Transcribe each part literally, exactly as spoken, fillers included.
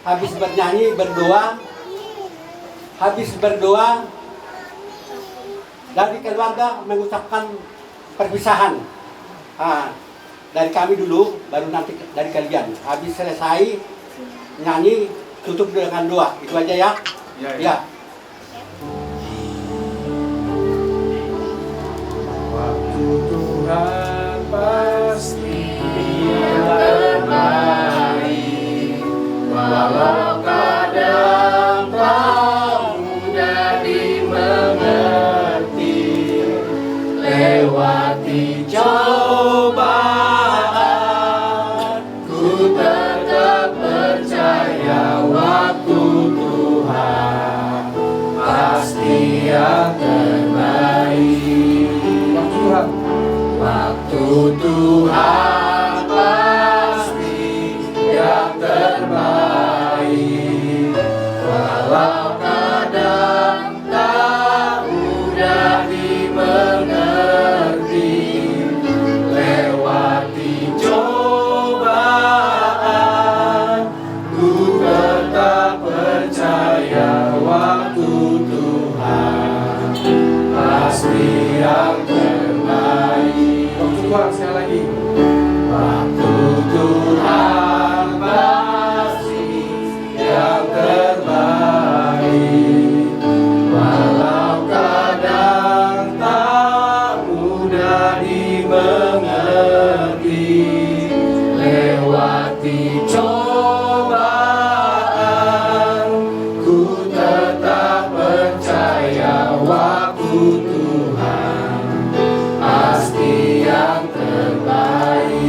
Habis bernyanyi, berdoa, habis berdoa, dari keluarga mengucapkan perpisahan. Ah, dari kami dulu, baru nanti dari kalian. Habis selesai nyanyi, tutup dengan doa. Itu aja ya. Ya, ya. Ya. Waktu Tuhan pasti yang terbaik, walau kadang tak mudah dimengerti, lewati cobaan. Ku tetap percaya waktu Tuhan pasti yang terbaik. Waktu Tuhan. Waktu Tuhan pasti yang terbaik. Walau kadang tak mudah dimengerti, lewati cobaan, ku tetap percaya waktu Tuhan pasti yang terbaik. Waktu Tuhan, sekali lagi. Waktu Tuhan pasti yang terbaik, walau kadang tak mudah dimengerti, lewati cobaan, ku tetap percaya waktu Tuhan pasti yang terbaik.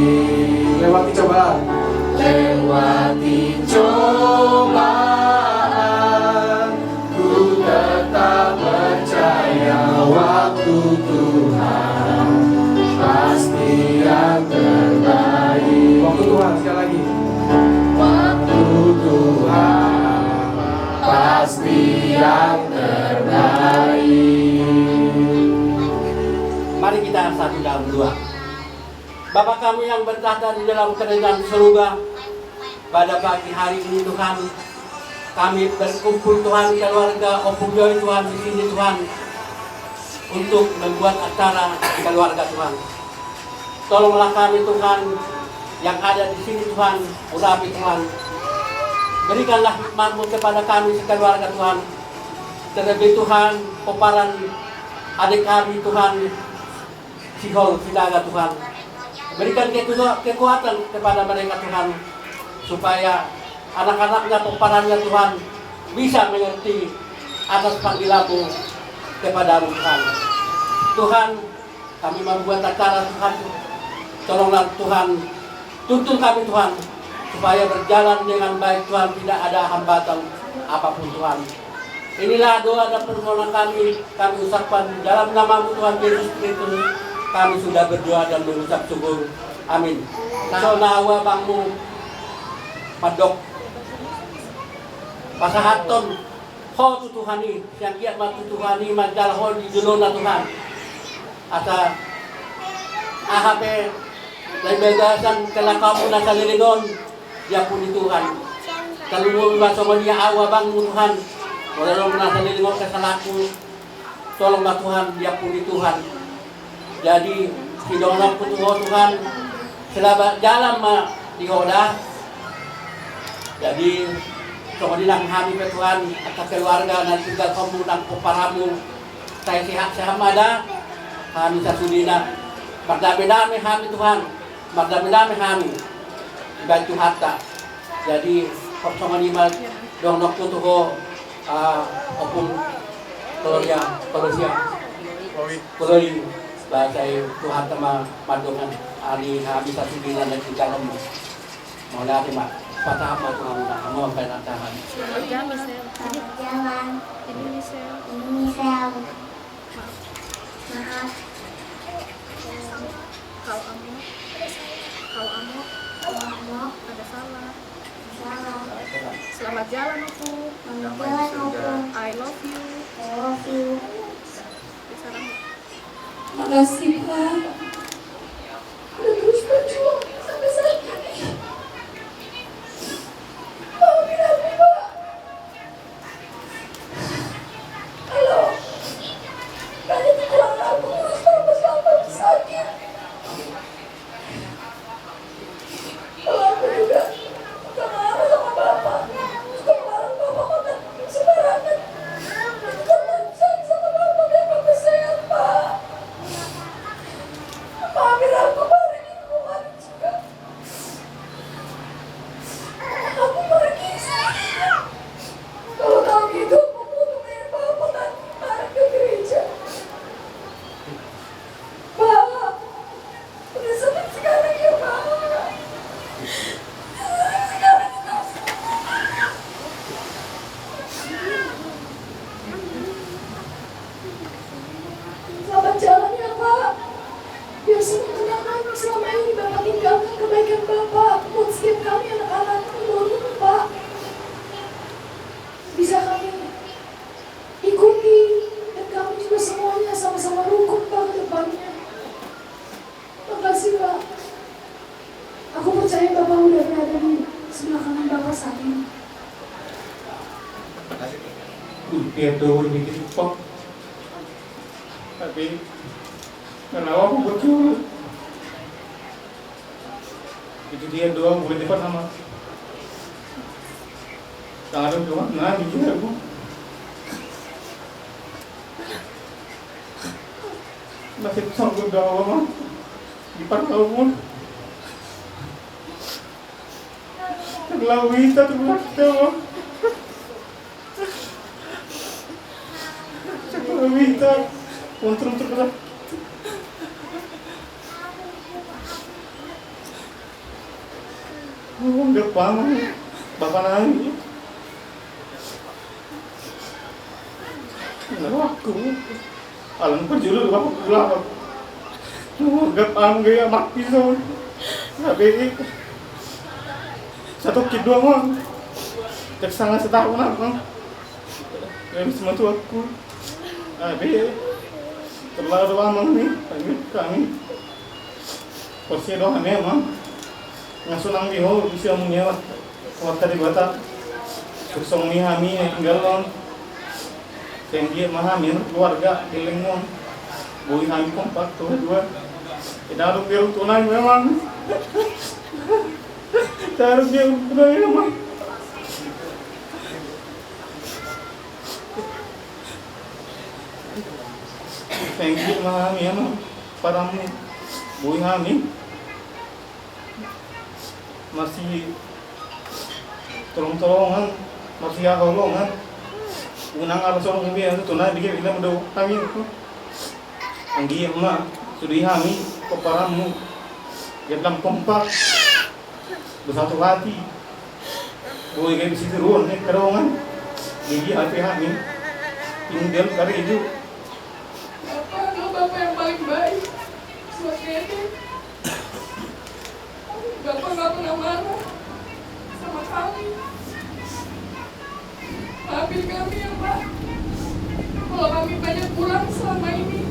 Lewati cobaan. Lewati cobaan, ku tetap percaya waktu Tuhan pasti yang terbaik. Waktu Tuhan, sekali lagi. Waktu Tuhan pasti yang terbaik. Mari kita satu dalam doa. Bapa kami yang bertahta di dalam kerajaan surga, pada pagi hari ini Tuhan, kami berkumpul Tuhan, keluarga Ompung Joy Tuhan di sini Tuhan, untuk membuat acara keluarga Tuhan. Tolonglah kami Tuhan, yang ada di sini Tuhan, urapi Tuhan. Berikanlah hikmat-Mu kepada kami sekeluarga Tuhan. Terlebih Tuhan, pomparan adik kami Tuhan, Sihol Sinaga Tuhan. Berikan ketua-, kekuatan kepada mereka Tuhan, supaya anak-anaknya, pomparannya Tuhan, bisa mengerti atas panggilan-Mu kepada-Mu Tuhan. Tuhan, kami membuat acara Tuhan, tolonglah Tuhan, tuntun kami Tuhan, supaya berjalan dengan baik Tuhan, tidak ada hambatan apapun Tuhan. Inilah doa dan permohonan kami, kami ucapkan dalam nama-Mu Tuhan Yesus Kristus, kami sudah berdoa dan mengucap syukur. Amin. Songon na ahu abangmu mandok, pasahathon ho tu Tuhan i, sai anggiat ma tu Tuhan i manjalo ho di jolona Tuhan. Asa aha pe na di bagasan kecelakaan na saleleng on, diampuni Tuhan. Tarlumobi ma songon i ahu abangmu Tuhan, molo adong na saleleng on kesalaanku, tolong ma Tuhan, diampuni Tuhan. Jadi, sidohononku tu ho Tuhan, selamat jalan ma di ho da. Jadi, songon i nang hami pe Tuhan, angka keluarga na tinggal ho, nang pomparanmu, sai sehat-sehat ma da hami sasudena. Mardame-dame hami Tuhan, mardame-dame hami dibahen Tuhanta. Jadi, songon i ma dohononku tu ho, ah, Ompung Gloria, Gloria. Glory. Glory. Ba sai Tuhanta ma mandongani hami sasudena na di dalanmu. Mauliate ma, pasahat ma tu hamuna, hamu ma bahen acara. Selamat jalan. Selamat jalan. Indonesia. Indonesia. Maaf. Maaf. Kalau Amok. Kalau Amok. Kalau Amok. Ada salah. Ada salah. Selamat jalan, Ompung. Selamat jalan, Ompung. I love you. I love you. Bisa, Amok. Makasih, Pak. Udah terus berjuang sampai saat ini. Maafin aku, Ulpian do boi bikin pop. Tapi kenapa aku berjuru? Itu dia doang, bukan depan sama. Tangan doang, nah, gitu ya, Bu. Masih sanggup doang, Bang. Di parkau pun. Terlalu minta, terlalu minta. Terlalu minta. Untuk, untuk, untuk. Oh, nggak paham. Bapak nangis. Nggak aku. Alam perjulu bapak pulang. Oh, nggak paham, nggak ya, mati, so. Nggak beri. Satu kid doang, Bang. Cek sana setahun, Bang. Nggak bisa bantu aku. Abe. Terlalu amang nih, kami, kami. Porsi doang hami, Amang. Nga sonang di ho, isi amang nyawa. Kuat tadi bata. Suksong ni hami, tinggal on. Seng dia mah hami, keluarga, geleng on. Boi hami kompak, tuh dua. Kita harus biar tunai memang. Kita harus biar tunai memang. Thank you, ma hami, anu, parammu. Boi hami. Masih tolong-tolongan, masih haholongan. Unang ala sorong hami, anu, tunai, bikin, bikin, udah, hami. Anggi ma, sude hami, parammu. Dia bilang kompak. Bersatu hati. Boi gabe sitiruon ni kerongan. Jadi hati hami. Tinggal karejo. Bapak adalah bapak yang paling baik buat Dede. Bapak nggak pernah marah sama kami. Maafin kami ya, Pak. Kalau kami banyak kurang selama ini,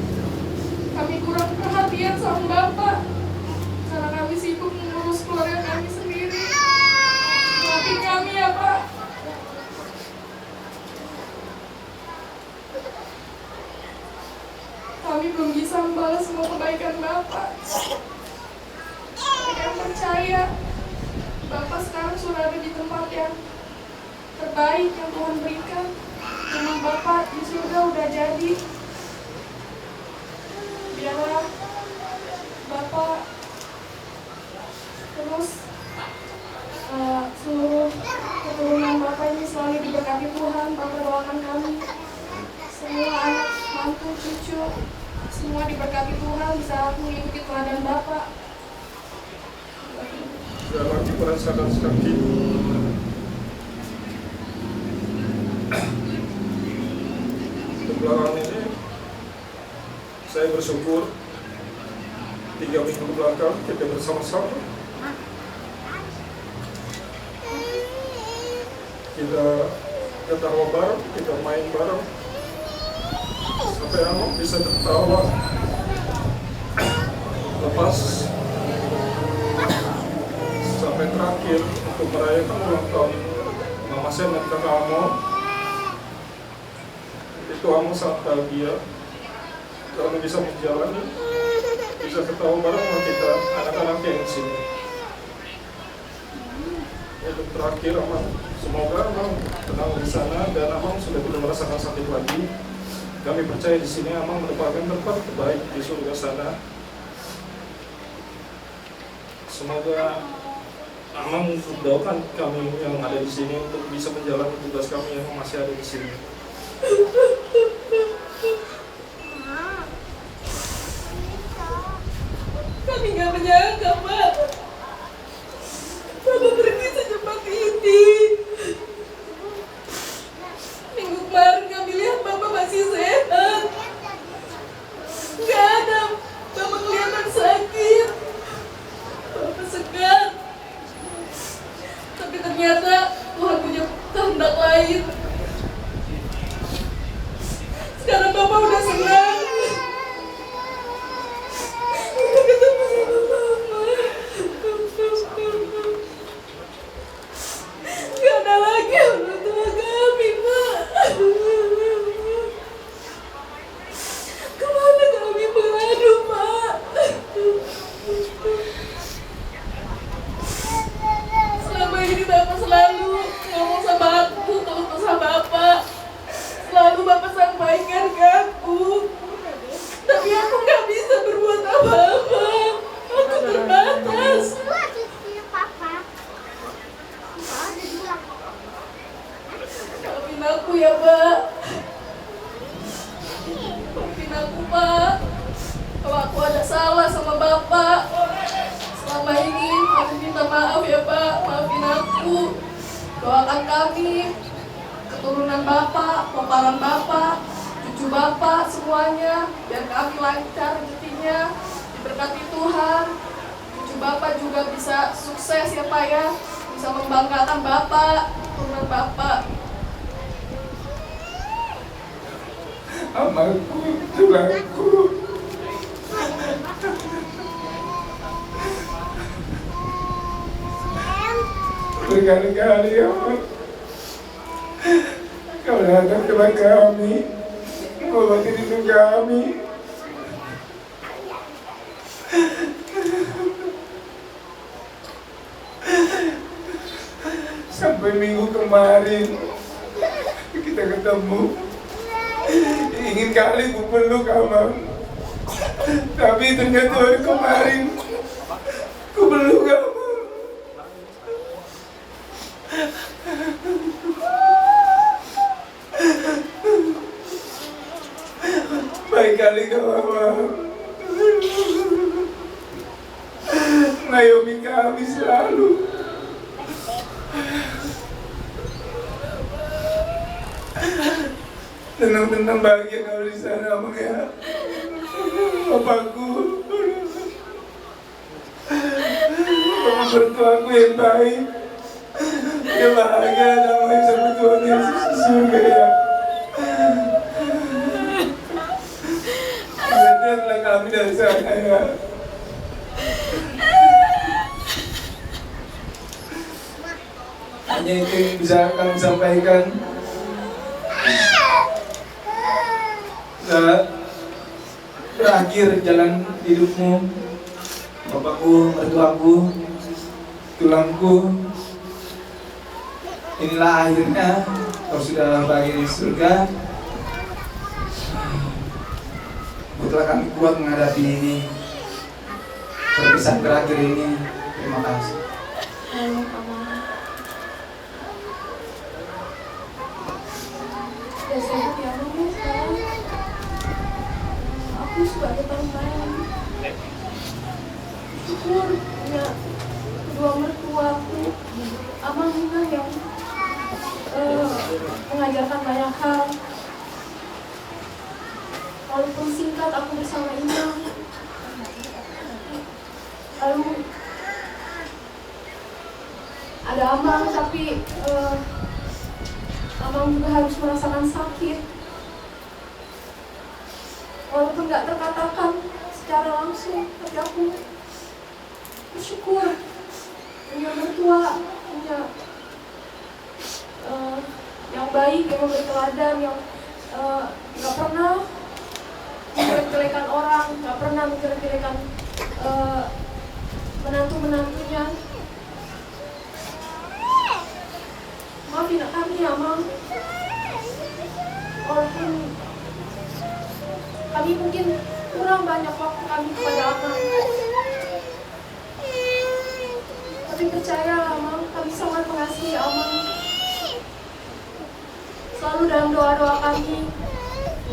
kami kurang perhatian sama Bapak. Karena kami sibuk mengurus keluarga kami sendiri. Maafin kami ya, Pak. Kami belum bisa membalas semua kebaikan Bapak. Kami percaya Bapak sekarang sudah ada di tempat yang terbaik yang Tuhan berikan. Rumah Bapak di surga udah jadi. Biarlah Bapak terus, eh, seluruh keturunan Bapak ini selalu diberkati Tuhan. Bapak doakan kami semua anak, mantu, cucu, semua diberkati Tuhan, bisa mengikuti teladan Bapak. Dalam perasaan sakit belakangan ini, saya bersyukur tiga minggu belakang kita bersama-sama. Kita ketawa bareng, kita main bareng. Sampai Amang bisa tertawa lepas. Sampai terakhir untuk merayakan ulang tahun Mama Semet kakak Amang. Itu Amang sangat bahagia karena bisa menjalani, bisa ketawa bareng sama kita anak-anak yang di sini. Untuk terakhir, Amang, semoga Amang tenang di sana dan Amang sudah tidak merasakan sakit lagi. Kami percaya di sini Amang mendapatkan tempat terbaik di surga sana. Semoga Amang doakan kami yang ada di sini untuk bisa menjalani tugas kami yang masih ada di sini. Kami nggak menyangka, Pak. Bapak pergi secepat ini. Minggu kemarin kami lihat Bapak masih sehat. Nggak ada Bapak kelihatan sakit. Bapak segar. Tapi ternyata Tuhan punya kehendak lain. Sekarang Bapak udah senang. Udah ketemu sama Mama. Baikkan ke aku. Tapi aku nggak bisa berbuat apa-apa. Aku terbatas. Maafin aku ya, Pak. Maafin aku, Pak. Kalau aku ada salah sama Bapak selama ini, aku minta maaf ya, Pak. Maafin aku. Doakan kami, keturunan Bapak, pomparan Bapak, cucu Bapak, semuanya, biar kami lancar rezekinya, diberkati Tuhan. Cucu Bapak juga bisa sukses ya, Pak, ya. Bisa membanggakan Bapak, keturunan Bapak. Amangku, tulangku. Berkali-kali, Amang, kau datang ke kami, mengobati rindu kami. Sampai minggu kemarin kita ketemu. Ingin kali ku peluk, Amang. Tapi ternyata hari kemarin ku peluk, Amang. Baik kali kau, Amang. Ngayomi kami selalu. Tenang-tenang, bahagia kau di sana, Amang, ya. Bapakku. Mertuaku yang baik. Dia bahagia namanya sama Tuhan Yesus di surga, ya. Berangkatlah kami dari sana, ya. Hanya itu yang bisa kami sampaikan. Nah, berakhir jalan hidupmu, bapakku, mertuaku, tulangku. Inilah akhirnya, kau sudah bahagia di surga. Buatlah kami kuat menghadapi ini, perpisahan terakhir ini. Terima kasih. Halo, Amang. Udah sehat ya, Amang, ya, sekarang? Aku suka getah main. Syukur punya kedua mertua aku. Amang Inang yang, eh, mengajarkan banyak hal. Walaupun singkat aku bersama Inang. Lalu ada Amang, tapi, eh, Amang juga harus merasakan sakit. Walaupun nggak terkatakan secara langsung, tapi aku bersyukur punya mertua, punya, eh, yang baik, yang memberi teladan, yang, eh, nggak pernah menjelek-jelekan orang, nggak pernah menjelek-jelekan, eh, menantu-menantunya. Maafin kami ya, Amang. Walaupun kami mungkin kurang banyak waktu kami kepada Amang. Tapi percayalah, Amang, kami sangat mengasihi Amang. Selalu dalam doa-doa kami,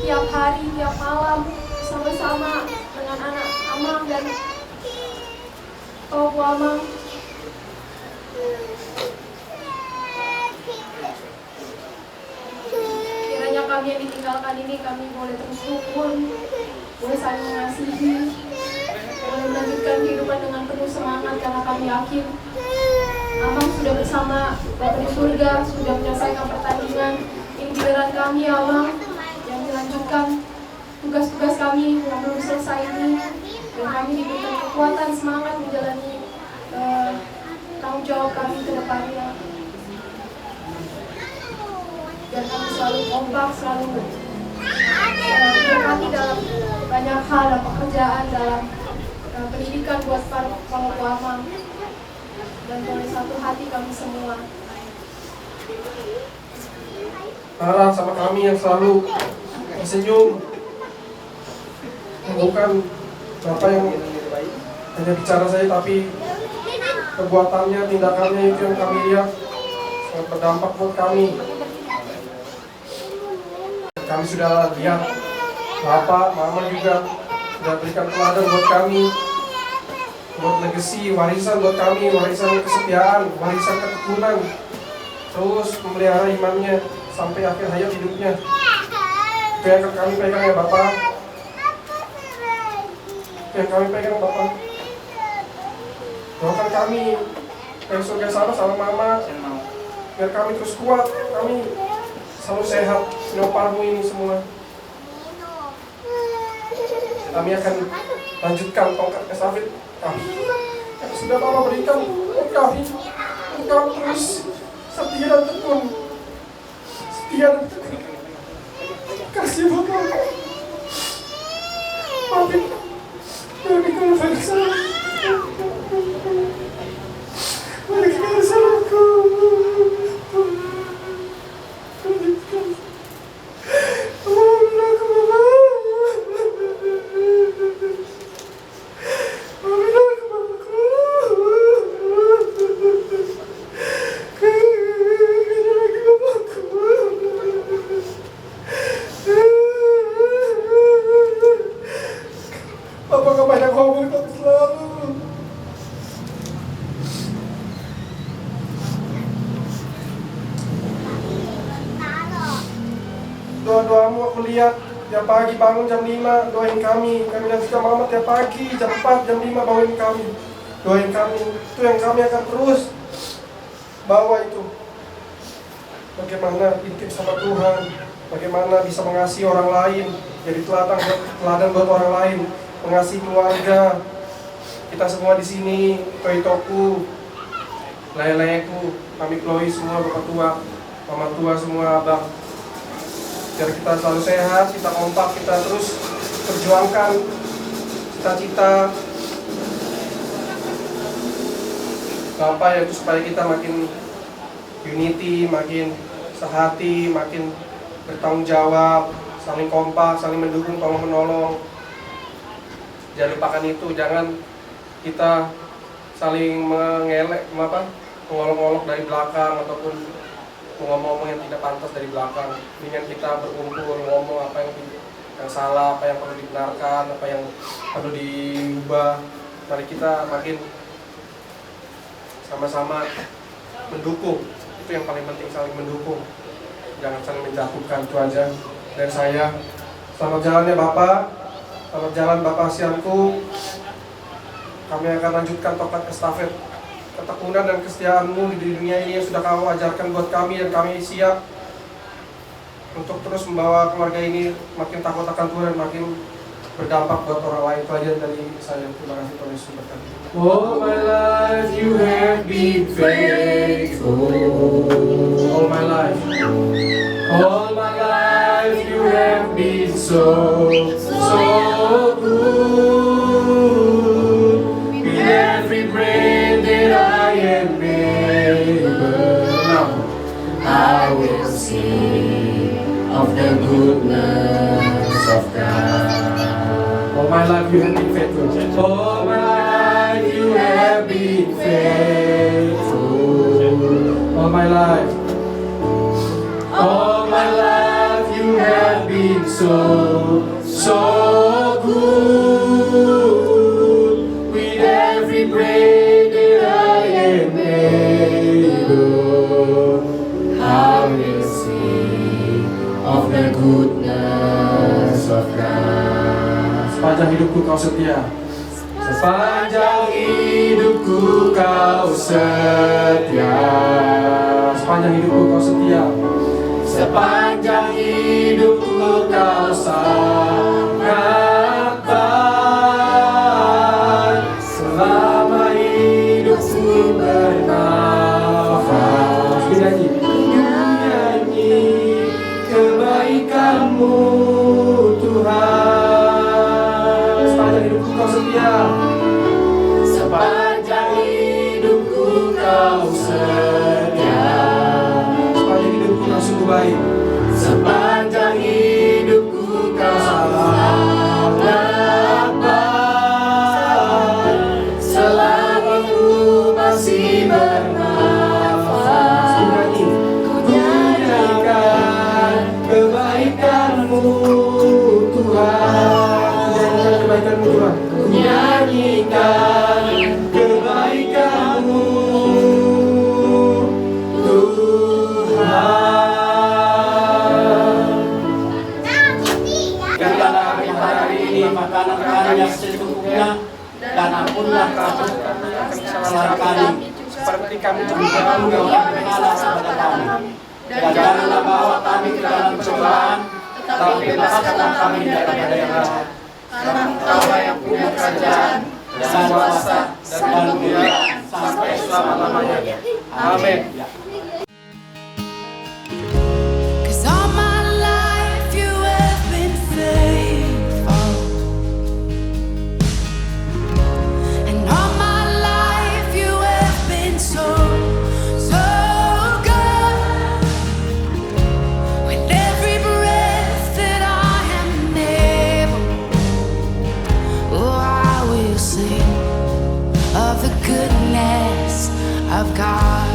tiap hari, tiap malam, bersama-sama dengan anak Amang dan Papaku, Amang. Kiranya kami yang ditinggalkan ini, kami boleh terus rukun, boleh saling mengasihi, boleh melanjutkan kehidupan dengan penuh semangat, karena kami yakin Amang sudah bersama Bapa di surga, sudah menyelesaikan pertandingan. Ini giliran kami, Amang, yang dilanjutkan tugas-tugas kami yang belum selesai ini, dan kami diberikan kekuatan, semangat menjalani, eh, tanggung jawab kami ke depannya. Biar kami selalu kompak, selalu, eh, diberkati dalam banyak hal, dalam pekerjaan, dalam, eh, pendidikan buat para, para Amang. Dan boleh satu hati kami semua. Sarah sama kami yang selalu Senyum. Bukan Bapak yang hanya bicara saja, tapi perbuatannya, tindakannya itu yang kami lihat sangat berdampak buat kami. Kami sudah lihat Bapak, Mama juga sudah berikan teladan buat kami, buat legacy, warisan buat kami, warisan kesetiaan, warisan ketekunan. Terus memelihara imannya sampai akhir hayat hidupnya. Itu yang akan kami pegang ya Bapak. Itu yang kami pegang Bapak. Doakan kami yang surga sana sama Mama. Biar kami terus kuat, kami selalu sehat. Inoparmu ini semua. Kami akan lanjutkan tongkat estafet kami yang sudah Bapak berikan buat kami. Untuk kami terus setia dan tekun. Setia dan tekun. Kasih Bapak. Maafin kami kalau ada salah. Maafin kami salahku. Maafin kami. Apa kepada kau berkata selalu? Doa-doamu aku lihat, tiap pagi bangun jam lima, doain kami. Kami nanti sama Mama tiap pagi, jam empat, jam lima bangunin kami. Doain kami. Itu yang kami akan terus bawa itu. Bagaimana intim sama Tuhan, bagaimana bisa mengasihi orang lain, jadi teladan buat, teladan buat orang lain, mengasihi keluarga. Kita semua di sini, ito-itoku, lae-laeku, Mami Chloe semua, Bapak tua, Mama tua semua, Abang. Biar kita selalu sehat, kita kompak, kita terus perjuangkan cita-cita Bapak, yaitu supaya kita makin unity, makin sehati, makin bertanggung jawab, saling kompak, saling mendukung, tolong menolong. Jangan lupakan itu, jangan kita saling mengelek, apa, mengolok-olok dari belakang ataupun ngomong-ngomong yang tidak pantas dari belakang. Mendingan kita berkumpul, ngomong apa yang, yang salah, apa yang perlu dibenarkan, apa yang perlu diubah. Mari kita makin sama-sama mendukung. Itu yang paling penting, saling mendukung. Jangan saling menjatuhkan, itu aja dari saya. Selamat jalan ya Bapak. Selamat jalan Bapak Sianku. Kami akan lanjutkan tongkat estafet ketekunan dan kesetiaanmu di dunia ini yang sudah kamu ajarkan buat kami, dan kami siap untuk terus membawa keluarga ini makin takut akan Tuhan dan makin berdampak buat orang lain. Itu aja dari saya. Terima kasih, Tuhan Yesus memberkati. All my life you have been faithful. All my life. All my life you have been so, so good. With every breath that I am able, now I will sing of the goodness of God. All my life you have been faithful. All my life you have been faithful. All my life. All my life you have been so, so good. With every breath that I am able, I will sing of the goodness of God. Sepanjang hidupku kau setia. Sepanjang hidupku kau setia. Sepanjang hidupku kau setia. Sepanjang hidupku kau sangat baik. Selama hidupku bernafas, ku nyanyi, ku nyanyi kebaikan-Mu, Tuhan. Sepanjang hidupku kau setia. Sepanjang hidupku kau setia. Sepanjang hidupku kau sungguh baik. Sepanjang Dan janganlah bawa kami ke dalam pencobaan, tetapi bebaskanlah kami daripada yang jahat. Karena Engkau yang punya kerajaan, dan kuasa, dan kemuliaan sampai selama-lamanya. Amin. 'Cause all my life you have been faithful. And all my life you have been so, so good. With every breath that I am able, oh, I will sing of the goodness of God.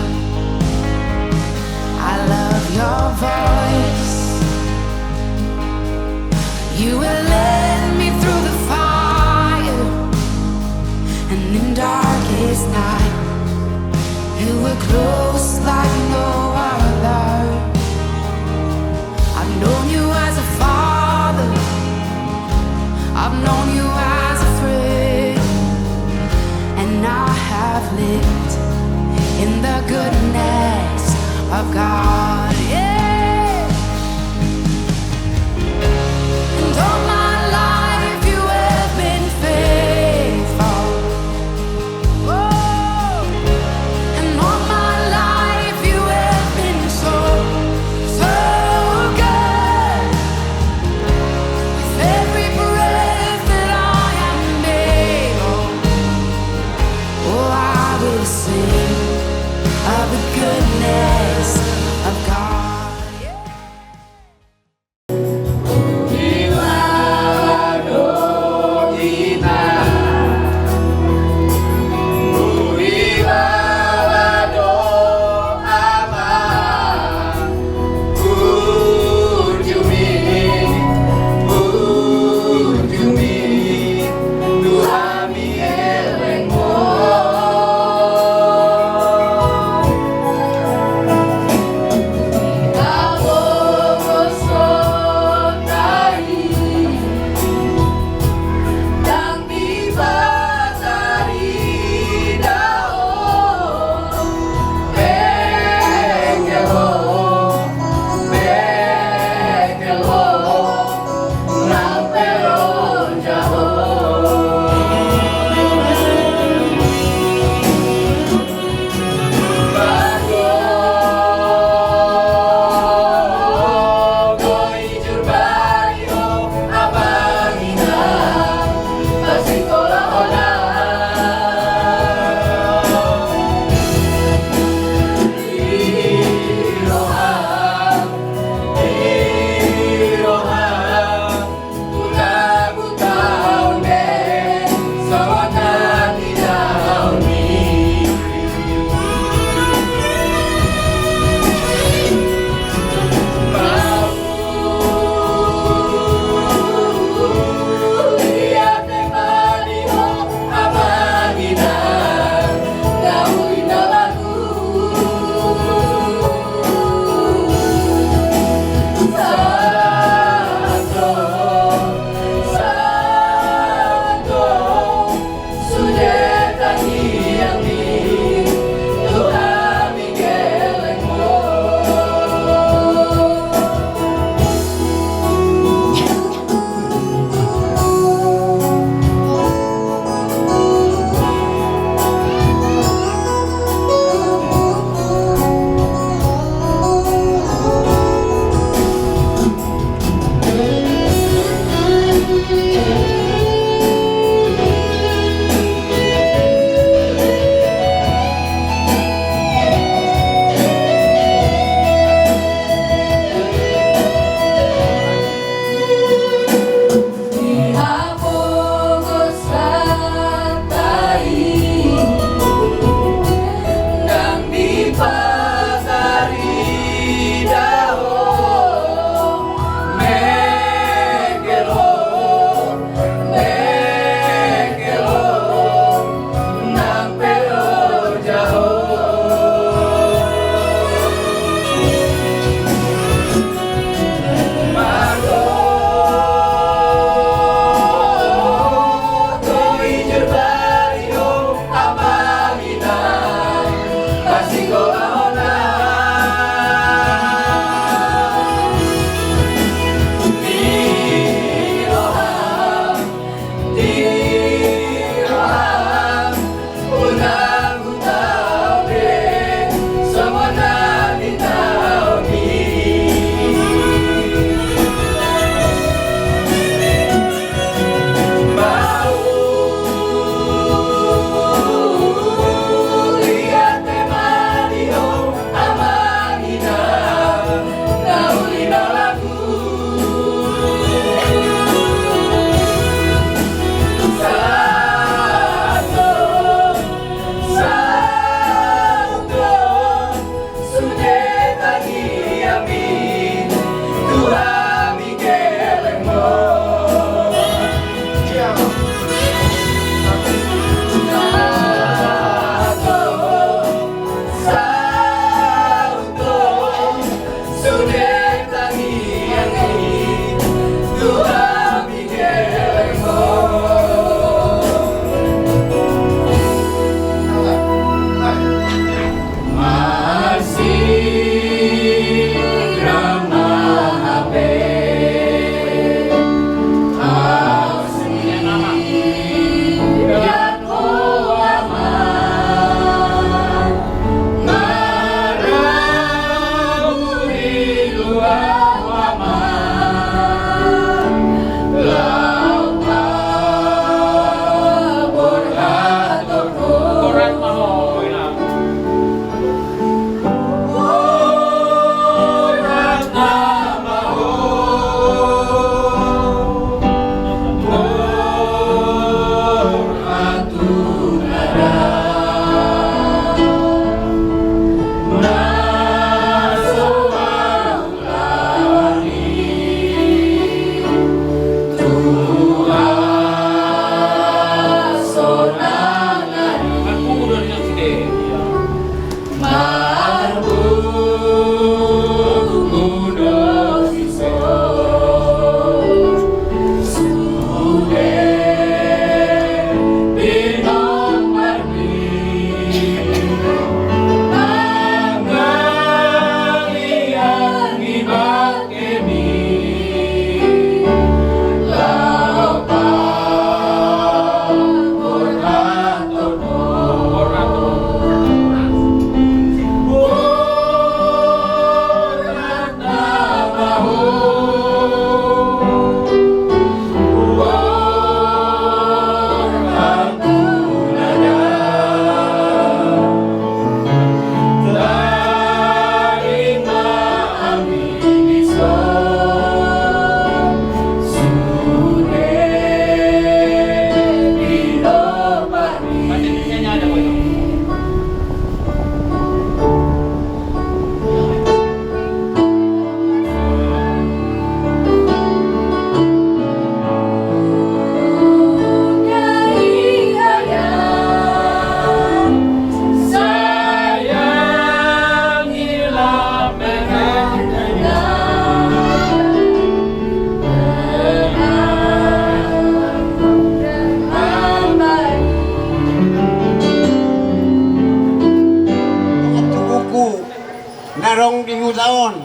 Na adong di huta on,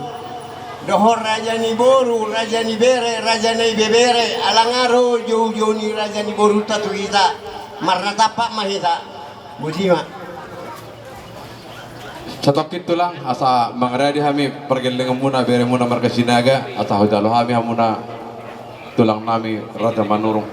dohot raja ni boru, raja ni bere, raja na ibebere, ala nga ro joujou ni raja ni borunta tu hita, marnatampak ma hita. Boti ma. Satongkin tulang, asa mangaradi hami pargellengonmuna, beremuna marga Sinaga, asa hujalo hami hamuna tulang nami Raja Manurung.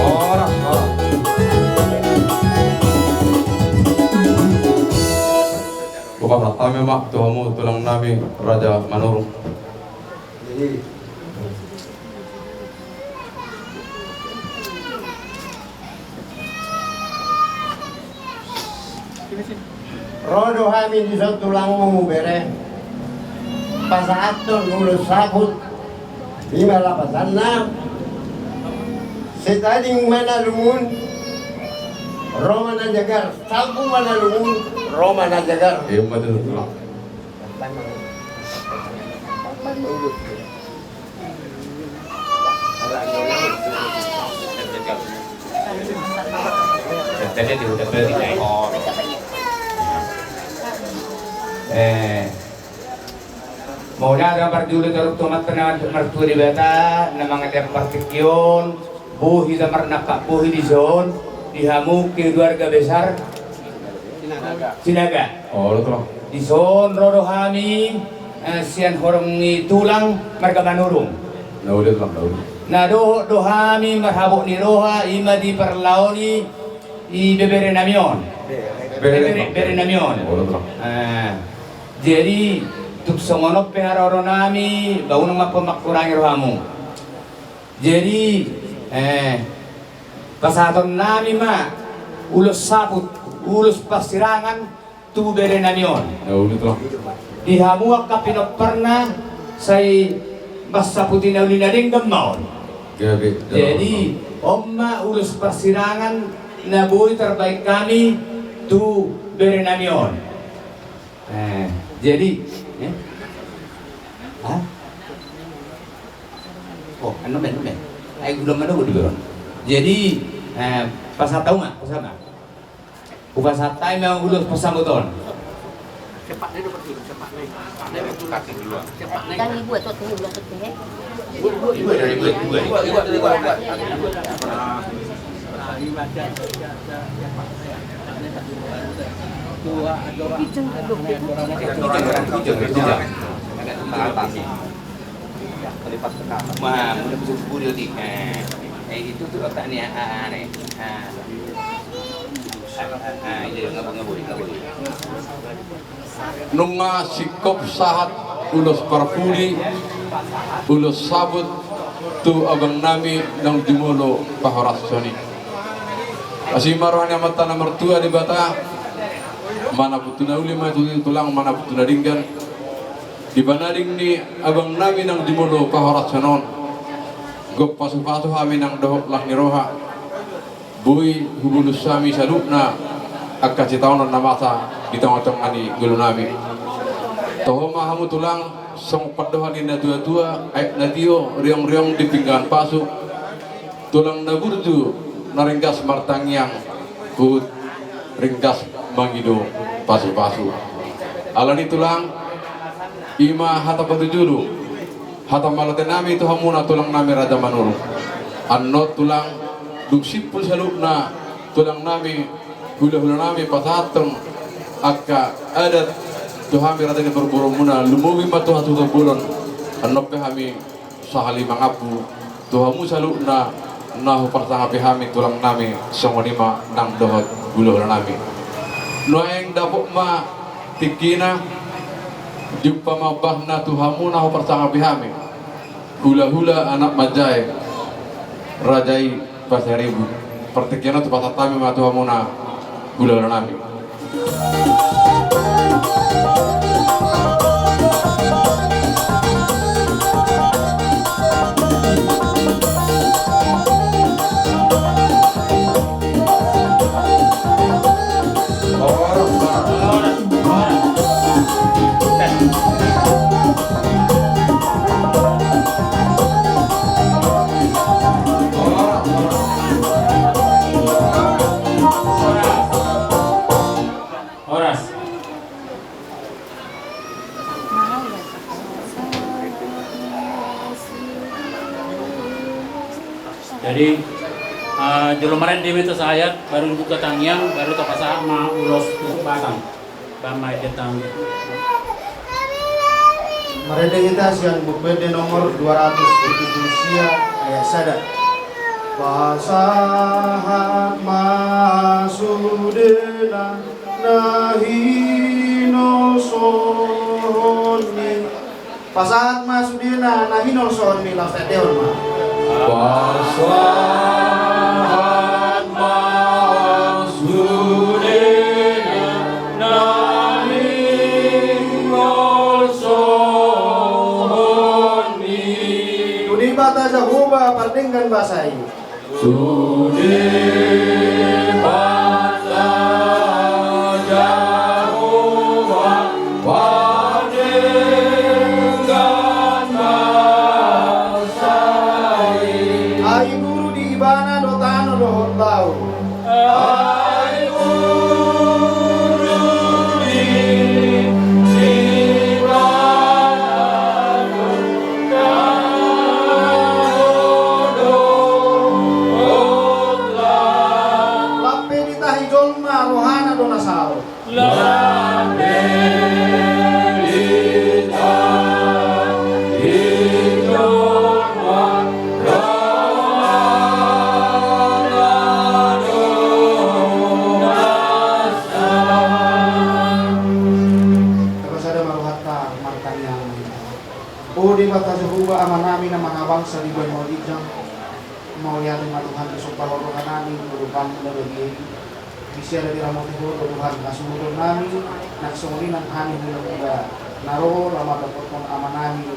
Horas, horas. Hupasahat hami ma tu hamu tulang nami Raja Manurung. Ro do hami dison tulangmu bere, pasahathon ulos saput, ima lapatanna. Setading ma na lungun, ro ma na jagar, salpu ma na lungun, ro ma na jagar. Ima tutu tulang. Eh, mauliate ma parjolo tu Amanta na martua Debata na mangalehon partingkian on, boi hita marnampak bohi dison, di hamu keluarga besar Sinaga. Dison ro do hami, eh, sian horong ni tulang marga Manurung. Na dohot do hami marhabot ni roha, ima di parlao ni ibebere nami on. Bere, bere nami on. Eh, jadi tung songon on pe haroro nami, ba unang ma pamangkurangi rohamu. Jadi, eh, pasahaton nami ma ulos saput, ulos parsirangan tu bere nami on. Di hamu angka pinomparna, sai mansaputi na uli na denggan ma on. Jadi on ma ulos parsirangan na boi tarbahen hami tu bere nami on. Eh, jadi, eh? Hah? Oh, anu ben, anu ben. Ai gula mana gua diberon. Jadi, eh, pasahat au ma, pasahat ma. Hupasahat hami ma ulos pasambuton. Kami buat waktu ini belum penting, eh. Wah, udah bisa buri di. Eh, itu tuh otaknya, ah, aneh. Ah. Ah, ah, ah, iya, nggak boleh, nggak boleh, nggak boleh. Nunga singkop sahat ulos parpudi, ulos saput tu abang nami naung jumolo pahorashon i. Asi ma roha ni Amanta na martua Debata, manopot tu na uli ma tutu tulang, manopot tu na denggan. Di panading ni abang nami naung jumolo pahorashon on, gok pasupasu hami nang dohot las ni roha. Boi hubolus hami saluhutna angka sitaonon na masa di tongatonga ni ngolu nami. Toho ma hamu tulang, songon pandohan ni natuatua, aek na tio riongriong di pinggan pasu. Tulang na burju na ringgas martangiang, huhut ringgas mangido pasupasu. Alani tulang, ima hata patujolo, hata mauliate nami tu hamuna tulang nami Raja Manurung. Annon tulang, dung simpul saluhutna tulang nami, hulahula nami pasahathon angka adat tu hami raja ni parboruonmuna, lumobi ma tu hatuhut bolon. Annon pe hami sahali mangampu tu hamu saluhutna na huparsangapi hami tulang nami, songon i ma nang dohot hulahula nami. Nuaeng dapot ma tingkina, jumpa ma ombasna tu hamu na huparsangapi hami, hulahula anak manjae, raja i Pasaribu. Partingkian on hupasahat hami ma tu hamuna hulahula nami. Jadi, eh, jolo marende ma hita sahat, baru dibuka tangiang, baru tapasahat ma ulos tutup batang. Baen ma hita tangiang. Marende hita sian Buku Ende nomor dua ratus pitu pulu sia, ayat sada. Pasahat ma sudena na hinolsohonmi. Pasahat ma sudena na hinolsohonmi, laos taendehon ma. Pasahat ma sudena na hinolsohonmi. Tu Debata Jahowa pardenggan basa i. Tu Debata Jahowa pardenggan basa i. Ai buru di Ibana do tano dohot laut. Ai buru di Ibana do tano dohot laut. Lam pe di tahi jolma rohana do na saut. Lam pe di tahi jolma rohana do na saut. Tapasada ma rohanta martangiang. O Debata Jahowa Amanami na mangabangsa di banua ginjang, mauliate ma Tuhan disombahon rohanami tu adopanMu na badia i. Di siala diramoti Ho do Tuhan hasuhutonnami, nang songon i nang hami hulahula na ro laho mandapothon amanami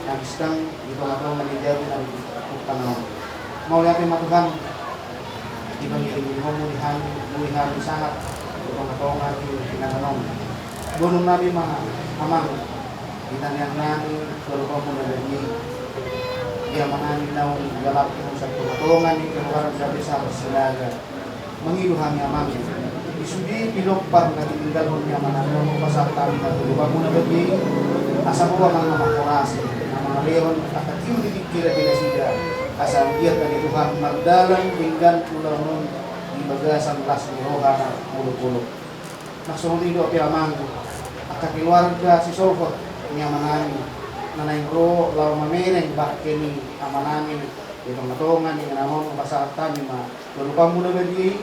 na minsang di tongatonga ni jabu na di tano on. Mauliate ma Tuhan, dipangiringiringkonMu di hami, boi hami sahat di tongatonga ni inganan on. Boanonnami ma Amang di tangiangnami tu adopanMu na badia i, di amanami naung galapmu sahat tu tongatonga ni keluarga besar Sinaga. Mangido hami Amang, di sude pinompar na tininggalhon ni amanami on, pasahat hami ma tu adopanMu na badia i, asa Ho Amang na mangkorasi, na mangalehon angka tiur di tingki i nasida, asa anggiat ate Tuhan mardalan denggan ulaon on di bagasan las ni roha na mangolop-olop. Nang songon i dope Amang, angka keluarga sisolhot ni amanami na naeng ro laho mamereng bangke ni amanami di tongatonga ni inganan on, pasahat hami ma tu adopanMu na badia i,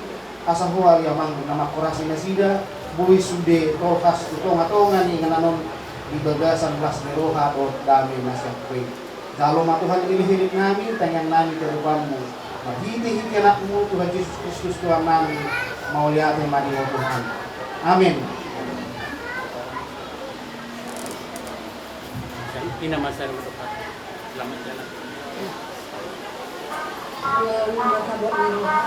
asa Ho ale Amang na mangkorasi nasida, boi sude tolhas tu tongatonga ni inganan on di bagasan las ni roha dohot dame na sian Ho i. Jalo ma Tuhan elekeleknami, tangiangnami tu adopanMu, marhitehite AnakMu Tuhan Jesus Kristus Tuhannami, mauliate ma di Ho Tuhan. Amen. Ina masa. Selamat jalan. Dua minggu kabar di rumah.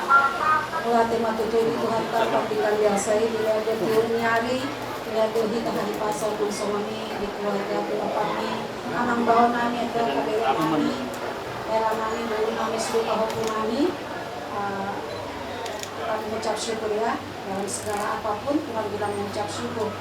Mauliate ma tutu di Tuhanta, pardenggan basa i, di laga tu ni ari, di laga hita hahipason nang songon i di keluarga, keluarga nami, amangboru nami, angka kaberu nami, hela nami, boru nami, sude pahompu nami. Ah, kami mengucap syukur ya, dalam segala apapun Tuhan bilang mengucap syukur.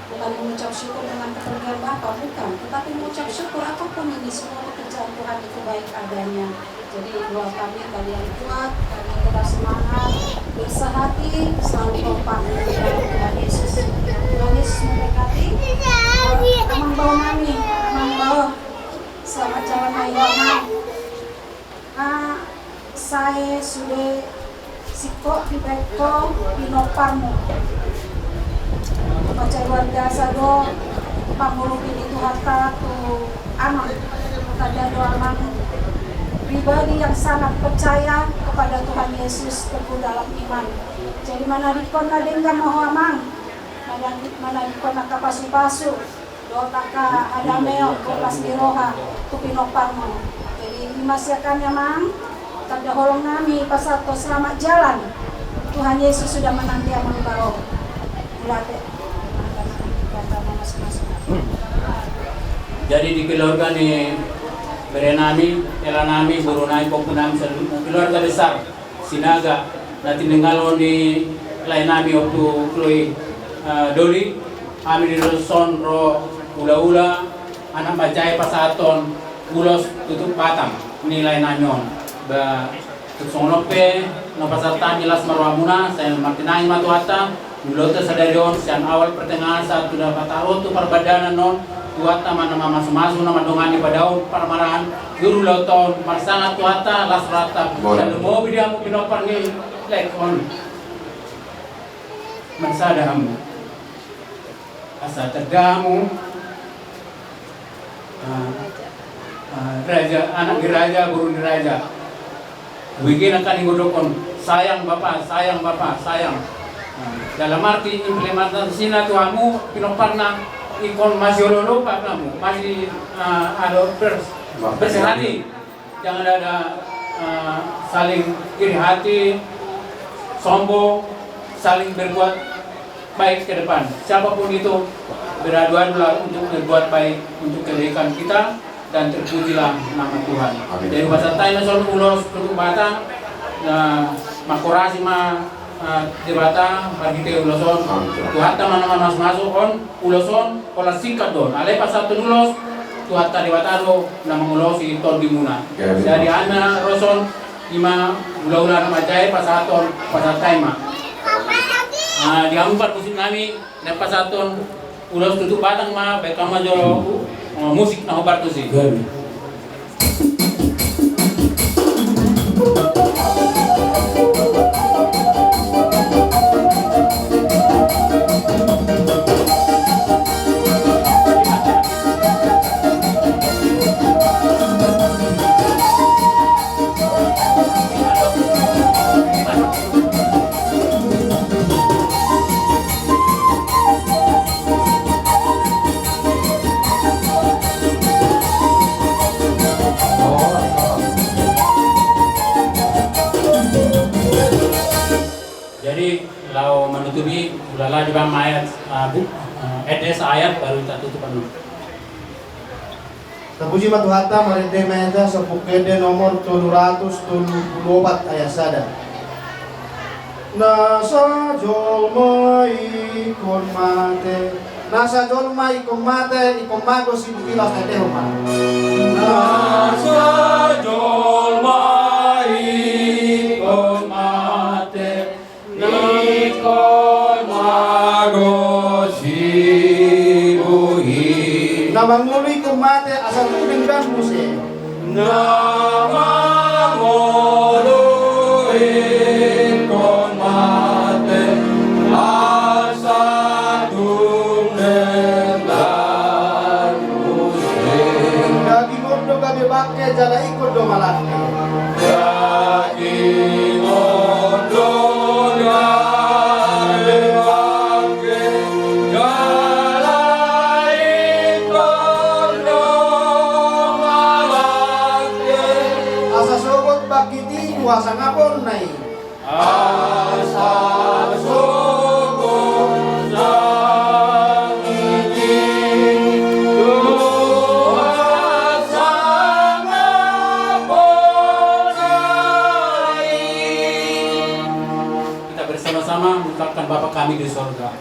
Bukan mengucap syukur dengan kepergian Bapa, bukan. Tetapi mengucap syukur apapun ini, semua pekerjaan Tuhan itu baik adanya. Jadi doa kami kalian kuat, kalian tetap semangat, bersehati, selalu kompak. Tuhan Yesus, Tuhan Yesus memberkati. Amangboru nami, amangboru. Selamat jalan, ayo, Amang. Ah, sai sude singkop dibaen ho pinomparmu. Mansai luar biasa do pangurupi ni Tuhanta tu Amang. Tanda do Amang pribadi yang sangat percaya kepada Tuhan Yesus, teguh dalam iman. Jadi manadingkon na denggan ma ho Amang, manadi-, manadingkon angka pasupasu dohot angka hadameon, las ni roha tu pinomparmu. Jadi ima sian hami Amang, tanda holong nami pasahat ho selamat jalan. Tuhan Yesus sudah menanti Amangboru. Mauliate. Jadi di keluarga ni bere nami, hela nami, boru nami, pahompu nami, keluarga besar Sinaga, na tininggalhon ni lae nami Ompu Kloi, eh, Doli, hami di son ro hulahula, anak manjae pasahathon ulos tutup batang ni lae nami on. Ba, Songon on pe, na pasahat hami las ni rohamuna, sai martinangi ma Tuhanta, di ulaonta sadari on, sian awal pertengahan sahat tu dapotan on tu parbadanan on, Tuhanta ma na mamasumasu, na mandongani padaon parmaraan di ulaonta on, marsangap Tuhanta, las rohanta. Boleh. Lalu mau di hamu pinompar ni lae on. Marsada hamu. Asa tanda hamu, ah, ah, raja, anak ni raja, boru ni raja. Bege na kan ingkon didok, sayang bapa, sayang bapa, sayang. Ah, dalam arti implementasina tu hamu pinomparna, ingkon masioloolo hamu, masi, ah, ado bers-, bersih hati. Jangan ada, eh, saling iri hati, sombong, saling berbuat baik ke depan. Siapapun itu, beradu-adulah untuk berbuat baik untuk kebaikan kita, dan terpujilah nama Tuhan. Amin. Jadi, pasahat hami ma songon ulos tutup batang, na mangkorasi ma, eh, Debata, marhite ulos on. Amin. Tuhanta ma na mamasumasu on, ulos on, holan singkat do on. Alai pasahathon ulos, Tuhanta Debata do na mangulosi tondimuna. Ya, betul. Jadi, hami na ro son, ima hulahula na manjae pasahathon, pasahat hami ma. Ah, di hamu parmusik nami, na pasahathon ulos tutup batang ma, baen hamu ma jolo, oh, musik na hombar tusi. Ya. Jadi, laho manutupi, hulahula dibaen ma ayat, ah, bu-, ah, ende saayat baru hita tutup anu. Tapuji ma Tuhanta, marende ma hita, Sopuk Ende nomor tolu ratus tolu pulu opat ayat sada. Nasa jolma ingkon mate. Nasa jolma ingkon mate, ingkon mago sibuhilas na tebo ma. Nasa jolma ingkon mate. Ingkon mago sibuhilas. Na mangolu ingkon mate asa tung denggan muse. Na mangolu ingkon mate asa tung denggan muse. Gabe gondo gabe bangke jala ingkon do malangke. Daging on do gabe bangke, jala ingkon do malangke. Asa sogot bangkit i tu hasangaponna i. Asa sogot bangkit i tu hasangaponna i. Kita bersama-sama mengucapkan Bapa kami di sorga.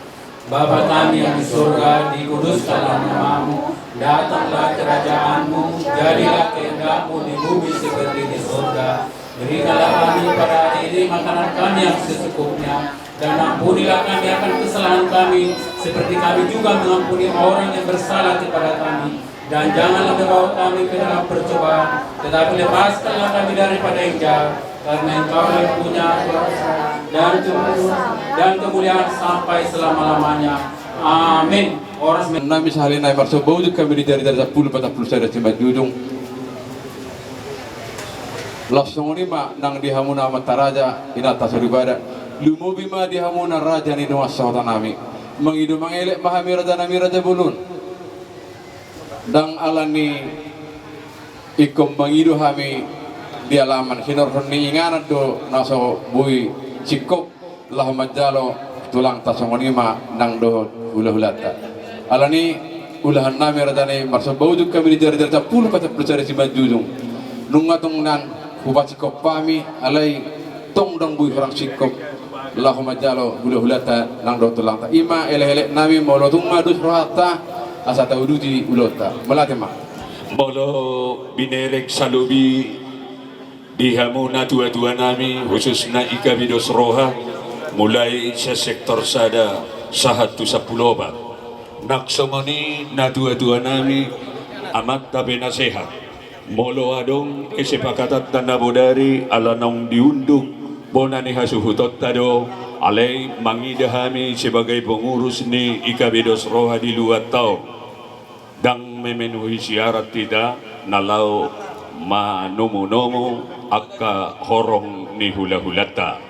Bapa kami yang di sorga, dikuduskanlah nama-Mu, datanglah kerajaan-Mu, jadilah kehendak-Mu di bumi seperti di sorga. Berikanlah kami pada hari ini makanan kami yang secukupnya, dan ampunilah kami akan kesalahan kami, seperti kami juga mengampuni orang yang bersalah kepada kami. Dan janganlah kau bawa kami ke dalam percobaan, tetapi lepaskanlah kami daripada yang jahat, karena Engkau yang punya kuasa dan kemuliaan, dan kemuliaan sampai selama-lamanya. Amin. Horas ma. Nami sahali nai marsomba ujung hami di jari-jari sampulu, patang pulu sada simanjujung. Laos songon i ma nang di hamuna amanta raja, inanta soripada. Lumobi ma di hamuna raja ni dongan sahuta nami. Mangido mangelek ma hami raja nami, raja bolon. Ndang ala ni ingkon mangido hami di alaman, hinorhon ni inganan do na so boi singkop laho manjalo tulangta, songon i ma nang dohot hulahulanta. Ala ni ulahan nami raja nai marsomba ujung hami di jari-jari sampulu, patang pulu sada simanjujung. Nunga tung nang hupasingkop hami, alai tong ndang boi hurang singkop laho manjalo hulahulanta nang dohot tulangta. I ma elekelek nami, molo tung ma dos rohanta asa tauduti ulaonta. Mauliate ma. Molo binereng salobi Di hamu natuatuanami, khususna I K B Dos Roha, mulai sian sektor sada sahat tu sampulu opat. Nang songon i natuatuanami, amanta penasehat. Molo adong kesepakatanta na bodari ala naung diunduk bona ni hasuhutonta do, alai mangida hami sebagai pengurus ni I K B Dos Roha di luatta on. Ndang memenuhi syarat hita na laho manomunomu angka horong ni hulahulanta.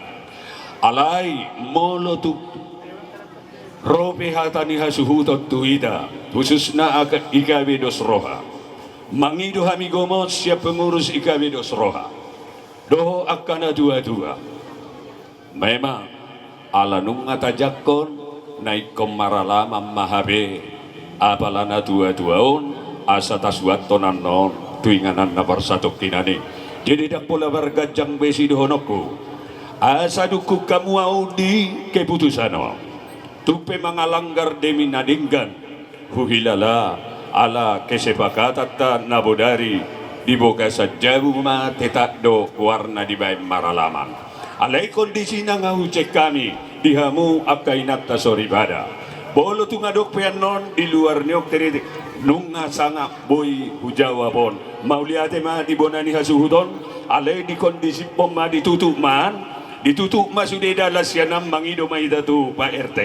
Alai molo tung ro pe hata ni hasuhuton tu hita, khususna angka I K B Dos Roha, mangido hami gomos sian pengurus I K B Dos Roha dohot angka natuatua. Memang ala nunga tajangkon, na ingkon maralaman ma hape apala natuatua on, asa tasuanhon annon tu inganan na parsatongkinan i. Jadi ndang pola marganjang be sidohononku, asa dungkon hamu ahu di keputusan on. Tung pe mangalanggar demi na denggan huhilala, ala kesepakatanta na bodari di bagasan jabu ma tetap do goarna dibaen maralaman. Alai kondisi na nga hucek hami di hamu angka inanta soripada. Molo tung adong pe annon di luar ni on kritik, nunga sangap boi hujawab on. Mauliate ma di bona ni hasuhuton, alai di kondisi on ma ditutup ma an, ditutup ma sude dalan sian an, mangido ma hita tu Pak R T.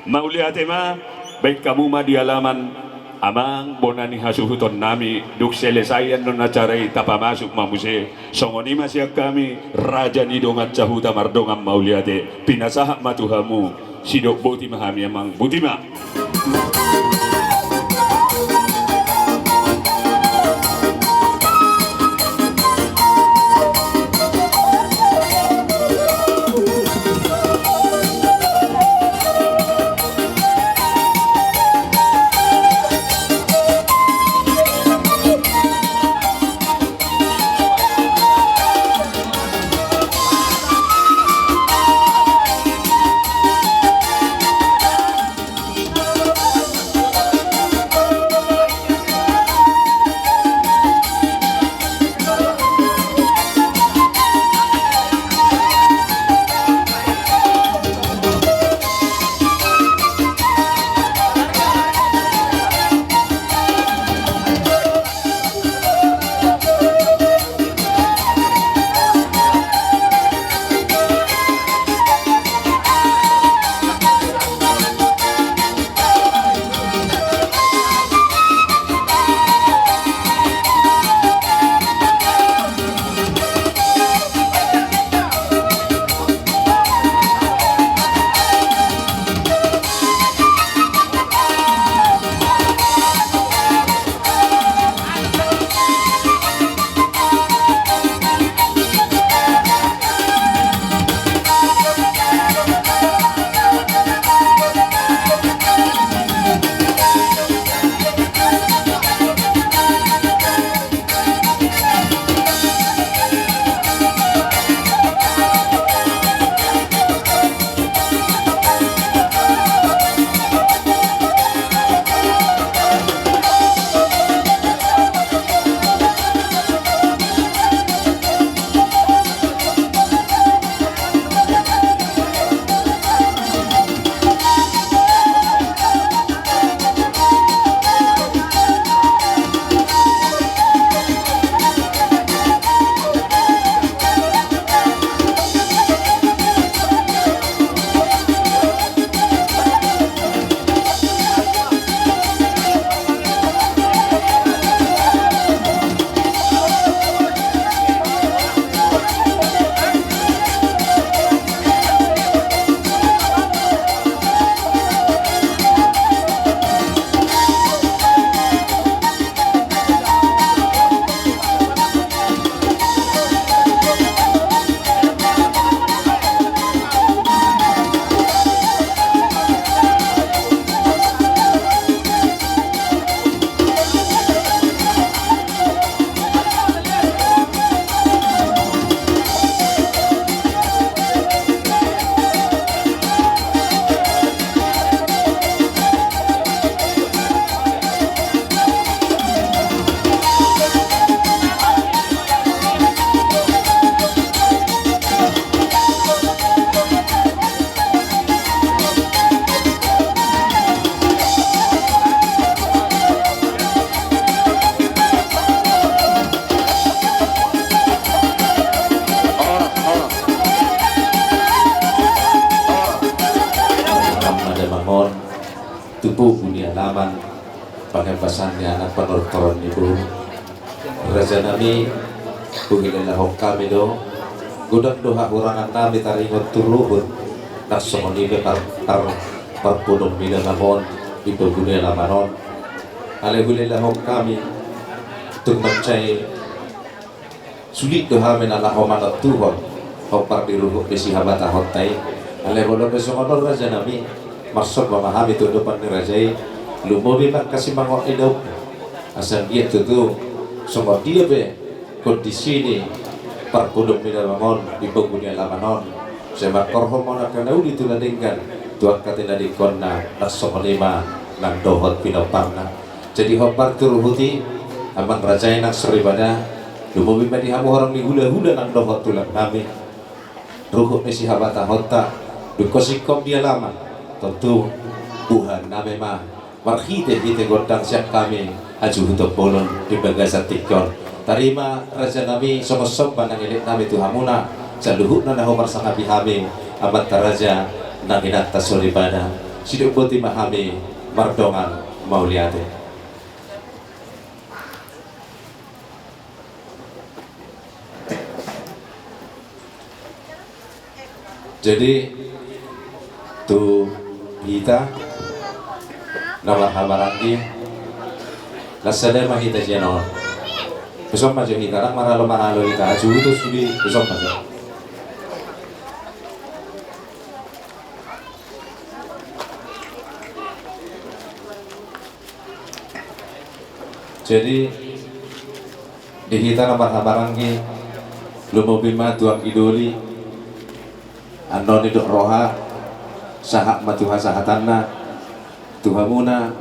Mauliate ma, baen hamu ma di alaman, amang bona ni hasuhutonnami, dung selesai annon acara i tapamasuk ma muse. Songon i ma sian hami, raja ni dongan sahuta mardongan mauliate, pinasahat ma tu hamu, sidok boti ma hami amang, boti ma. Panghabasan ni anak, panortoran ni boru. Raja nami, huhilala hon hami do, godang do hahurangan nami taringot tu ruhut, nang songon i pe par, par, parpudun mida na on, di pogu ni alaman on. Alai huhilala hon hami, tung mansai sulit do hami na laho manontuhon hombar di ruhut ni sihabatahonta i. Alai molo pe songon on raja nami, marsomba ma hami tu adopan ni raja i, lumobi ma angka simangot ni daoh. Asa anggiat tutu songon dia pe kondisi ni parpudun mida na on di pogu ni alaman on, sai mangkorhon ma on angka na uli tu na denggan, tu angka tinadingkonna, nang songon i ma nang dohot pinomparna. Jadi hombar tu ruhut i, amang raja i nang soripada, lumobi ma di hamu horong ni hulahula nang dohot tulang nami, ruhut ni sihabatahonta, dung singkop di alaman, tontu buhaan nami ma marhitehite gondang sian hami hasuhuton bolon di bagasan tingki on. Tarima raja nami songon somba nang elek nami tu hamuna, saluhutna na huparsangapi hami amanta raja nang inanta soripada. Sidok boti ma hami mardongan mauliate. Jadi tu hita na marhahamaranggi, na sada ma hita sian on. Husomba jo hita, nang maralo-maralo hita, hasuhuton sude, husomba jo. Jadi di hita na marhahamaranggi, lumobi ma tu anggi doli, annon nidok roha, sahat ma tu hasahatanna, tu hamuna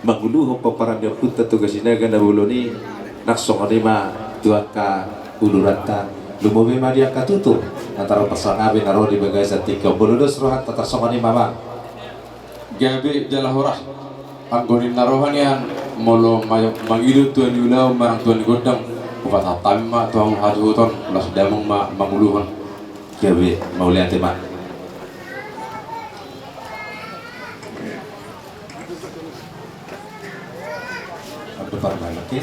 manguluhon pomparan ni ompunta Toga Sinaga na bolon i, nang songon i ma tu angka uluranta, lumobi ma di angka tutur na tarparsangapi na ro di bagasan tingki on. Molo dos rohanta tarsongon i ma, amang. Gabe jala horas. Anggo ninna roha nian, molo ma-, mangido tua ni ulaon manang tua ni gondang, hupasahat hami ma tu hamu hasuhuton, las damang ma manguluhon. Gabe, mauliate ma. Aduh, parmalaki.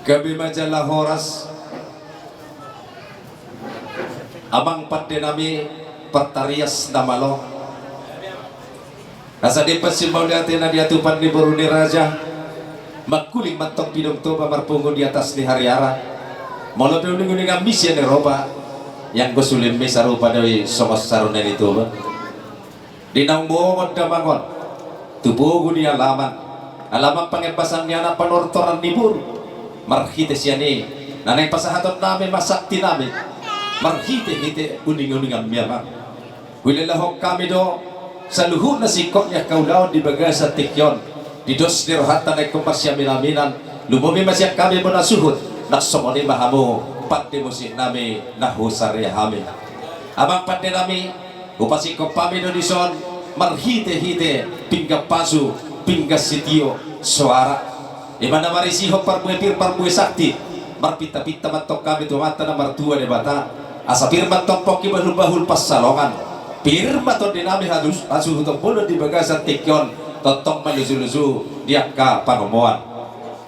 Gabe ma jala horas. Amang pande nami partarias na malo. Asa dipasimauliate na di atupan ni boru ni raja. Mangkuling mantong pidong Toba marpungu di atas ni hariara. Molo pe uning-uningan mi sian Eropa, ianggo sulim mi sarupa do i songon sarune ni Toba. Di naung bongot damang on tu pogu ni alaman, alaman pangembasan ni anak panortoran ni boru. Marhite sian i na naeng pasahaton nami ma sakti nami marhite-hite uning-uningan mi, amang. Huilelahon hami do saluhutna singkop ni angka ulaon di bagasan tingki on. Di dos ni rohanta na ingkon marsiamin-aminan, lumobi ma sian hami bona suhut, nang songon i ma hamu pande musik nami na husarihon hami. Amang pande nami, hupasingkop hami do dison marhite-hite pinggan pasu, pinggan sitio soara. I ma na marisihon parbue pir, parbue sakti. Marpinta-pinta mantong hami tu Amanta na martua Debata, asa pir mantong pongki bahul-bahul pansalongan. Pir ma tondi nami hasuhuton bolon di bagasan tingki on, tongtong ma luju-luju di angka panomoan.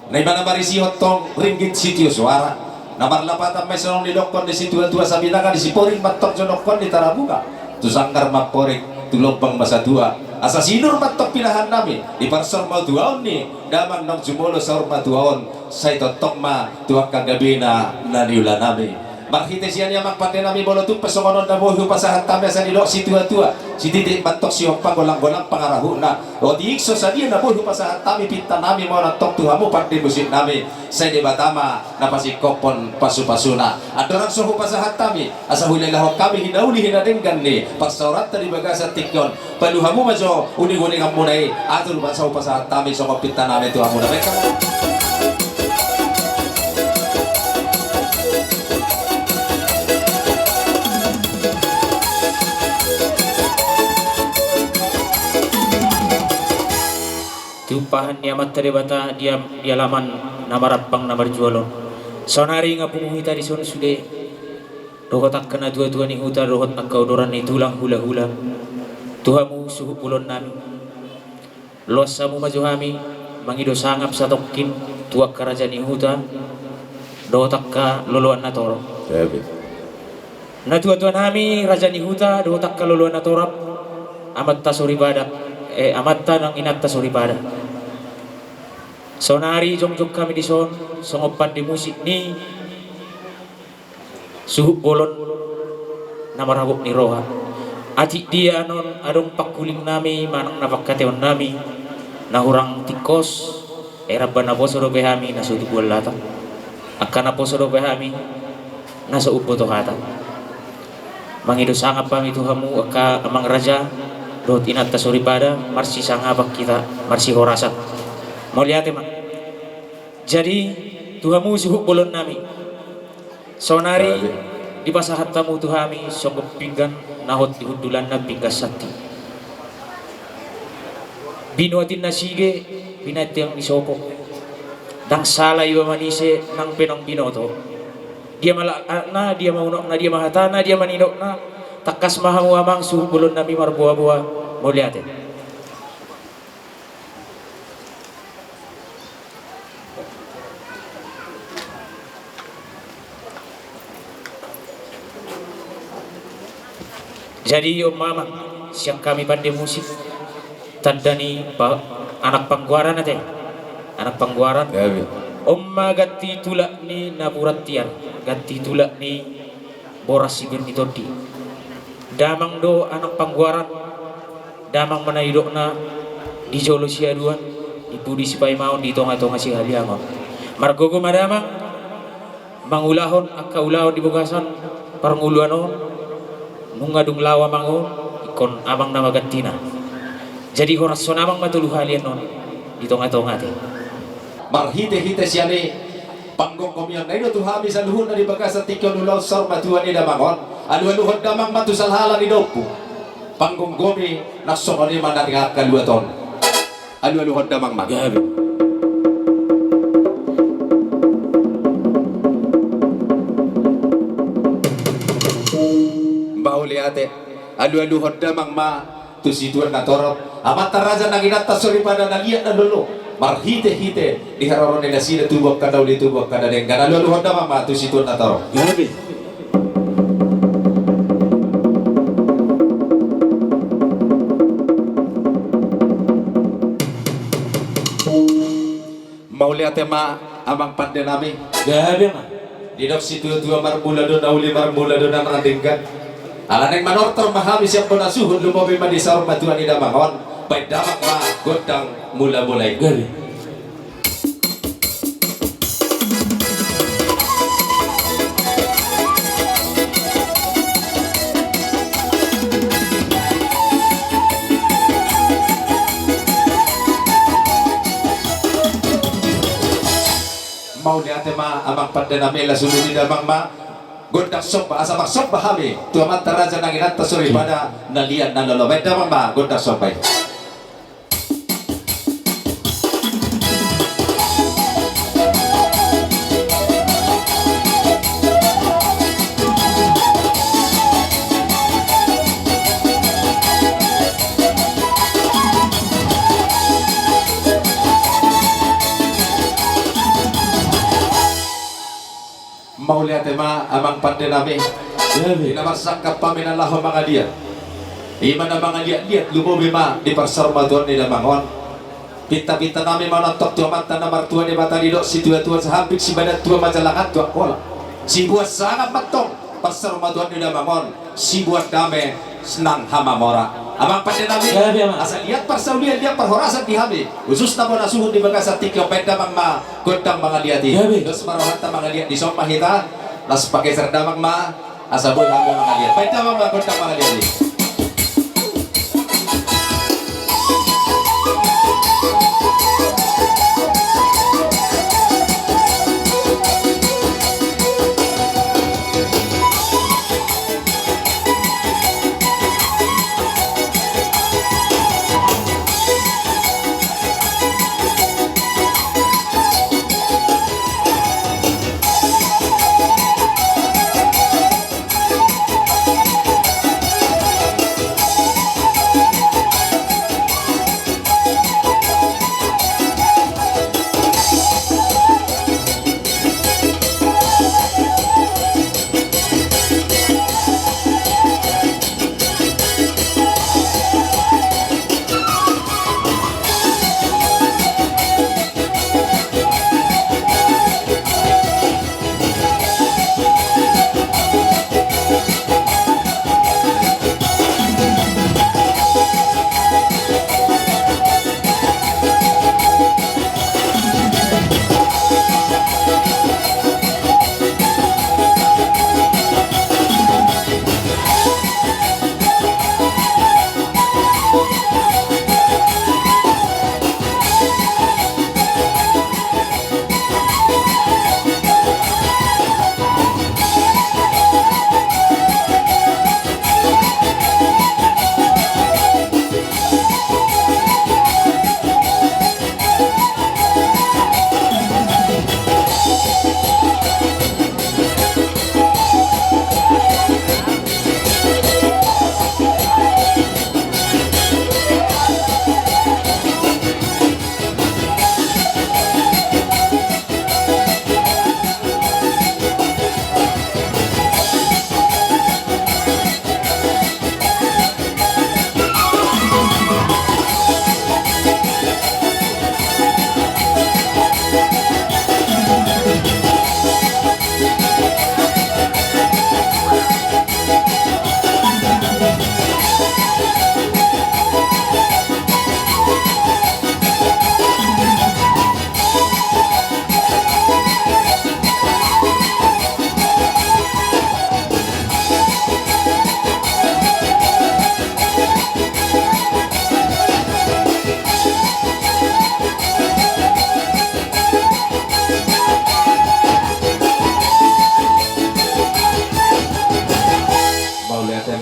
Na i ma na marisihon tong ringgit sitio soara. Na marlapatan ma i songon nidokkon ni situa-tua, sabinanga ni Siporing mantong jonongkon ni Tarabunga. Tu sanggar ma amporik, tu lombang ma satua. Asa sinur mantong pinahan nami, diparsor ma tuaon ni damang naung jumolo saur matua on, sai tongtong ma tu angka gabena na niula nami. Marhite sian i, amang pande nami, molo tung pe songon on na boi hupasahat hami, asa didok situa-tua, sititik mantong siompa, golang-golang pangarahutna. Otik so sadia na boi hupasahat hami, pinta nami ma on antong tu hamu pande musik nami, sai Debata ma na pasingkophon pasu-pasuna. Andorang so hupasahat hami, asa huilelahon hami hinauli hinadenggan ni parsaoranta di bagasan tingki on. Palu hamu ma jo uning-uninganmuna i, atur ma asa hupasahat hami songon pinta nami tu hamuna. Baen hamu. Tumpahan ni Amanta Debata di am-, di alaman na marampang na marjual on. Saonari nga pungu hita dison sude, dohot angka natuatua ni huta, dohot angka uduran ni tulang hulahula. Tu hamu suhut bolon nami, loas hamu ma jo hami mangido sangap satongkin tu angka raja ni huta dohot angka loloan na torop. Natuatua nami, raja ni huta dohot angka loloan na torop, amanta soripada, eh, amanta nang inanta soripada. Saonari jongjong hami dison songon pande musik ni suhut bolon na marhabot ni roha. Atik dia annon adong pangkuling nami manang na pangkataion nami na hurang tingkos, ai ramba naposo dope hami na so tubuan lata. Angka naposo dope hami na so umboto hata. Mangido sangap hami tu hamu angka amang raja dohot inanta soripada, marsisangapan hita, marsihorasan. Mauliate ma. Jadi tu hamu suhut bolon nami, saonari dipasahat hamu tu hami songon pinggan na hot di hundulanna, pinggan santi. Binoan ni na sige, binoan ni sopo. Ndang sala iba manise nang pe naung binoto. Dia ma lakatna, dia ma unokna, dia ma hatana, dia ma nidokna. Tangkas ma hamu amang suhut bolon nami marboaboa. Mauliate. Jadi on ma amang, sian hami pande musik, tanda ni pa-, anak panggoaran ate, anak panggoaran. On ma ganti tulak ni napuran tiar, ganti tulak ni boras sipir ni tondi. Damang do anak panggoaran, damang ma na nidokna di jolo siaduan, di pudi sipaimaon, di tongatonga sihaliangon. Margogo ma damang mangulahon angka ulaon di bagasan parngoluan on. Nunga dung laho amang on, ingkon amang na magantina. Jadi horashon amang ma tolu hali annon di tongatonga ate. Marhitehite sian i panggomgomion na i do tu hami saluhutna di bagasan tingki on ulaon saur matua ni damang on. Alualuhon damang ma tu sahalala ni da ompu. Panggomgomi na songon i ma na di angka luat on. Alualuhon damang ma. Gabe. Mauliate. Alualuhon damang ma tu situan na torop, amanta raja nang inanta soripada na liat na lolo, marhitehite di haroro ni nasida tubu angka na uli tubu angka na denggan. Alualuhon damang ma tu situan na torop. Gabe. Mauliate ma amang pande nami. Gabe ma. Didok situatua marmula do na uli, marmula do na denggan. Ala naeng manortor ma hami sian bona suhut, lumobi ma di saur matua ni damang on. Baen damang ma gondang mulamula i. Gabe. Mauliate ma amang pande nami, laos uli ni damang ma gondang somba, asa marsomba hami tu amanta raja nang inanta soripada na liat na lolo. Baen damang ma gondang somba i. Mauliate ma amang pande nami. Ia, i na marsangkap hami na laho mangaliat, i ma na mangaliatliat, lumobi ma di parsaurmatuaon ni damang on. Pintapinta nami manongtong tu Amanta na martua Debata, didok situatua: Sahambing sibadan tua, majalangan tu Angkola. Siboan sangap ma antong parsaurmatuaon ni damang on, siboan dame nang hamamora. Amang pande nami, asa liat parsaulian, liat parhorasan di hami, khususna bona suhut di bagasan tingki on. Baen damang ma gondang mangaliat i. Dos ma rohanta mangaliat, dison ma hita. Laos pageser damang ma, asa boi hami mangaliat. Baen damang ma gondang mangaliat i.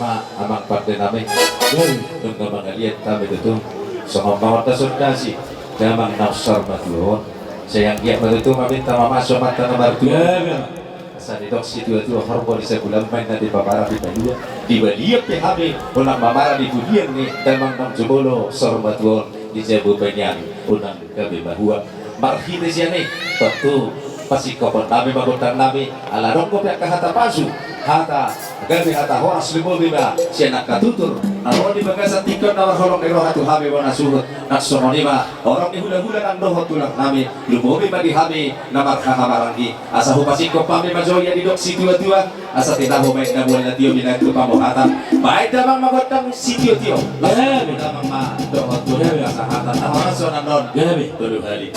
Amang pande nami, nunga mangaliat hami tutu songon mangondasondasi damang naung saur matua on. Sai anggiat ma tutu maminta mamasumasu amanta na martua. Asa didok situatua, horbo ni sabulan ma inna di pamara di palua. Di balian pe hami unang mamara di pudian ni damang naung jumolo saur matua on, di jabu pe nian unang gabe mahua. Marhite sian i, tontu pasingkophon nami ma gondang nami, ala adong dope angka hata pasu, hata gabe, hata horas, lumobi ma sian angka tutur na ro di bagasan tingki on na marholong ni roha tu hami bona suhut. Nang songon i ma horong ni hulahula nang dohot tulang nami, lumobi ma di hami na marhahamaranggi. Asa hupasingkop hami ma jo ia didok situatua, asa tinahu ma inna mual na tio, binahen tu pamohatan. Baen damang ma gondang sitiotio. Las damang ma dohot tulang, hasahatan na horas songon on. Tolu hali.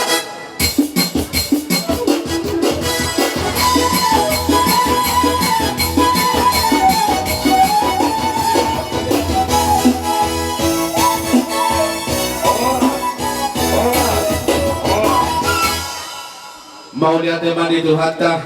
Mauliate ma di Tuhanta,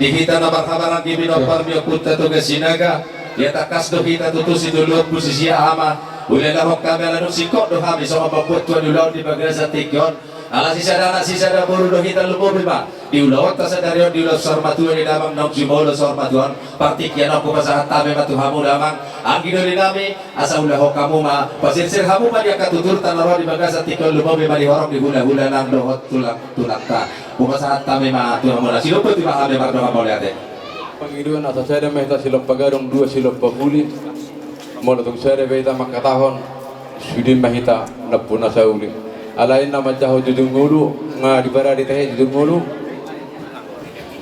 di hita na marhahamaranggi, pinompar ni ompunta Toga Sinaga. Ia tangkas do hita tutu sitolu ompu sisia ama, ulaon hami ala dung singkop do hami songon mambuat tua ni ulaon di bagasan tingki on. Ala sisada anak sisada boru do hita, lumobi ma di ulaonta sadari on di ulaon saur matua ni damang naung jumolo saur matua on. Partingkian on hupasahat hami ma tu hamu damang, anggi doli nami, asa ulahon hamu ma, pasirsir hamu ma di angka tuturta na ro di bagasan tingki on, lumobi ma di horong ni hulahula nang dohot tulang, tulangta. Hupasahat hami ma tu hamuna, sidohot i ma hami mardongan mauliate. Pangidoan asa sada ma hita silompa gadong, dua silompa puli. Molo tung sada pe hita mangkatahon, sude ma hita nampuna sauli. Alai na manjaha jujur ngolu, nga diparade tahe jujur ngolu.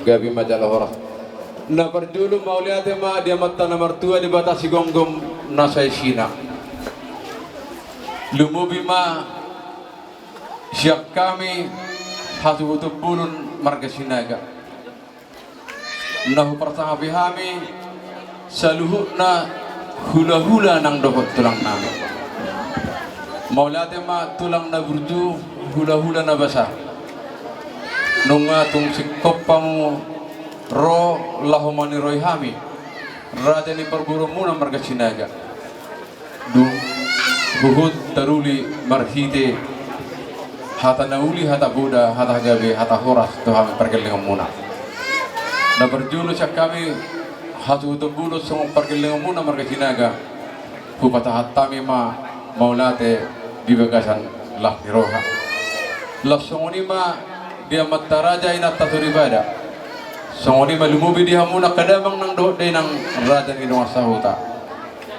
Gabe ma jala horas. Na parjolo mauliate ma di Amanta na martua Debata Sigomgom na saisina. Lumobi ma sian hami hasuhuton bolon marga Sinaga. Na huparsangapi hami saluhutna hulahula nang dohot tulang nami. Mauliate ma tulang na burju, hulahula na basa. Nunga tung singkop hamu ro laho maniroi hami, raja ni parboruonmuna marga Sinaga. Dung huhut taruli marhite hata na uli, hata poda, hata gabe, hata horas tu hami pargellengonmuna. Na parjolo sian hami hasuhuton bolon songon pargellengonmuna marga Sinaga, hupasahat hami ma mauliate di bagasan las ni roha. Laos songon i ma di amanta raja, inanta soripada. Songon i ma lumobi di hamu angka damang nang dohot dainang, raja ni dongan sahuta.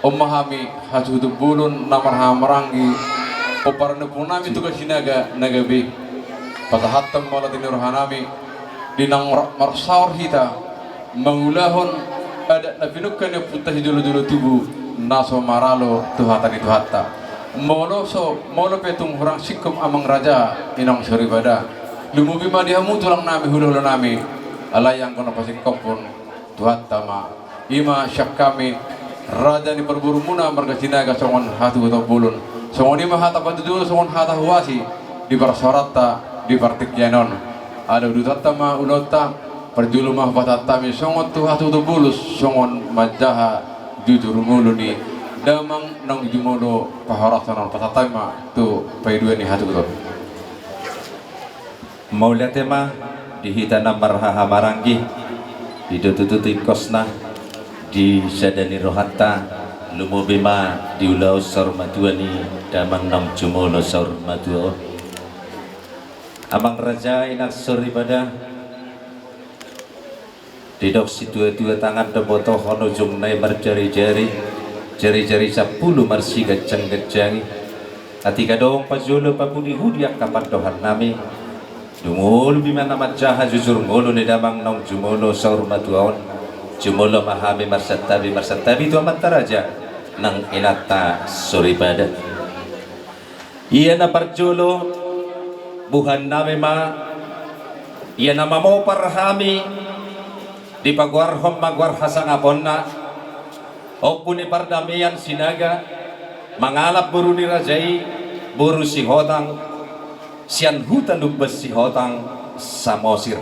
On ma hami hasuhuton bolon na marhahamaranggi, pomparan ni ompu nami Toga Sinaga na gabe, pasahathon mauliate ni roha nami di naung rap marsaor hita mangulahon adat na pinungka ni ompunta sijolojolo tubu, na so maralo tu hata ni Tuhanta. Molo so, molo pe tung hurang singkop amang raja, inong soripada, lumobi ma di hamu tulang nami, hulahula nami. Alai anggo na pasingkophon Tuhanta ma, i ma sian hami raja ni parboruonmuna marga Sinaga songon hasuhuton bolon. Songon i ma hata pajojolo songon hata huasi di parsaoranta di partingkian on. Ala udutonta ma ulaonta, parjolo ma hupasahat hami songon tu hasuhuton bolon songon manjaha jujur ngolu ni damang naung jumolo pahorasan on. Pasahat hami ma tu paidua ni hasuhuton. Mauliate ma di hita na marhahamaranggi, i do tutu tingkosna di sada ni rohanta, lumobi ma di ulaon saur matua ni damang naung jumolo saur matua on. Amang raja, inang soripada, didok situatua, tangan do botohon, ujungna i marjarijari, jarijari sampulu marsiganjangganjangi. Atik adong pajolo papudihudi angka pandohan nami, dung lumobi ma na manjaha jujur ngolu ni damang naung jumolo saur matua on, jumolo ma hami marsantabi, marsantabi tu amanta raja nang inanta soripada. Ia na parjolo, buhan nami ma, ia na mamopar hami, dipagoarhon ma goar hasangaponna, Ompu ni Pardamaian Sinaga, mangalap boru ni raja i, boru Sihotang, sian huta Lumban Sihotang, Samosir.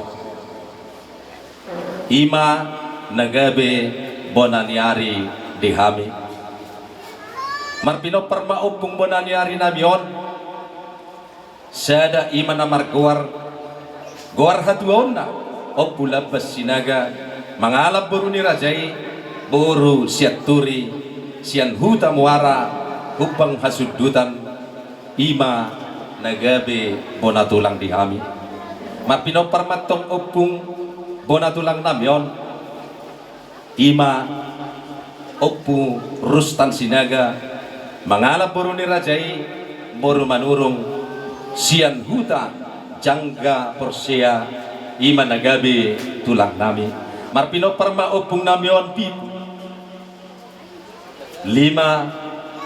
I ma na gabe bona ni ari di hami. Marpinompar ma ompung bona ni ari nami on, sada i ma na margoar, goar hatuaonna, Ompu Lambas Sinaga, mangalap boru ni raja i, boru Sianturi, sian huta Muara, Humbang Hasundutan, i ma na gabe bona tulang di hami. Marpinompar ma antong ompung bona tulang nami on, i ma Ompu Rustan Sinaga, mangalap boru ni raja i, boru Manurung, sian huta Jangga Porsea, i ma na gabe tulang nami. Marpinompar ma ompung nami on pitu. Lima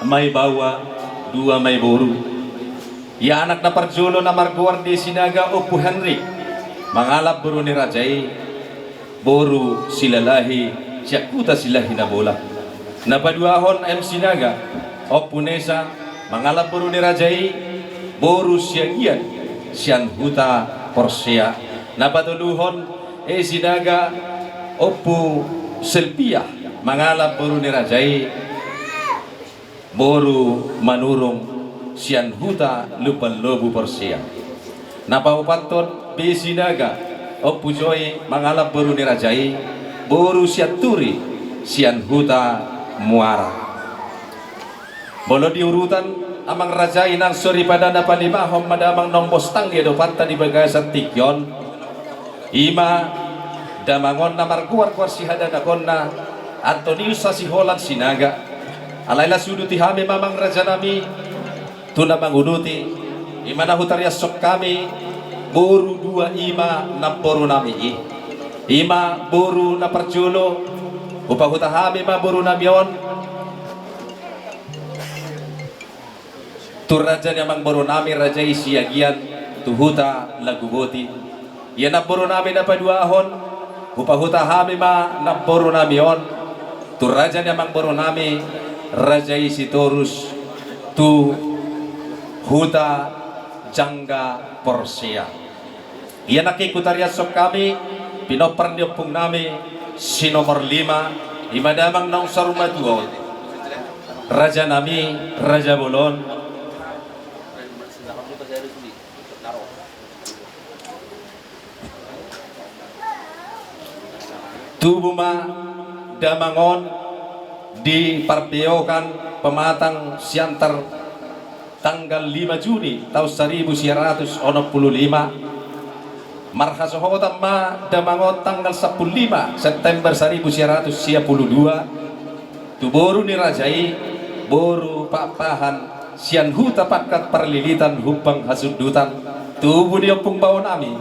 ma i baoa, dua ma i boru. Ia anak na parjolo na margoar di Sinaga Ompu Henrik, mangalap boru ni raja i, boru Silalahi, sian huta Silahi Nabolak. Na paduahon M Sinaga, Ompu Nesa, mangalap boru ni raja i, boru Siagian, sian huta Porsea. Na patoluhon E Sinaga, Ompu Selpiah, mangalap boru ni raja i, boru Manurung, sian huta Lumban Lobu Porsea. Na paopathon B Sinaga, Ompu Joi, mangalap boru ni raja i, boru Sianturi, sian huta Muara. Molo di urutan, amang raja, inang soripada, na palimahon ma damang naung bostang di adopanta di bagasan tingki on, i ma damang on na margoar-goar sihadanakonna, Antonius Hasiholan Sinaga. Alai las uduti hami ma, amang raja nami, tu na manguduti, i ma na hutariashon hami, boru dua i ma namboru nami i. I ma boru na parjolo, hupahuta hami ma boru nami on tu raja ni amangboru nami, raja i Siagian, tu huta Laguboti. Ia namboru nami na paduahon, hupahuta hami ma namboru nami on tu raja ni amangboru nami, raja i Sitorus, tu huta Jangga Porsea. Ia nangkin hutariashon hami pinompar ni ompung nami si nomor lima, i ma damang naung saur matua on, raja nami, raja bolon. Tubu ma damang on di parbeokan Pematang Siantar, tanggal lima Juni taon saribu sia ratus onom pulu lima. Marhasohotan ma damang on tanggal sampulu lima September saribu sia ratus sia pulu dua, tu boru ni raja i, boru Pakpahan, sian huta Pangkat Parlilitan, Humbang Hasundutan. Tubu ni ompung bao nami,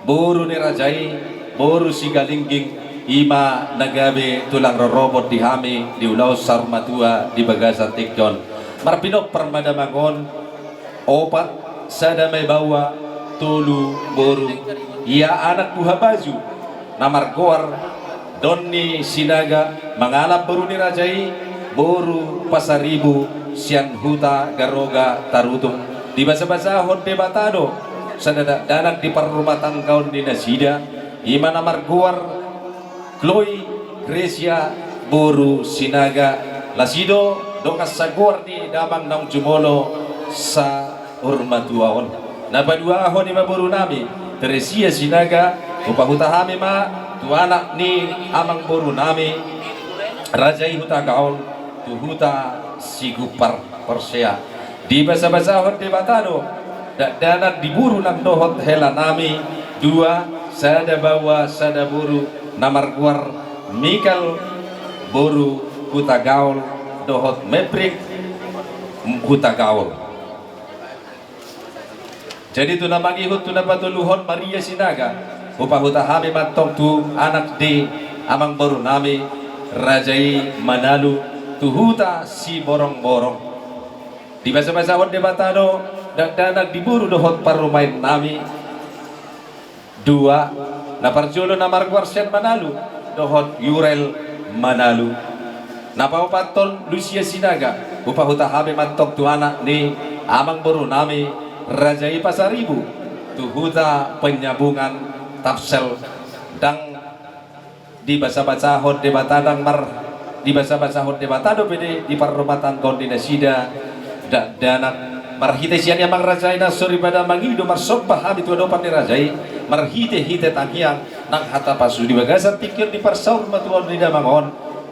boru ni raja i, boru Sigalingging, i ma na gabe tulang rorobot di hami di ulaon saur matua di bagasan tingki on. Marpinompar ma damang on opat, sada ma i baoa, tolu boru. Ia anak buha baju na margoar Doni Sinaga, mangalap boru ni raja i, boru Pasaribu, sian huta Garoga Tarutung. Dibasabasahon Debata do sada dakdanak di parrumatanggaon ni nasida, i ma na margoar Chloe Gracia boru Sinaga. Las i do dongan sagoar ni damang naung jumolo saur matua on. Na paduahon i ma boru nami Teresia Sinaga, hupahuta hami ma tu anak ni amangboru nami, raja i Hutagaol, tu huta Sigumpar Porsea. Dibasabasahon Debata do dakdanak di boru nang dohot hela nami, dua, sada baoa sada boru, na margoar Mikal boru Hutagaol dohot Meprik Hutagaol. Jadi tu na mangihut tu na patoluhon Maria Sinaga, hupahuta hami ma antong tu anak di amangboru nami, raja i Manalu, tu huta Siborongborong. Dibasabasahon Debata do dakdanak di boru dohot parumaen nami, dua, na parjolo na margoar sian Manalu dohot Yurel Manalu. Na paopathon Lusia Sinaga, hupahuta hami ma antong tu anak ni amangboru nami, raja i Pasaribu, tu huta Penyabungan, Tapsel. Ndang dibasabasahon Debata, ndang mar Dibasabasahon Debata dope di, di parrumatanggaon ni nasida dakdanak. Marhite sian i amang raja i na soripada mangido marsomba hami tu adopan ni raja i, marhitehite tangiang nang hata pasu di bagasan tingki on di parsaurmatuaon ni damang on,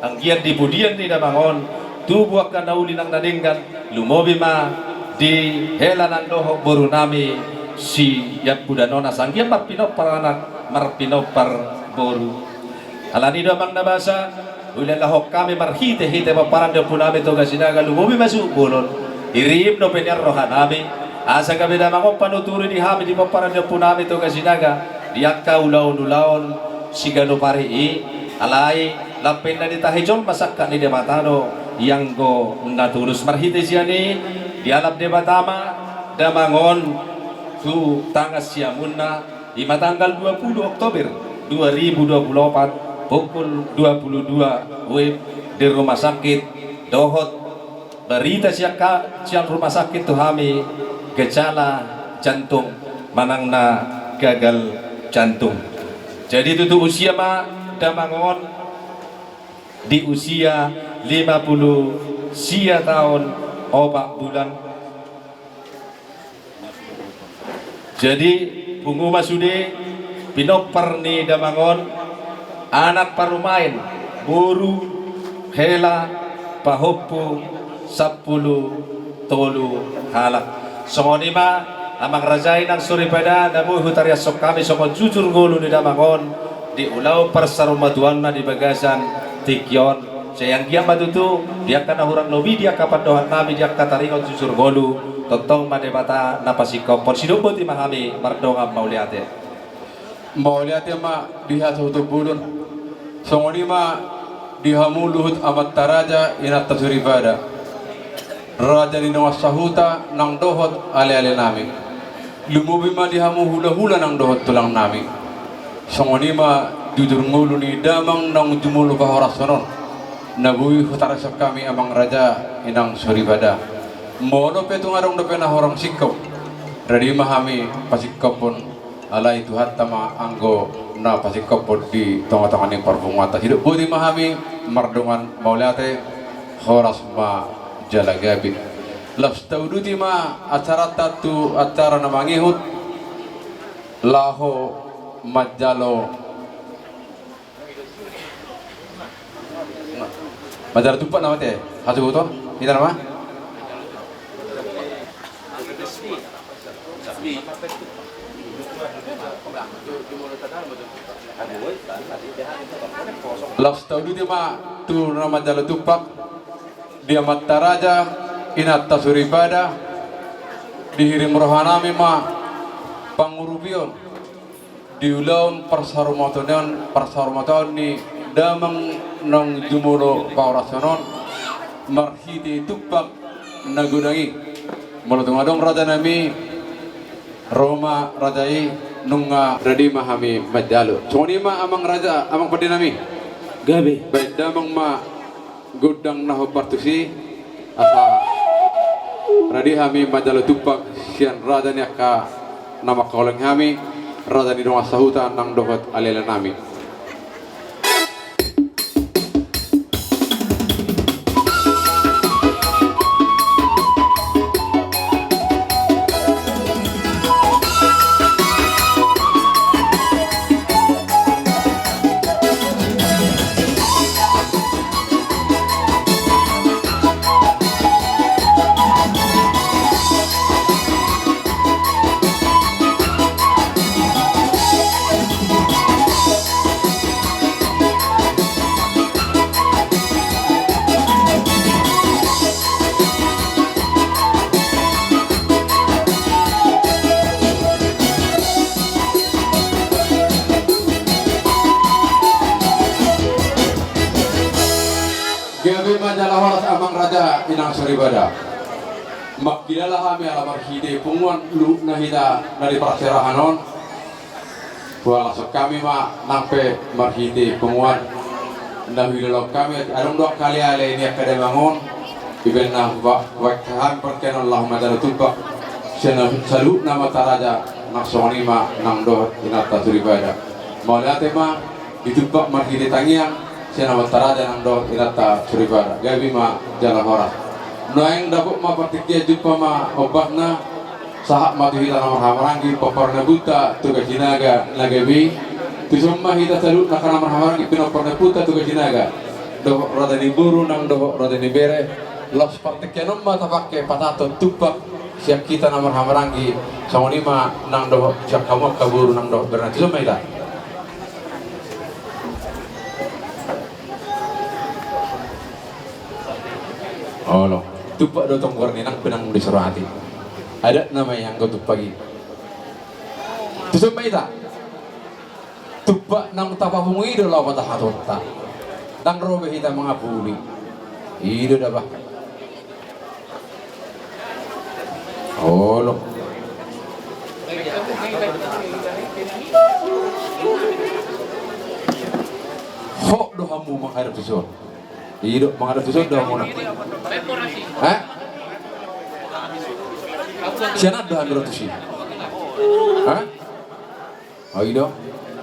anggiat di pudian ni damang on tubu angka na uli nang na denggan, lumobi ma di hela nang dohot boru nami siampudan on asa anggiat marpinompar anak marpinompar boru. Alani do amang na basa, huilahon hami marhitehite pomparan ni ompu nami Toga Sinaga lumobi ma suhut bolon. Irim dope nian roha nami asa gabe damang on panuturi di hami di pomparan ni ompu nami Toga Sinaga, di angka ulaonulaon siganup ari i. Alai lampe na ditahi jolma sangkap ni Debata do ianggo na tulus. Marhite sian i dialap Debata ma damang on tu tangan siamunna. I ma tanggal dua puluh Oktober dua ribu dua puluh opat, pukul dua puluh dua W I B di rumah sakit, dohot barita sian ka-, sian rumah sakit tu hami, gejala jantung manang na gagal jantung. Jadi tutu usia ma damang on di usia lima puluh sia taon opat bulan. Jadi pungu ma sude pinompar ni damang on, anak parumaen, boru, hela, pahompu, sampulu tolu halak. Songon i ma amang raja i nang soripada na boi hutariashon hami songon jujur ngolu ni damang on di ulaon parsaurmatuaonna di bagasan tingki on. Sai anggiat ma tutu di angka na hurang lobi, di angka pandohan nami, di angka taringot jujur ngolu, tongtong ma Debata na pasingkophon. Sidok boti ma hami mardongan mauliate. Mauliate ma di hasuhuton bolon. Songon i ma di hamu luhut amanta raja, inanta soripada, raja ni dongan sahuta nang dohot aleale nami. Lumobi ma di hamu hulahula nang dohot tulang nami. Songon i ma jujur ngolu ni damang naung jumolo pahorashon on na boi hutariashon hami amang raja, inang soripada. Molo pe tung adong dope na hurang singkop, rade ma hami pasingkophon. Alai Tuhanta ma anggo na pasingkophon di tongatonga ni parpunguanta. Sidok boti ma hami mardongan mauliate. Horas ma jala gabe. Laos tauduti ma acaranta tu acara na mangihut, laho manjalo, manjalo tumpak nama te, hasuhuton, hita nama. Laos tauduti ma tu na manjalo tumpak, di amanta raja, inanta soripada, dihirim roha nami ma pangurupion di ulaon parsaurmatuaon, parsaurmatuaon ni damang naung jumolo pahorashon on marhite tumpak na godang i. Molo tung adong raja nami, ro ma raja i, nunga rade ma hami manjalo. Songon i ma amang raja, amang pande nami. Gabe. Baen damang ma gondang na hombar tusi, asa rade hami manjalo tumpak sian raja ni angka na mangkaholongi hami, raja ni dongan sahuta nang dohot aleale nami. Gabe ma jala horas amang raja, inang soripada. Mangkilala hami ala marhite punguan luhutna hita na di parserahan on. Hualashon hami ma nang pe marhite punguan na huilalahon hami, adong do angka aleale ni angka damang on. Ibaen na huba-, hubaen hami parkenon laho manjalo tumpak sian saluhutna amanta raja, nang songon i ma nang dohot inanta soripada. Mauliate ma di tumpak marhite tangiang, sian amanta raja nang dohot inanta soripada. Gabe ma jala horas. Nuaeng dapot ma partingkian, jumpa ma ombasna. Sahat ma tu hita na marhahamaranggi, pomparan ompunta Toga Sinaga na gabe i. Tuson ma hita saluhutna angka na marhahamaranggi, pinompar ni ompunta Toga Sinaga dohot raja ni boru nang dohot raja ni bere. Laos partingkian on ma tapangke pasahathon tumpak sian hita na marhahamaranggi, songon i ma nang dohot sian hamu angka boru nang dohot bere. Tuson ma hita. Olo, tumpak do tong goar ni inang pe nang di Sorahati. Adat nama i anggo tumpak i. Tuson ma hita. Tumpak naung tapapungu i do laho pasahatonta. Ndang ro be hita mangapuli. I do da bah. Olo. Hot do hamu manghadap tuson. I do, manghadap tuson do hamuna. Hah? Sian an do hamu ro tusi. Hah? O, i do.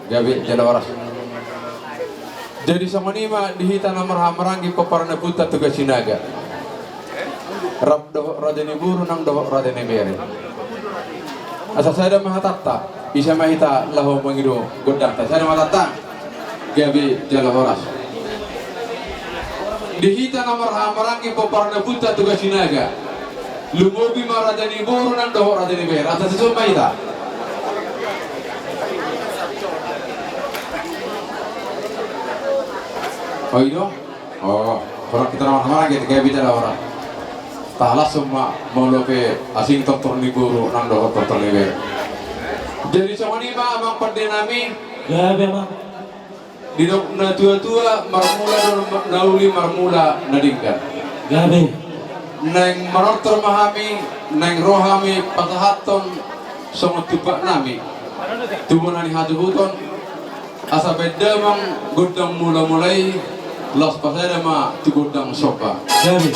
Gabe jala horas. Jadi songon i ma di hita na marhahamaranggi, pomparan ni ompunta Toga Sinaga, rap dohot raja ni boru nang dohot raja ni bere. Asa sada ma hatanta, ise ma hita laho mangido gondangta. Sada ma hatanta. Gabe jala horas. Di hita na marhahamaranggi, pomparan ni ompunta Toga Sinaga, lumobi ma raja ni boru nang dohot raja ni bere. Asa tuson ma hita. O, i do. O, holan hita na marhahamaranggi, gabe jala horas. Taha las ma, molo pe asing tortor ni boru nang dohot tortor ni bere. Jadi songon i ma amang pande nami. Gabe, amang. Didok natuatua, marmula do na uli, marmula na denggan. Gabe. Naeng manortor ma hami, naeng ro hami pasahathon songon tumpak nami tu bona ni hatubuton. Asa baen damang gondang mulamula i, laos pasada ma tu gondang somba. Gabe.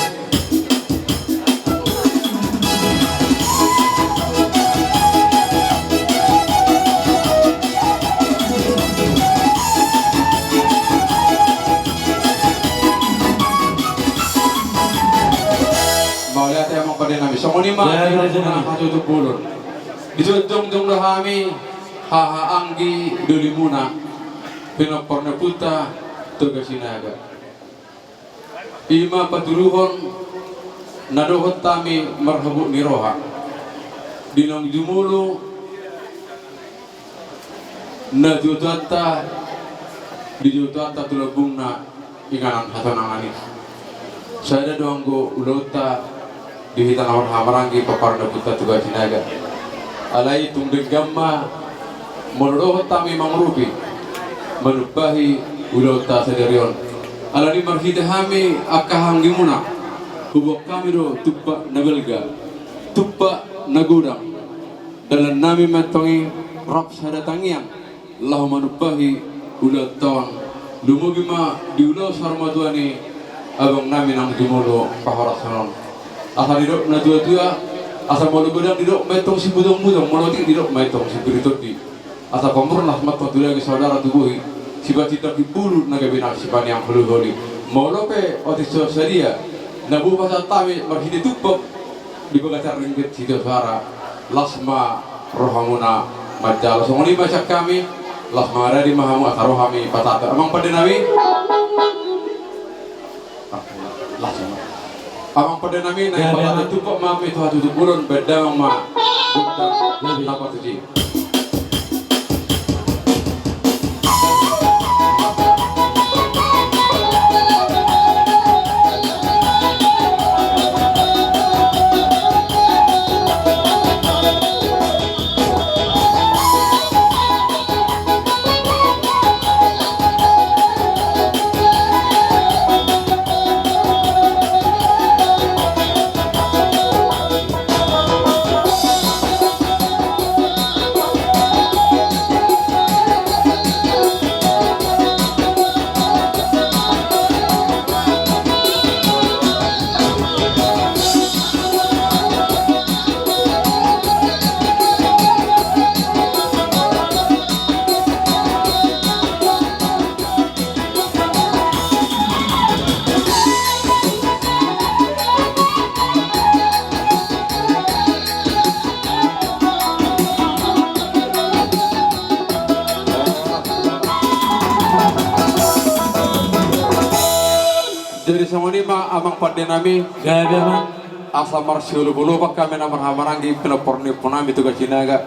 Mauliate amang pande nami. Songon i ma. Ya, di ya, ya. Hatutup bulun. Dijongjong do hami haha anggi dolimuna, pinompar ni ompunta Toga Sinaga. I ma patuduhon na dohot hami marhabot ni roha di naung jumolo natuatuanta, di tuatuanta tu lambungna inganan hasonangan i. Sada do anggo ulaonta di hita na marhahamaranggi, pomparan ni ompunta Toga Sinaga. Alai tung denggan ma molo dohot hami mangurupi, manumpahi ulaonta sadari on. Alani marhite hami angka haha anggimuna, huboan hami do tumpak na balga, tumpak na godang. Dalan nami ma antong i rap sada tangiang laho manumpahi ulaonta on. Lumobi ma di ulaon saur matua ni abang nami naung jumolo pahorasan on. Asa didok natuatua, asa molo godang didok ma antong simbutongmbutong, molo otik didok ma antong simbiritondi. Asa pamurnas ma antong tu daging, saudara tu bohi, sipacindak imbulu na gabe nang sipaneang holiholi. Molo pe otik so sadia na boi pasahat hami marhite tumpak di bagasan ringgit sitio suara, las ma rohamuna manjalo. Songon i ma sian hami, las mangaradi ma hamu asa ro hami pasahat. Amang pande nami. Las ma. Amang pande nami, naeng pasahat tumpak ma hami tu hatutup bulun, baen damang ma gondang na patuji. Amang pande nami. Gabe, amang. Asa marsiolopolopan hami na marhahamaranggi pinompar ni ompu nami Toga Sinaga,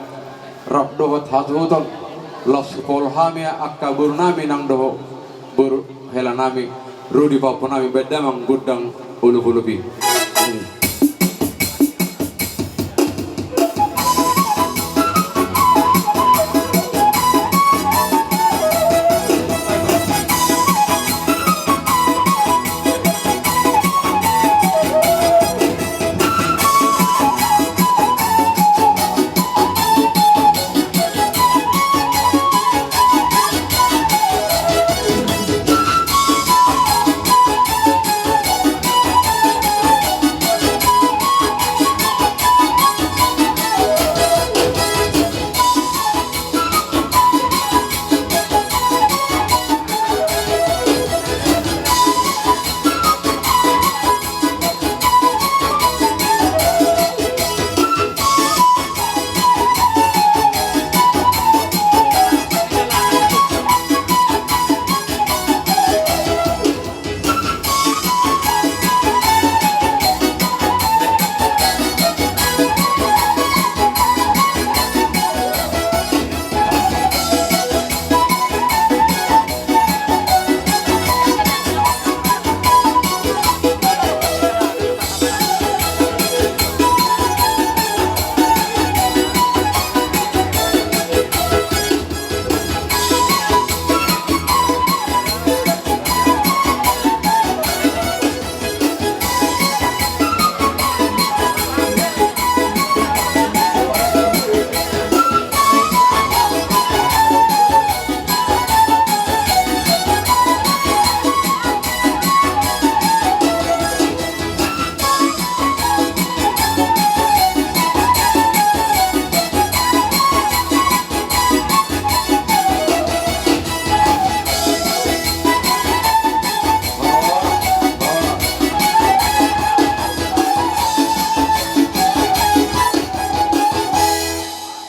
rap dohot hasuhuton. Laos hupahol hami angka boru nami nang dohot boru hela nami, ro di pahompu nami, baen damang gondang olopolop i.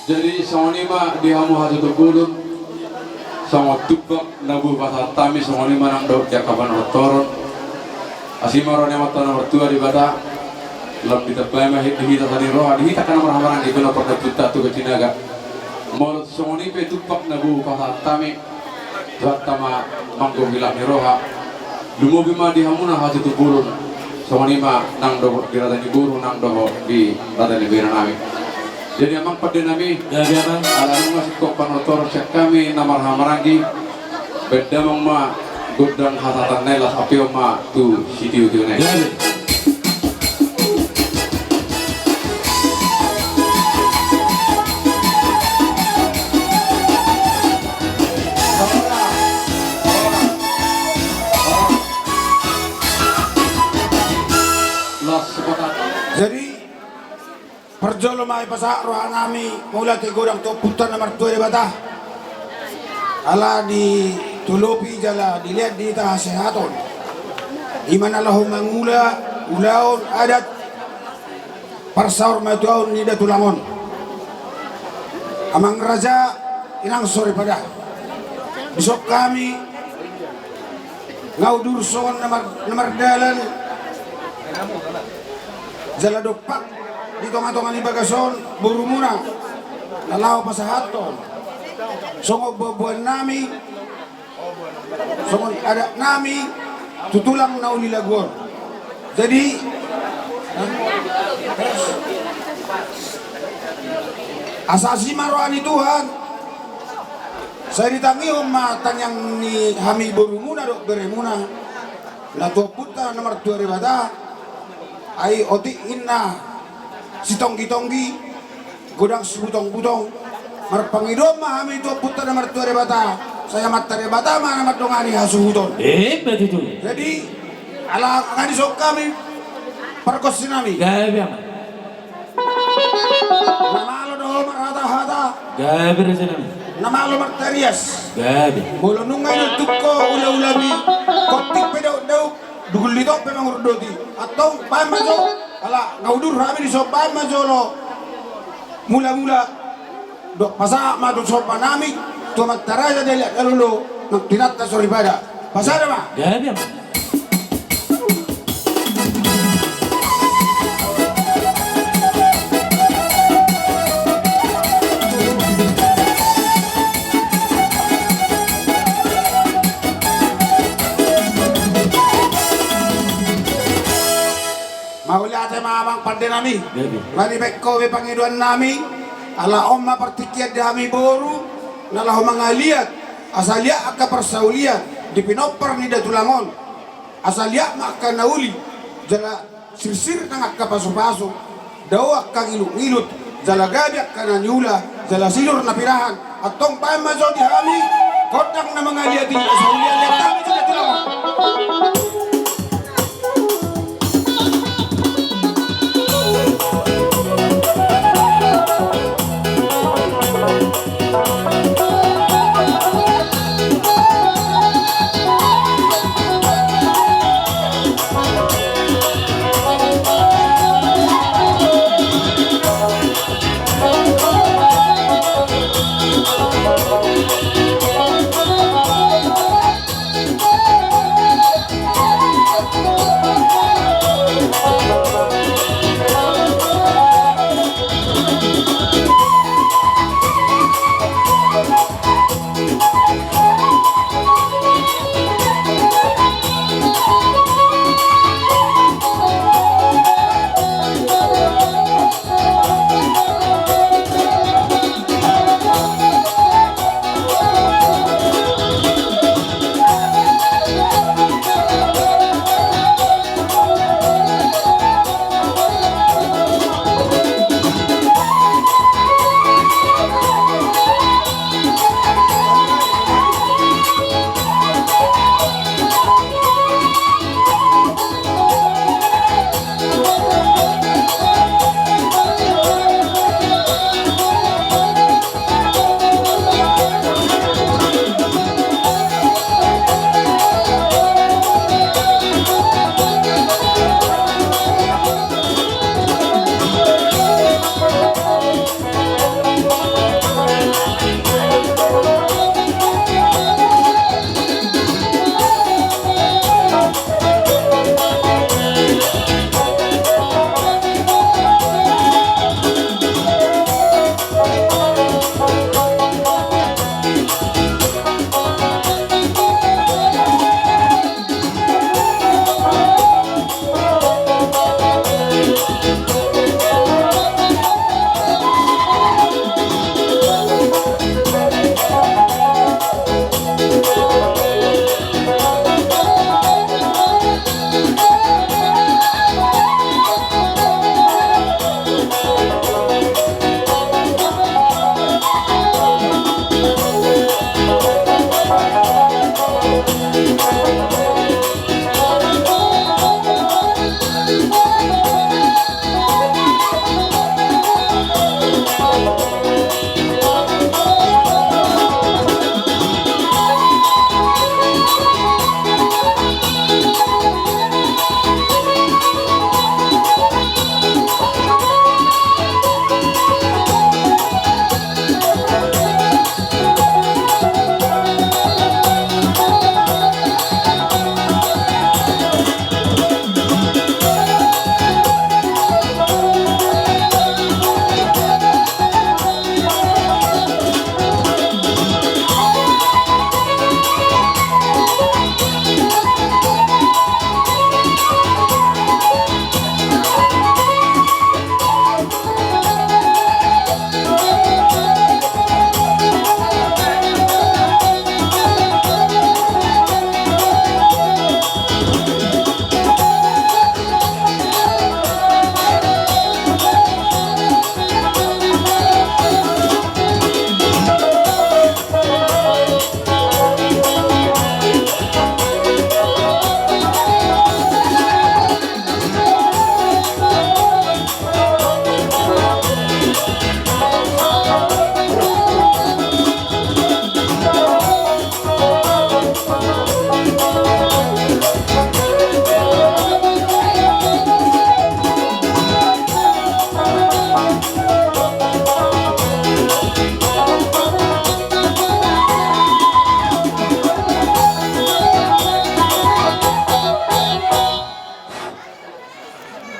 Jadi songon i ma di hamu hasuhuton bolon, songon tumpak na boi pasahat hami, songon i ma nang dohot di angka panortoron. Asi ma roha ni Amanta na martua Debata, lam ditambai ma di hita sahali ni roha, di hita angka na marhahamaranggi pinompar ni ompunta Toga Sinaga. Molo songon i pe tumpak na boi pasahat hami, Tuhanta ma manggohi las ni roha. Lumobi ma di hamuna hasuhuton bolon, songon i ma nang dohot di rade ni boru nang dohot di rade ni bere nami. Jadi amang pande nami, gabe, amang. Ala nunga singkop panortoron sian hami na marhahamaranggi, baen damang ma gondang hasahatan na i, laos ampehon ma tu sitiotio na i. Gabe. Jadi, parjolo ma hupasahat roha nami mauliate godang tu Ompunta na martua Debata. Ala ditolopi jala dilean di hita hasehaton. I ma na laho mangula ulaon adat parsaurmatuaon ni da tulang on. Amang raja, inang soripada. Dison hami nga udur songon na mar-, na mardalan. Jala dompak di tongatonga ni bagas on borumuna na laho pasahathon songon boanboan nami, songon adat nami tu tulang na uli lagu on. Jadi, asa asi ma roha ni Tuhan. Sai ditangihon ma tangiang ni hami borumuna dohot beremuna na tu Ompunta na martua Debata. Ai otik ninna sitonggitonggi, godang sibutong-butong. Marpangidoan ma hami tu Ompunta na martua Debata, sai Amanta Debata ma na mandongani hasuhuton. Emma tutu. Jadi, ala nga dison hami pargonsi nami. Gabe, amang. Na malo do marhatahata. Gabe, raja nami. Na malo martarias. Gabe. Molo nunga inuntun ho ulaulami, tontik pe daukdauk, dungul ni tong pe mangurdoti. Antong baen ma jo, ala nga udur hami dison, baen ma jolo mulamula. Dohot pasahat ma tu somba nami tu amanta raja Dalihan Alolo nang tu inanta soripada. Pasada ma. Gabe, amang. Mauliate ma amang pande nami. Jadi. Mari baen ho be pangidoan nami. Ala on ma partingkian di hami boru na laho mangaliat, asa liat angka parsaulian di pinompar ni da tulang on. Asa liat ma angka na uli, jala sirsir nang angka pasupasu, dao angka ngilutngilut, jala gabe angka na niula, jala sinur na pinahan. Antong baen ma jo di hami gondang na mangaliat i, asa uli-uli hami jo da tulang on.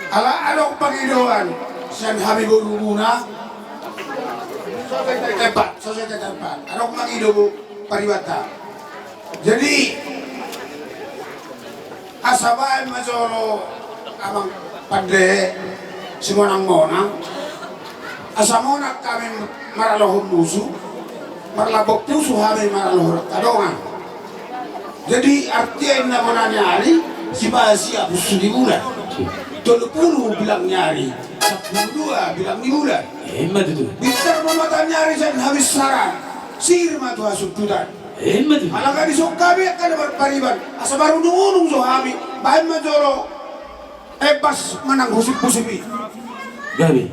Ala adong pangidoan sian hami borumuna. Sosai tempat, sosai tempat. Adong mangido bo pariwata. Jadi asa baen ma jolo Amang pande simonang-monang, asa monang hami maralohon musu, marlambok pusu hami maralohon angka dongan. Jadi artina bona ni ari, sibasia pusu ni bulan, tolu pulu bilang ni ari, sampulu dua bilang ni bulan. Ima tutu. Binsar ma mata ni ari sian habinsaran, sir ma tu hasundutan. Ima tutu. Alana di son hami angka na marpariban, asa marunung-unung jo hami, baen ma jolo embas manang husip-husip i. Gabe.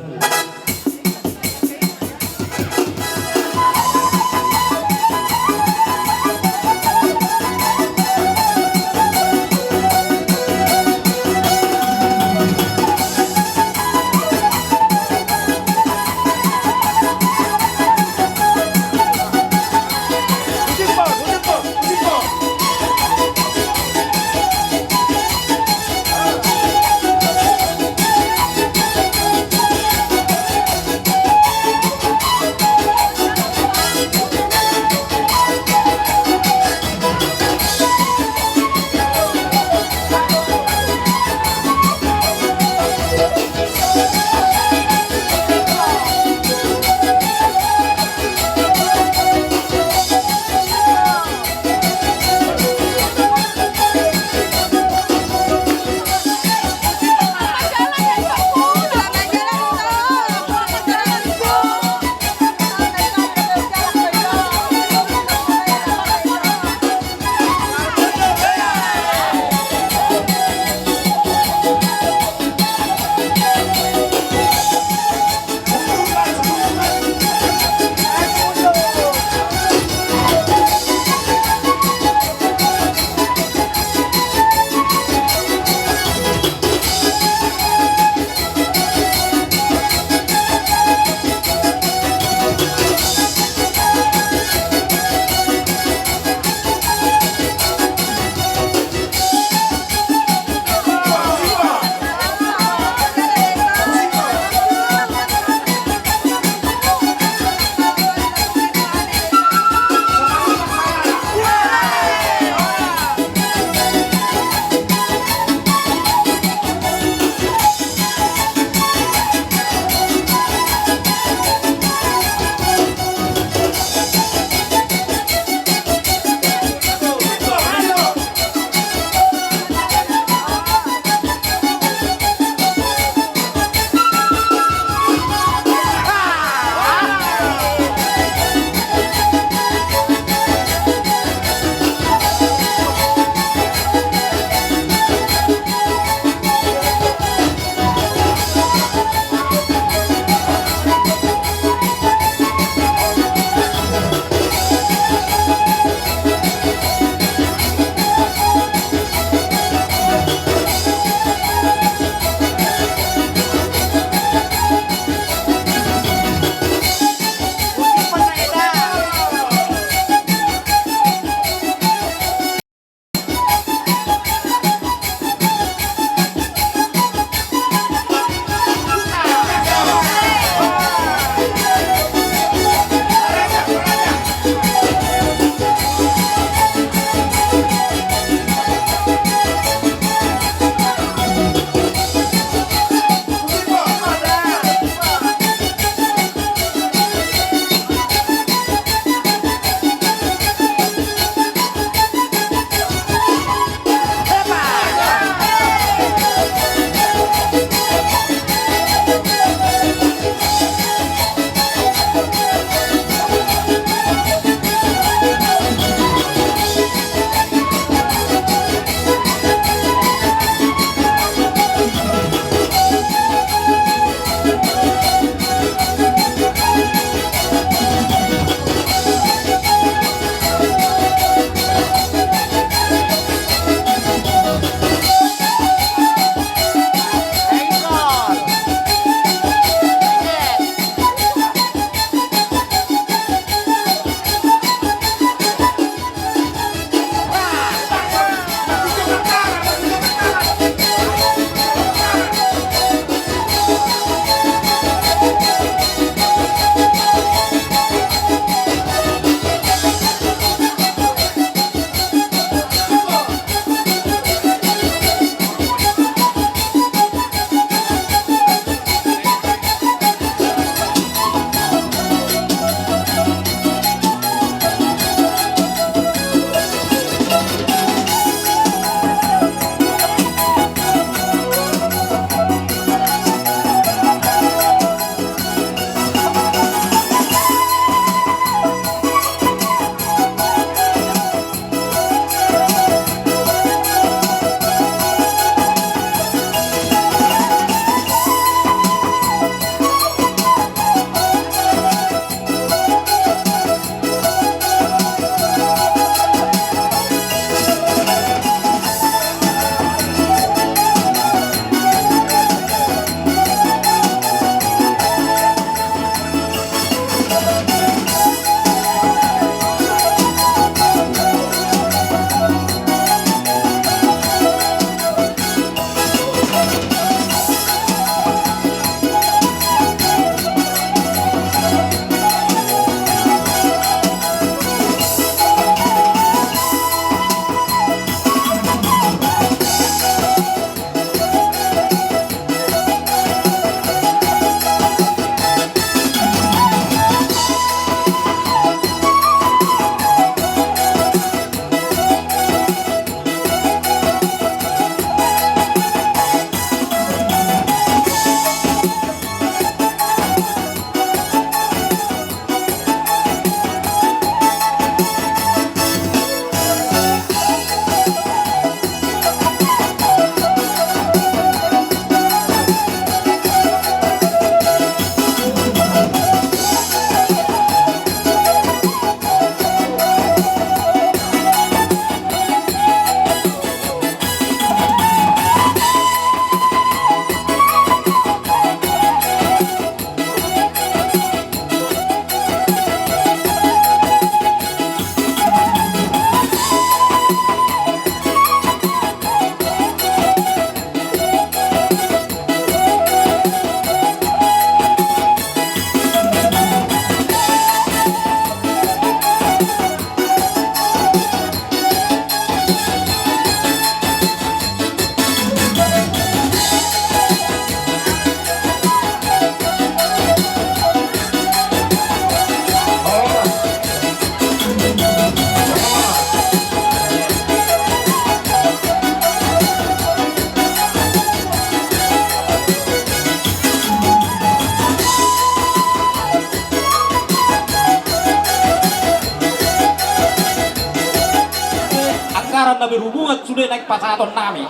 Anggaran na berhubungan sude naeng pasahaton nami.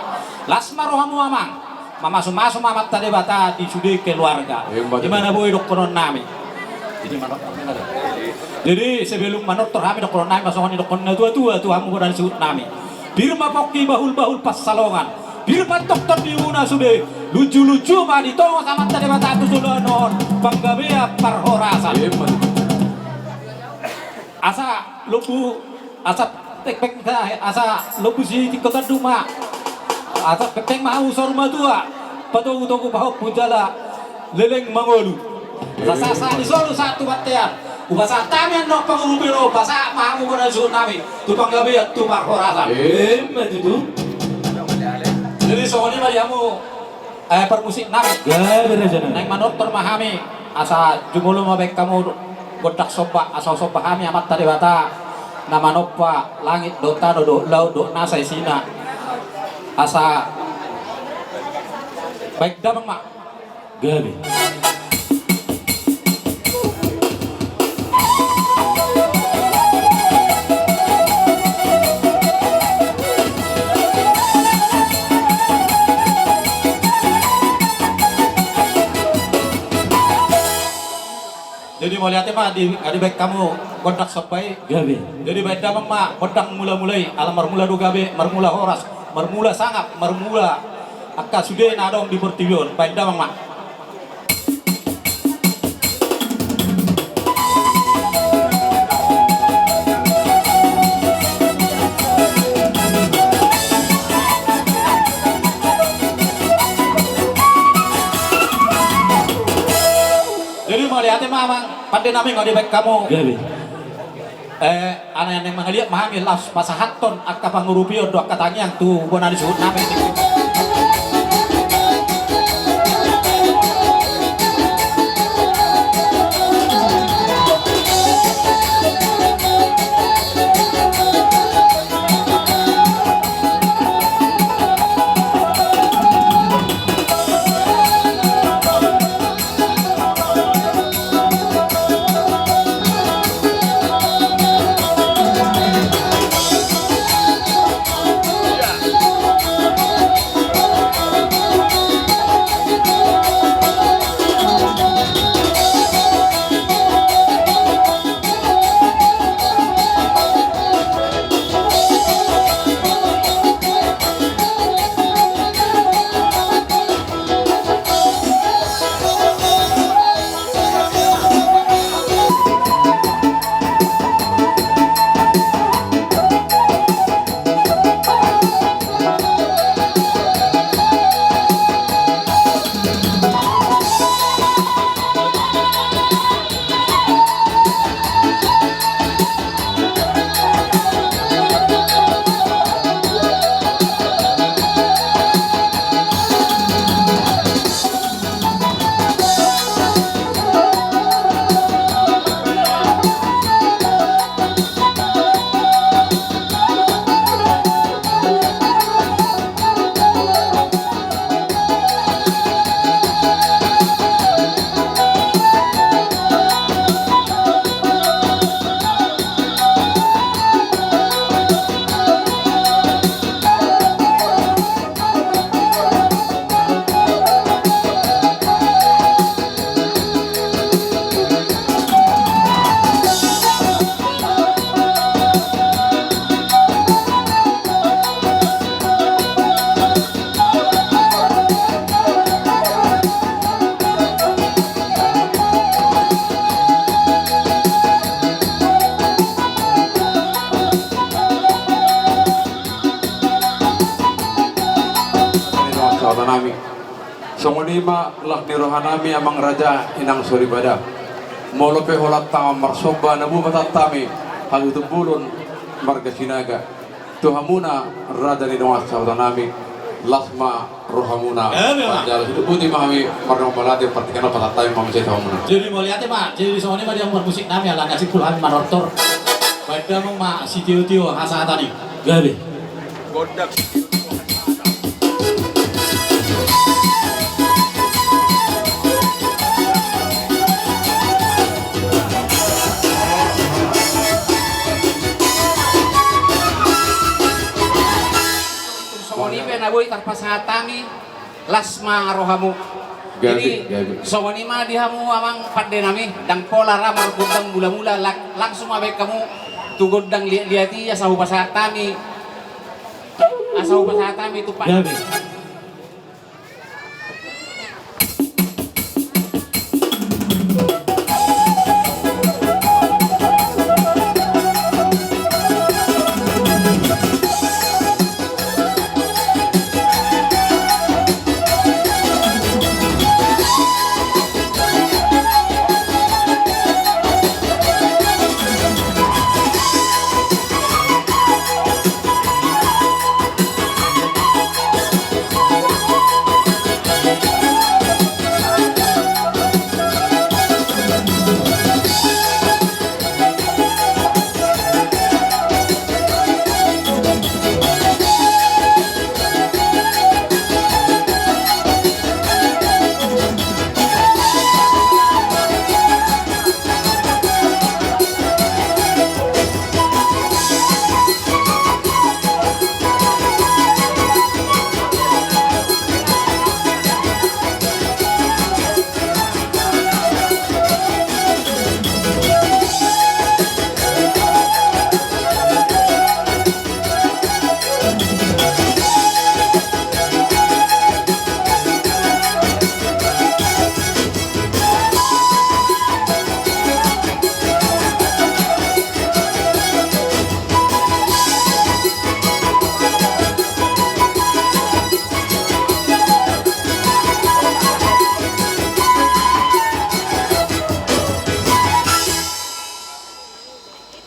Las ma rohamu amang. Mamasumasu ma Amanta Debata di sude keluarga. Ima tutu. Di mana boi dohonon nami. Jadi manortor, jadi sebelum manortor hami dohonon nami, ma songon i dohonon na tuatua tu hamu bona ni suhut nami. Pir ma pongki bahulbahul pansalongan. Pir ma tongtong di ibuna sude. Lujuluju ma ditongos Amanta Debata tu joloan on panggabean parhorasan. Ima tutu. Asa lombu, asa pengpeng, asa lombu sitingko tandung ma. Asa pengpeng ma hamu saur matua. Patogutogu pahompu jala leleng mangolu. Asa sahat ni solu sahat tu bontean. Hupasahat hami annon pangurupion on, pasahat ma hamu bona ni suhut nami tu panggabean tu parhorasan. Ima tutu. Jadi songon i ma di hamu. Eh, parmusik nami. Gabe raja nami. Naeng manortor ma hami, asa jumolo ma baen hamu gondang somba, asa somba hami Amanta Debata na manompa langit dohot tano dohot laut dohot nasa isina. Asa baen damang ma. Gabe. Jadi mauliate ma di, di baen hamu gondang somba i. Gabe. Jadi baen damang ma gondang mulamula i, ala marmula do gabe, marmula horas, marmula sangap, marmula angka sude na adong di portibi on, baen damang ma. Jadi mauliate ma amang pande nami, nga dibaen hamu. Gabe. Eh, ala naeng mangaliat ma hami laos pasahathon angka pangurupion dohot angka tangiang tu bona ni suhut nami. Songon i ma las ni roha nami amang raja inang soripada. Molo pe holan tangan marsomba na buma tantami hasuhuton bolon marga Sinaga. Tu hamuna raja ni dongan sahuta nami, las ma rohamuna. Emang. Manjalo sidung boti ma hami marnonang mauliate partingkian on pasahat hami ma muse tu hamuna. Jadi mauliate ma, jadi songon i ma di hamu parmusik nami ala na simpul hami manortor. Baen damang ma sitiotio hasahatan i. Gabe. Songon i pe na boi tarpasahat hami, las ma rohamu. Gabe, jadi gabe. Songon i ma di hamu amang pande nami, ndang pola ra margondang mulamula, lang-, langsung ma baen hamu tu gondang liatliat i asa hupasahat hami. Asa hupasahat hami tu pa- Gabe.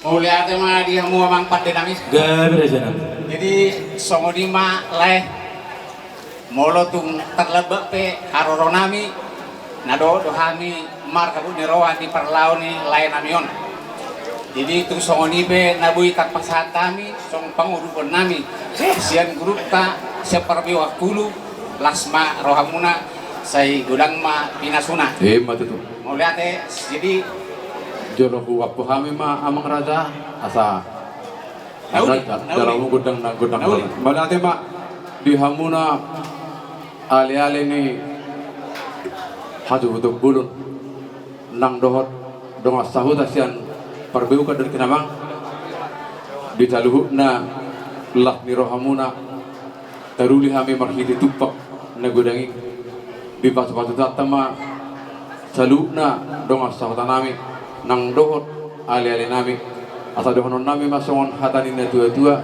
Mauliate ma di hamu amang pande nami. Gabe raja nami. Jadi songon i ma lae, molo tung tarlambat pe haroro nami, na dohot do hami marhabot ni roha di parlao ni lae nami on. Jadi tung songon i pe na boi tarpasahat hami songon pangudupan nami sian gurunta sian Parbue Ohat Hulu, las ma rohamuna, sai godang ma pinasuna. Ima tutu. Mauliate, jadi jolo huampu hami ma amang raja asa. Nauli, nauli. Dalamu godang na godang. Nauli. Mauliate ma di hamuna aleale ni hasuhuton bolon nang dohot dongan sahuta sian Parbue Ohat Hulu, Kinabang. Di saluhutna las ni rohamuna. Taruli hami marhite tumpak na godang i. Dipasupasu Tuhanta ma saluhutna dongan sahuta nami nang dohot aleale nami. Asa dohonon nami ma songon hata ni na tuatua,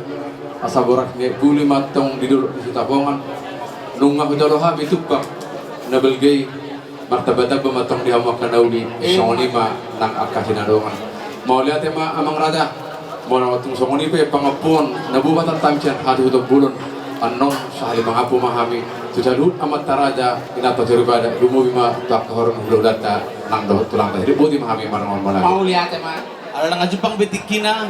asa boras ni aek buli ma antong di dolok ni Sitapongan. Nunga hujalo hami tumpak na balga i. Martambatamba ma antong di hamu angka na uli, songon i ma nang angka sinadongan. Mauliate ma amang raja. Molo tung songon i pe pangampuon na buma tantami sian hasuhuton bolon, annon sahali mangampu ma hami tu saluhut amanta raja, inanta soripada, lumobi ma tu angka horong hulahulanta nang dohot tulangta. Jadi boti ma hami marnonang mauliate. Mauliate ma. Ala nunga jumpang be tingkina.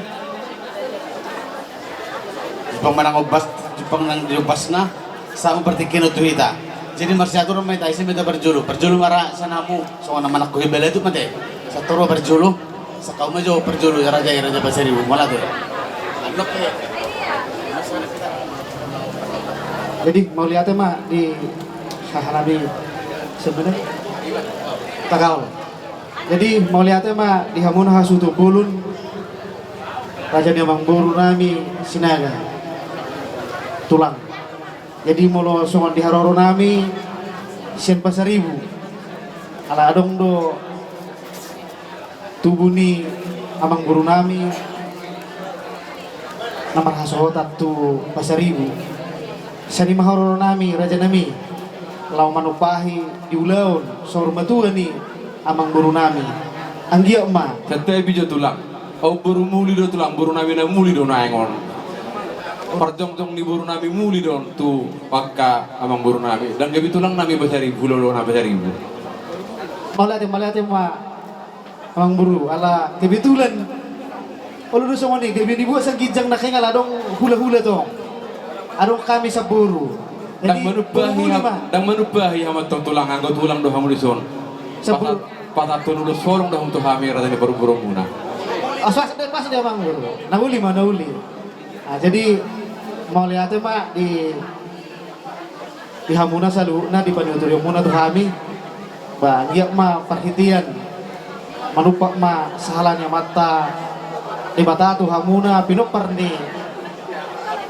Jumpang ma nang ombas, jumpang nang di ombasna, sahat ma partingkian on tu hita. Jadi marsiaturan ma hita, ise ma hita parjolo. Parjolo ma ra sian hamu, songon na manangkuhi baletuk ma te. Sahat tu parjolo, sahat hamu ma jo parjolo, raja i, raja Pasaribu, mauliate. Jadi mauliate ma di hahanami sebenarna. Tagaol. Jadi mauliate ma di hamuna hasuhuton bolon, raja ni amangboru nami Sinaga. Tulang. Jadi molo songon di haroro nami sian Pasaribu, ala adong do tubu ni amangboru nami na marhasohotan tu Pasaribu. Sian i ma haroro nami, raja nami. laho manumpahi di ulaon saur matua ni amangboru nami. Anggiat ma. Santabi jo tulang. Ahu boru muli do tulang, boru nami na muli do naeng on. Parjongjong ni boru nami muli do on tu angka amangboru nami. Ndang gabe tulang nami Pasaribu, hulahula na Pasaribu. Mauliate, mauliate ma. Amangboru, ala kebetulan. Olo do songon i, gabe dibuat sian ginjang na kening ala adong hulahula tong. Adong hami saboru. Jadi, ndang manumpahi, ndang manumpahi hamu antong tulang, anggo tulang do hamu dison. Saboru. Pasahat, pasahathon ulos holong do hamu tu hami, rata ni parboruonmuna. Asa, asa, pas dia amangboru. Na uli ma, na uli. Nah, jadi, mauliate ma di di hamuna saluhutna di paniuturionmuna tu hami. Ba, anggiat ma parhitean manumpak ma sahala ni Amanta Debata tu hamuna pinompar ni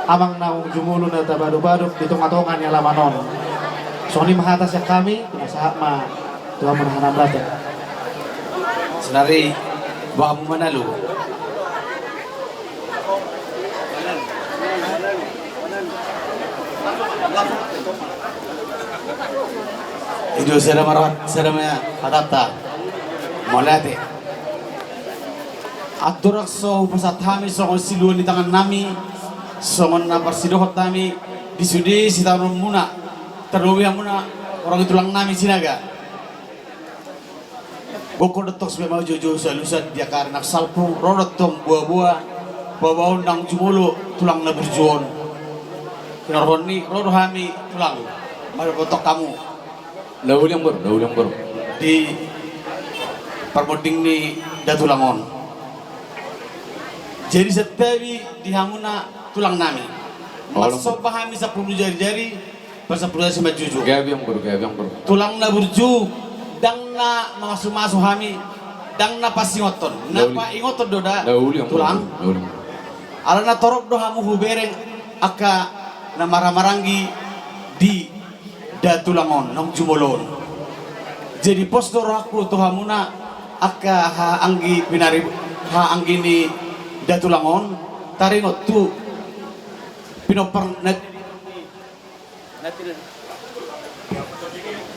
amang naung jumolo na tabadobadob di tongatonga ni alaman on. Songon i ma hata sian hami, pinasahat ma tu hamuna hata. Saonari, ba hamu manalu. I do sada ma roha, sada ma hatanta. Mauliate. Andorang so hupasahat hami songon silua ni tangan nami, songon na parsidohot nami di sude sitaononmuna, tarlumobi hamuna horong ni tulang nami Sinaga. Gokhon do tong sipaima joujou sialusan di angka ari na salpu, ro do tong boaboa, paboahon naung jumolo tulang na burju on. Hinorhon ni ro do hami tulang, maradophon hamu. Na uli amangboru, na uli amangboru. Di parmonding ni datulang on. Jadi santabi di hamuna tulang nami. Olo. Marsomba hami sampulu jarijari, pasampulu jari simanjujung. Gabe amangboru, gabe amangboru. Tulang na burju, ndang na mamasumasu hami, ndang na pasingothon. Na paingothon do da. Na uli amangboru, tulang. Na uli amangboru. Alana torop do hamu hubereng angka na marhahamaranggi di datulang on, naung jumolo on. Jadi pos do rohangku tu hamuna angka hahaanggi pinari, hahaanggi ni datulang on, taringot tu pinompar na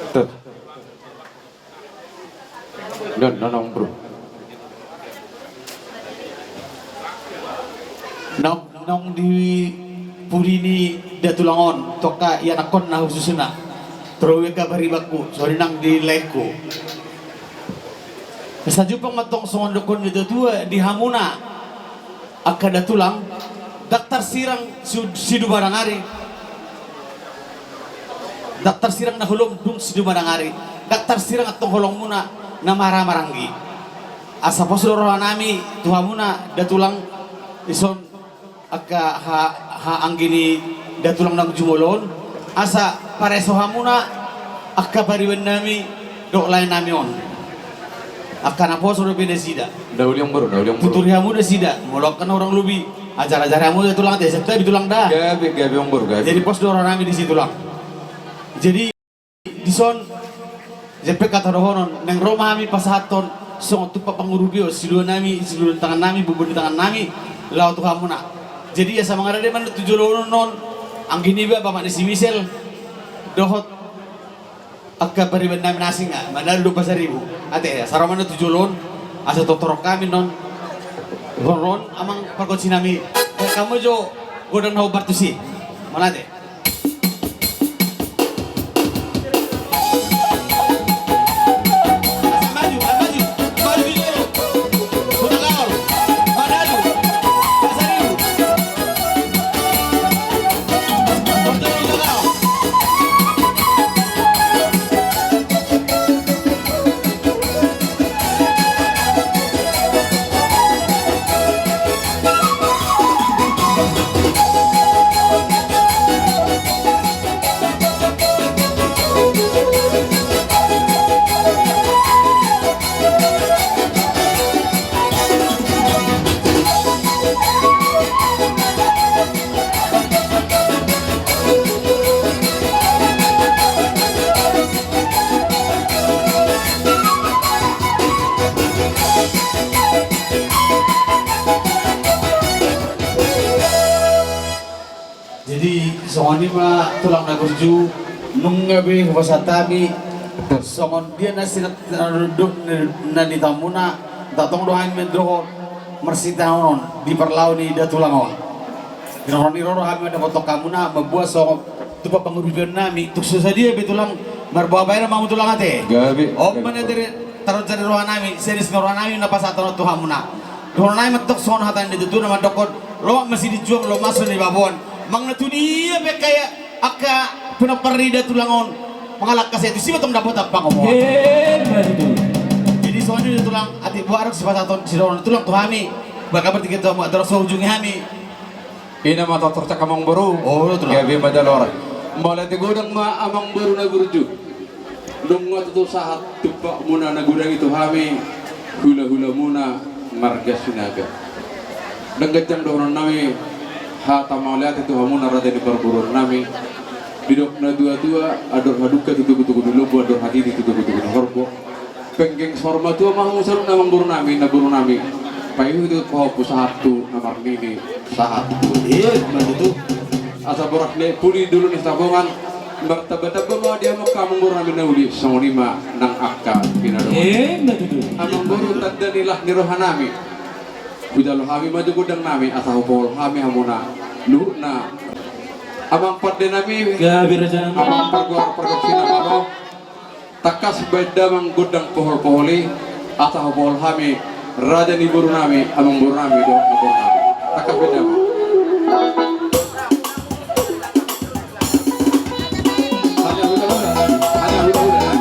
Tut. Don, don, don, bro. Naung, naung di pudi ni datulang on, tu angka ianakhonna khususna. Torop i angka paribanku, songon i nang di laengku. Sajumpang ma tong songon dokhon ni natuatua di hamuna. Angka datulang, ndang tarsirang si, sidung badanari. Ndang tarsirang na holom dung sidung badanari. Ndang tarsirang antong holongmuna na marhahamaranggi. Asa pos do rohanami tu hamuna datulang, dison angka ha, hahaanggi ni datulang naung jumolo on. Asa pareso hamuna angka pariban nami dohot lae nami on. Angka naposo dope nasida. Dauliang boru, dauliang boru. Tuturi hamu nasida, molo angka na hurang lobi, ajar-ajari hamu da tulang, ate, santabi tulang da. Gabe, gabe amangboru, gabe. Jadi pos do rohanami disi tulang. Jadi dison, jempek hata dohonon, naeng ro ma hami pasahathon songon tumpak pangurupion, silua nami, silua ni tangan nami, bumbun ni tangan nami, laho tu hamuna. Jadi asa mangarade ma tu jolo on, anggi niba, bapak ni si Misel, dohot angka pariban nami na asing, ah, Manado dohot Pasaribu. Ate, asa ro ma tu jolo on, asa tortor hami non. Ro on, amang pargonsi nami. Hamu jo godang na hombar tusi. Mauliate. Jadi songon i ma tulang na burju, Nunga be hupasahat hami songon dia na sinat na duduk na, na di hamuna, antong do hami mandohot marsitangianghon di parlao ni datulang on. Di na hon i ro do hami mandapothon hamuna mamboan songon tumpak pangurupion nami, tung so sadia be tulang marboa baen ma hamu tulang ate. Gabe. On ma na tere taruhon sian roha nami, sian isi ni roha nami na pasahathon tu hamuna. Dohonon nami ma antong songon hata ni tutu na mandokkon, lomak ma silinjuang, lomak ma sibaboan. Manang na tudia pe angka pinompar ni datulang on mangalangka sae, tusi ma antong dapotan pangomoan. Emma tutu. Jadi songon i do tulang, atik boha adong sipasahaton sidohonon ni tulang tu hami. Bahkan berarti kita mau terus ujungi hami. Ina ma tortor cak amangboru. O, tulang. Gabe ma jala horas. Mauliate godang ma amangboru na burju. Nunga tutu sahat tumpakmuna na godang i tu hami, hulahulamuna marga Sinaga. Ndang ganjang dohonon nami hata mauliate tu hamuna raja ni parboruon nami. Didok na tuatua, andor hadungka tu togutogu ni lombu, andor hatiti tu togutogu ni horbo. Penggeng saur matua ma hamu saluhutna amangboru nami, namboru nami. Paihut-ihut pahompu sahat tu na marnini, sahat tu. Emma tutu. Asa boras ni puli dulu ni Sitapongan. Martambatamba ma di hamu angka amangboru nami na uli, songon i ma nang angka pinadohan. Emma tutu. Amangboru, tanda ni las ni roha nami. Hujalo hami ma jo gondang nami asa hupohol hami hamuna luhutna. Amang pande nami. Gabe raja nami. Amang pargoar pargonsi na malo. Tangkas baen damang gondang pohol-pohol i, asa hupohol hami raja ni boru nami, amangboru nami dohot namboru nami. Tangkas baen damang. Hanya hula-hula, hanya hula-hula, ya.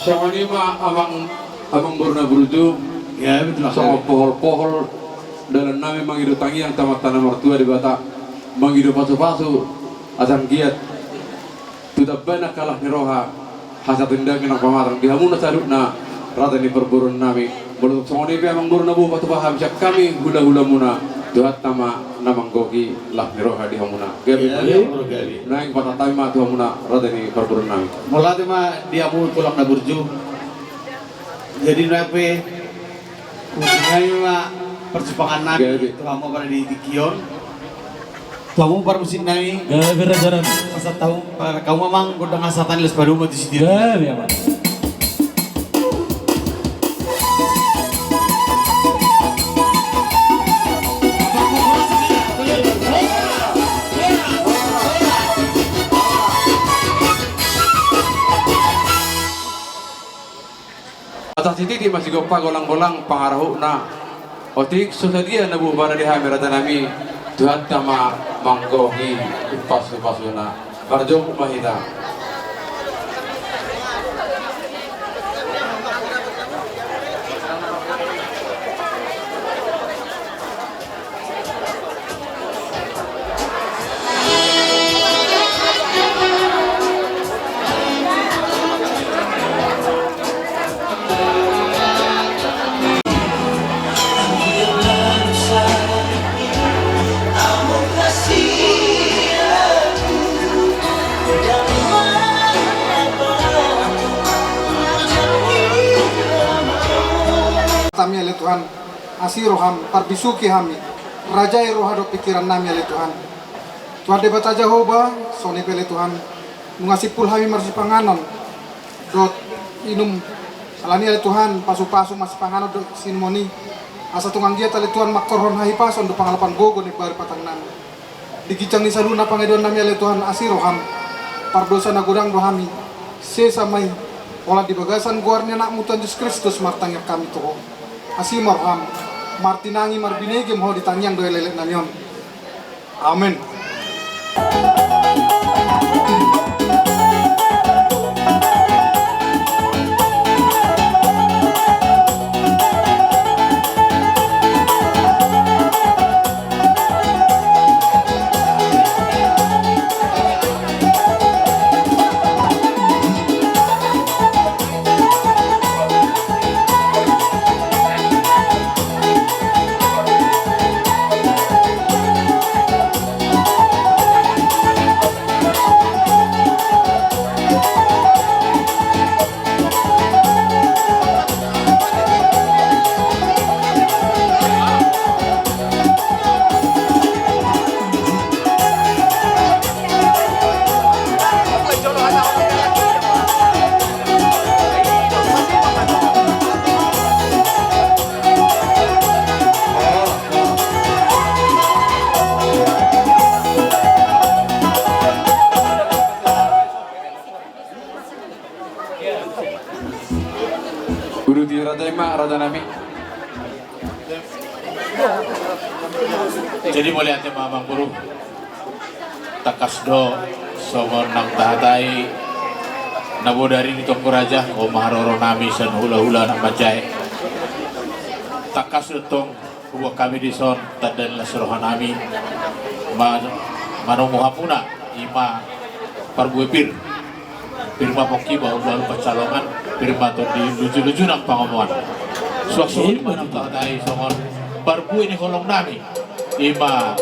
Songon i ma amang, amangboru na burju. Ya, betul. Songon pohol-pohol dalan nami mangido tangiang tu Amanta na martua Debata, mangido pasu-pasu asa anggiat tu tamba ni angka las ni roha, hasatindangkon nang pamatang di hamuna saluhutna raja ni parboruon nami. Molo songon i pe amangboru na boi patupa hami sian hami hula-hulamuna, Tuhanta ma na manggohi las ni roha di hamuna. Gabe. Iya, iya, gabe. Naeng pasahat hami ma tu hamuna raja ni parboruon nami. Mauliate ma di hamu tulang na burju. Jadi nunga pe Husip nami ma parsimpangan nami. Gabe. Tu hamu pala di tingki on. Tu hamu parmusik nami. Gabe raja nami. Pasahat hamu, eh, hamu amang gondang hasahatan, las padomu tu sidiri. Gabe amang. Atas Sititi ma sigompa golang-golang pangarahutna. Otik so sadia na bubara di hami rajanami, Tuhanta ma manggohi pasu-pasuna. Marjongkok ma hita. Hami ale Tuhan, asi roham, parbisuhi hami, rajai roha dohot pingkiran nami ale Tuhan. Tuhan Debata Jahowa, songon i pe ale Tuhan, nunga simpul hami marsipanganon dohot inum, alani ale Tuhan, pasu-pasu ma sipanganon dohot siinumon i, asa tung anggiat ale Tuhan mangkorhon hahipason dohot pangalapan gogo na imbaru patang nami. Di ginjang ni saluhutna pangidoan nami ale Tuhan, asi roham, pardosa na godang do hami, sesa ma i, holan di bagasan goar ni Anakmu Tuhan Jesus Kristus martangiang hami tu Ho. Asi ma roham, martinangi marbinege ma Ho di tangiang dohot elek-elek nami on. Amen. Uduti raja i ma, rajanami. Jadi mauliate ma, Amangboru. Tangkas do songon na tahatai na bodari ni Tuanku Raja, on ma haroro nami sian hulahula anak manjae. Tangkas do tong huboan hami dison tanda ni las roha nami ma-, manomu hamuna, i ma parbue pir. Pir ma pongki bahulbahul pansalongan, pir ma tondi lujuluju nang pangomoan. Suang songon i ma na tahatai songon parbue ni holong nami, i ma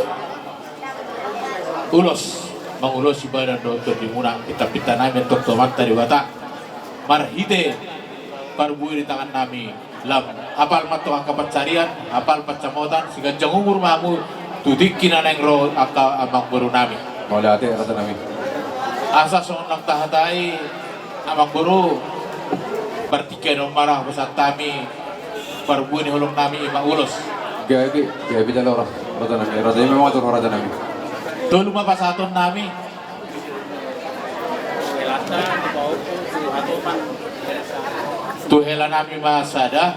ulos mangulosi badan dohot tondimuna, pintapinta nami antong tu Amanta Debata. Marhite parbue di tangan nami, lam hapal ma antong angka pansarian, hapal pansamotan, siganjang umur ma hamu tu tingki na naeng ro, angka amangboru nami. Mauliate, raja nami. Asa songon na tahatai, Amangboru, partingkian on ma ra pasahat hami parbue ni holong nami, i ma ulos. Gabe, gabe jala horas, raja nami. Raja i ma mangatur, raja nami. Tolu ma pasahaton nami. Tu hela nami ma sada,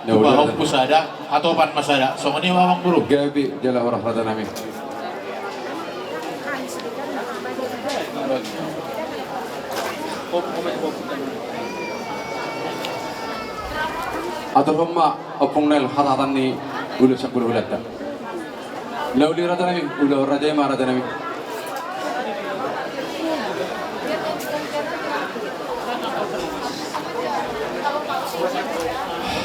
tu pahompu sada, hatopan ma sada. Songon i ma, Amangboru. Gabe jala horas, raja nami. Aturhon ma, Ompung Nel, hatahatan ni ulos sian hulahulanta. Lauli, raja nami, ulaon raja i ma, raja nami.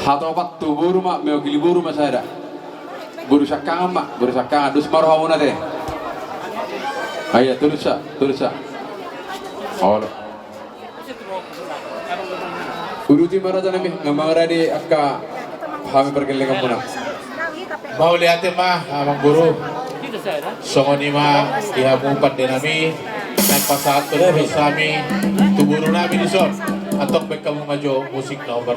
Hatopan tu boru ma, mewakili boru ma sada. Boru siangkangan ma, boru siangkangan, dos ma rohamuna ate. Ai, tolus sa, tolus sa. Olo. Uduti ma, raja nami, nunga mangarade angka hami pargellenganmuna. Mauliate ma, Amangboru. Songon i ma di hamu pande nami, naeng pasahathon ulos hami tu boru nami dison. Antong baen hamu ma jo musik na hombar.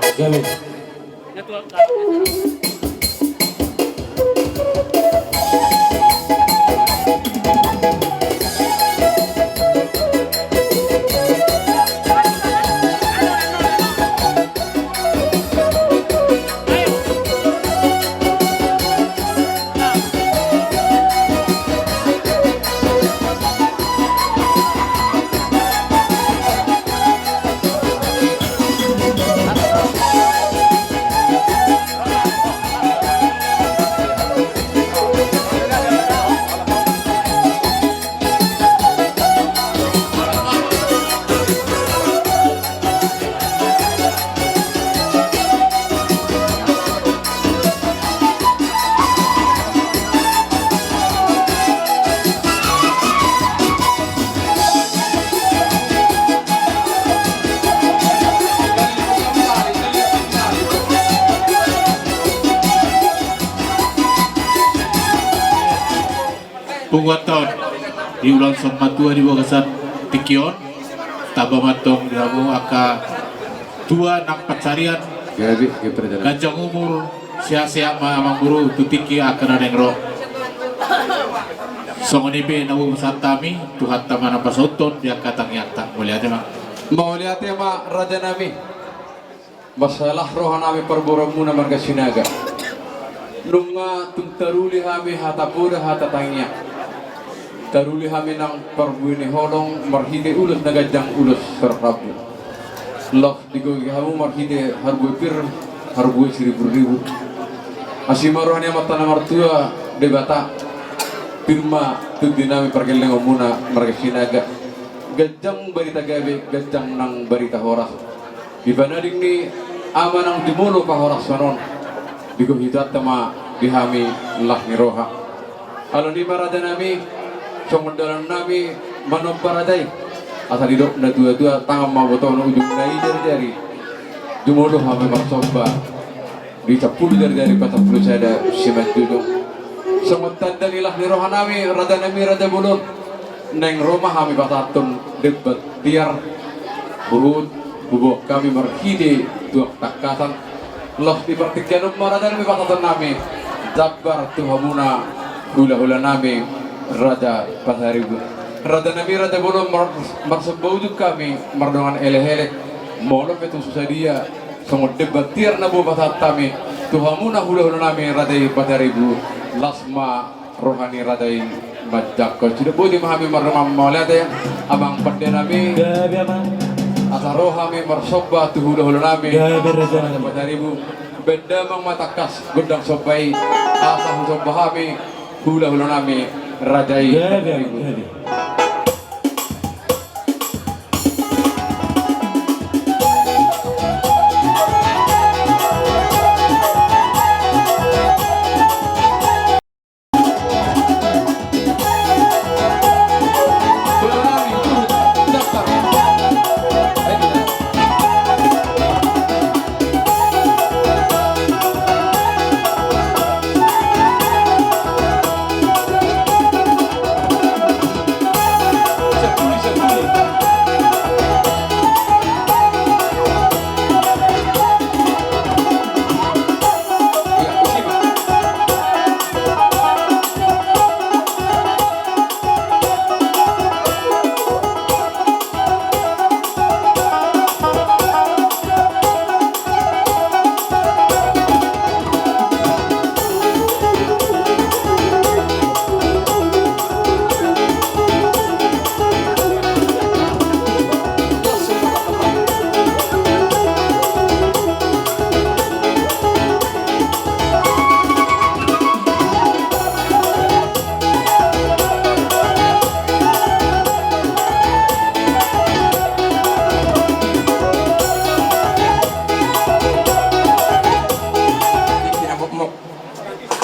Punguanta on, di ulaon saur matua di bagasan tingki on, tamba ma antong di hamu angka tua nang pansarian, ganjang umur, sehat-sehat ma amangboru tu tingki angka na naeng ro. Songon i pe na boi pasahat hami, Tuhanta ma na pasauthon di angka tangiangta. Mauliate ma. Mauliate ma rajanami. Mansai las rohanami parboruonmuna marga Sinaga. Nunga tung taruli hami hata poda hata tangiang. Taruli hami nang parbue ni holong marhite ulos na ganjang ulos rambu. Laos digohi hamu marhite harbue pir, harbue siribu-ribu. Asi ma roha ni Amanta na martua Debata, pir ma tondinami pargellengonmuna marga Sinaga. Ganjang barita gabe, ganjang nang barita horas. Di panading ni ama nang jumolo pahorashon on, digohi Tuhanta ma di hami las ni roha. Alani i ma rajanami, songon dalannami manomba raja i. Asa didok na tua-tua, tangan ma botohon, ujungna i jari-jari. Jumolo hami marsomba di sampulu jari-jari pasampulu sada simanjujung. Songon tanda ni las ni rohanami rajanami raja bolon, naeng ro ma hami pasahathon demban tiar, huhut huboan hami marhite tuak tangkasan. Laos di partingkian on ma rajanami pasahatonnami jambar tu hamuna hula-hulanami raja Pasaribu. Rajanami raja bolon, mar-, marsomba ujung hami mardongan elek-elek. Molo pe tung so sadia songon demban tiar na boi pasahat hami tu hamuna hula-hulanami raja i Pasaribu, las ma roha ni raja i manjangkon. Sidok boti ma hami mardongan mauliate, amang pandenami. Gabe, amang. Asa ro hami marsomba tu hula-hulanami. Gabe, raja. Raja Pasaribu. Baen damang ma tangkas gondang somba i, asa husomba hami hula-hulanami raja i. Gabe, amang, gabe.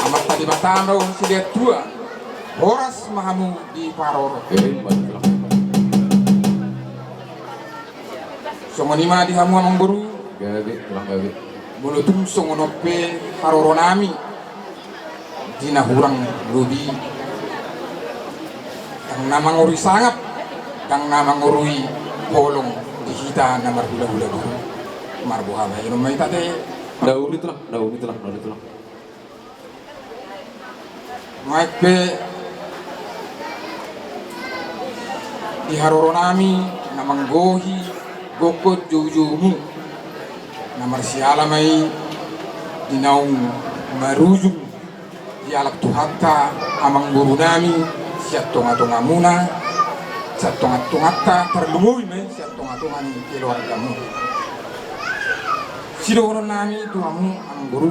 Amanta Debata ma dohot silean tua, horas ma hamu diparorot. Songon i ma di hamu amangboru. Gabe, tulang gabe. Molo tung songon on pe haroronami di na hurang lobi, ndang na mangorui sangap, ndang na mangorui holong di hita na marhula-hula boru. Marboha bahenon ma hita ate. Dauri tulang, dauri tulang, dauri tulang. Nuaeng pe di haroronami na manggohi gokhon joujoumu, na marsiala ma i di naung marujung dialap Tuhanta amangborunami sian tonga-tongamuna, sian tonga-tonganta, tarlumobi ma i sian tonga-tonga ni keluargamu. Sidohononnami tu hamu amangboru.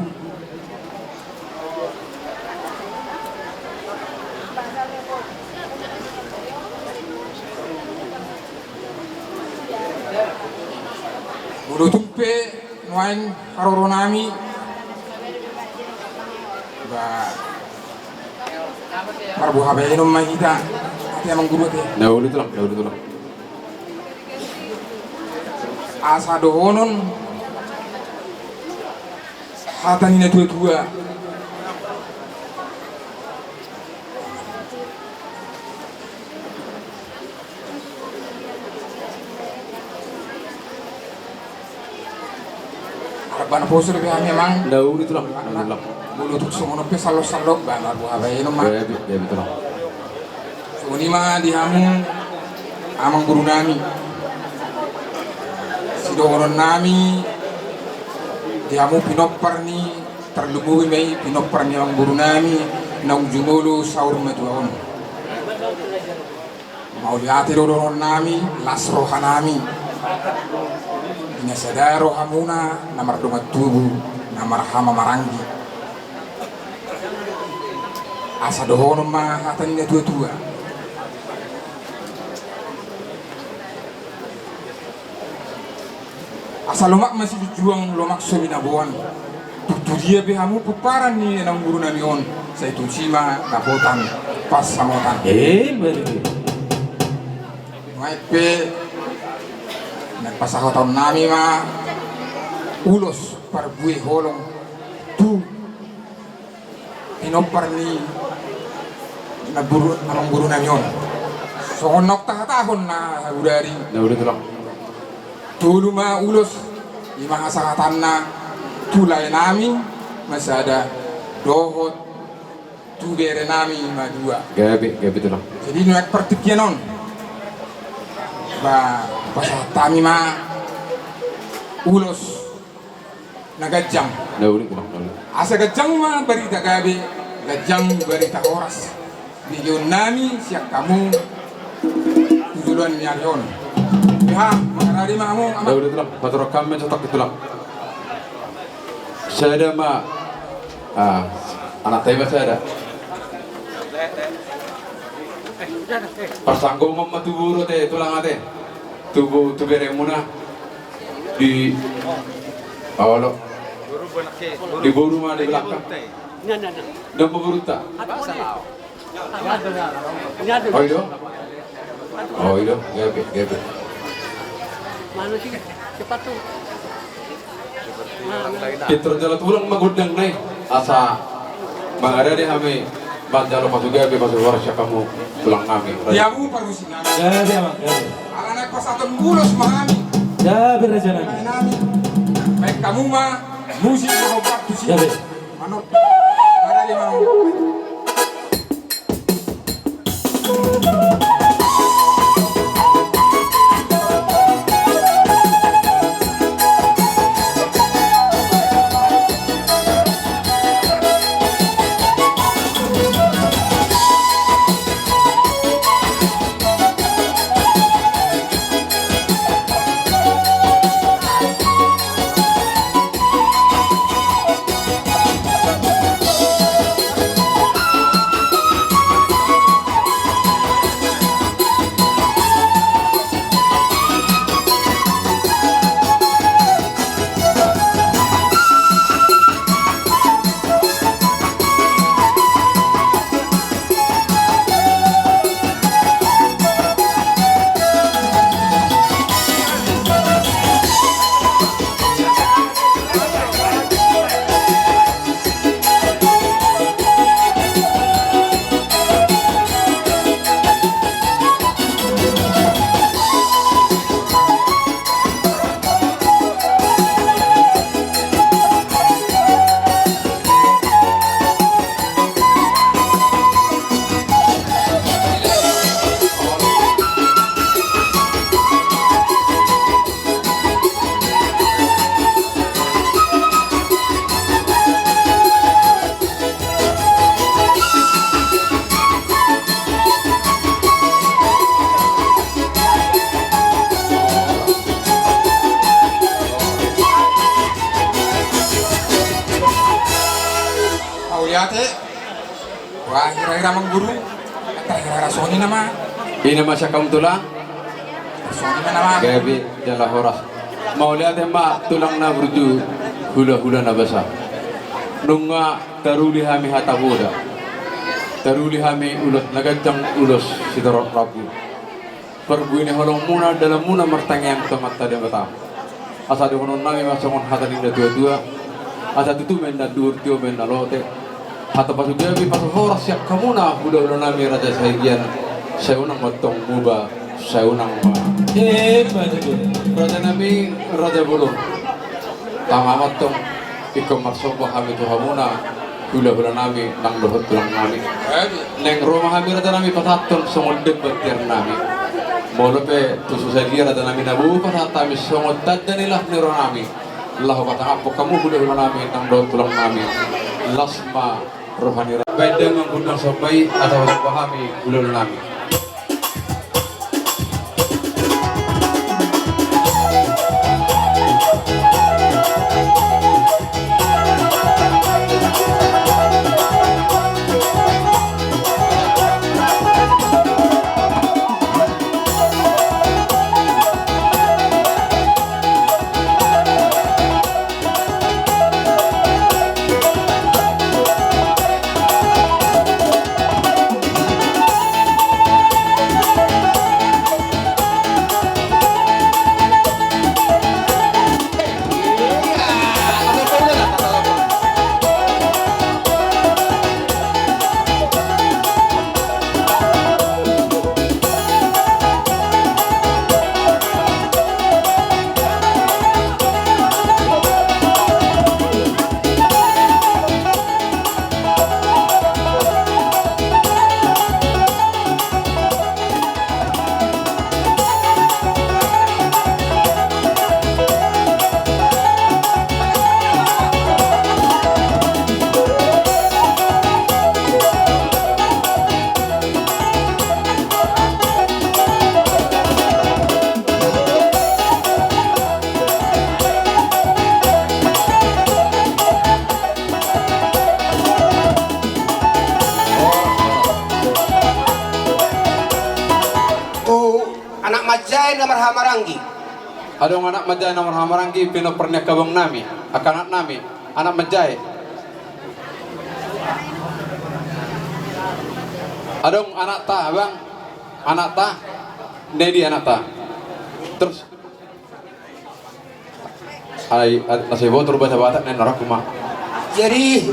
Molo tung pe nuaeng haroronami, ba, marboha bahenon ma hita ate amangboru ate. Na uli tulang, na uli tulang. Asa dohonon hata ni na tua-tua. Naposo dope hami, Amang. Nauli, Tulang. Nauli, Tulang. Molo tung songon on pe salot-salot, ba marboha baenon ma. Gabe, gabe, Tulang. Songon i ma di hamu, Amang Guru nami. Sidohonon nami di hamu pinompar ni, tarlumobi ma i pinompar ni Amang Guru nami, naung jumolo saur matua on. Mauliate do dohonon nami, las roha nami. Di na sada rohamuna na mardongan tubu, na marhaha maranggi. Asa dohonon ma hata ni na tua-tua. Asa lomak ma sijunjuang, lomak so binaboan. Tung tu dia pe hamu pomparan ni Amang Guru nami on, sai tusi ma dapotan pansamotan. Eh, betul. Nuaeng pe, naeng pasahaton nami ma ulos parbue holong tu pinompar ni na guru, Amang Guru nami on. Songon naung tahatahon na hudari. Na udah, Tulang. Tolu ma ulos, i ma hasahatanna tu lae nami ma sada, dohot tu bere nami ma dua. Gabe, gabe, Tulang. Jadi nuaeng partingkian on, ba, pasahat hami ma ulos na ganjang. Na uli, Tulang, na uli. Asa ganjang ma barita gabe, ganjang barita horas. Begeon nami sian hamu tu joloan ni ari on. Beha, mangarade ma hamu, Amang. Na uli, Tulang. Paturang hami, Tulang. Sada ma, ah, anak tai ma sada. Parsanggoman ma tu boru ate, Tulang ate. Tu bo-, tu beremuna. Di, olo. Di boru ma di belakang. Dong boru ta. Oh, i do? Oh, i do? Gabe, gabe. Mana sih? Cepat tuh. Pintor jala tulang ma gondang nai. Asa mangarade hami manjalo pasugabe, pasuhoras sian hamu tulang nami. Di hamu parmusik nami. Gabe, Amang, gabe. Ala naeng pasahaton ulos ma hami. Gabe, raja nami. Nami. Baen hamu ma musik na hombar tusi. Gabe. Manuk. Ada lima. Mauliate. Wah, hira-hira mangguru. Hira-hira songoni nama. Ina masa kam tulang. Songoni nama. Gabe jala horas. Mauliate ma tulang na burju, hula-hula na basa. Nunga taruli hami hata boda. Taruli hami ulos na ganjang, ulos sitorop rambu. Parbue ni holongmuna, dalanmuna martangiang tu Amanta Debata. Asa dohonon nami ma songon hata ni na tua-tua. Asa tutu ma inna duhur, tio ma inna lote. Hata pasugabe, pasuhoras sian hamuna hula-hula nami Raja Sahigian. Sai unang ma tong muba, sai unang ma. Eh, baca dia. Raja nami, Raja Bolon. Tama ma antong, ingkon marsomba hami tu hamuna, hula-hula nami nang dohot tulang nami. Naeng ro ma hami raja nami pasahathon songon demban tiar nami. Molo pe tu so sadia raja nami na boi pasahat hami songon tanda ni las ni roha nami, laho pasangaphon hamu hula-hula nami nang dohot tulang nami. Las ma roha ni raja. Baen damang gondang somba i asa pasomba hami hula-hula nami. Tu anak manjae na marhahamaranggi. Adong anak manjae na marhahamaranggi, pinompar ni angka abang nami, angka anak nami, anak manjae. Adong anakta, abang, anakta, na i di anakta. Terus Ai, a-, na sai botor bahasa Batak, na i na rap ma. Jadi,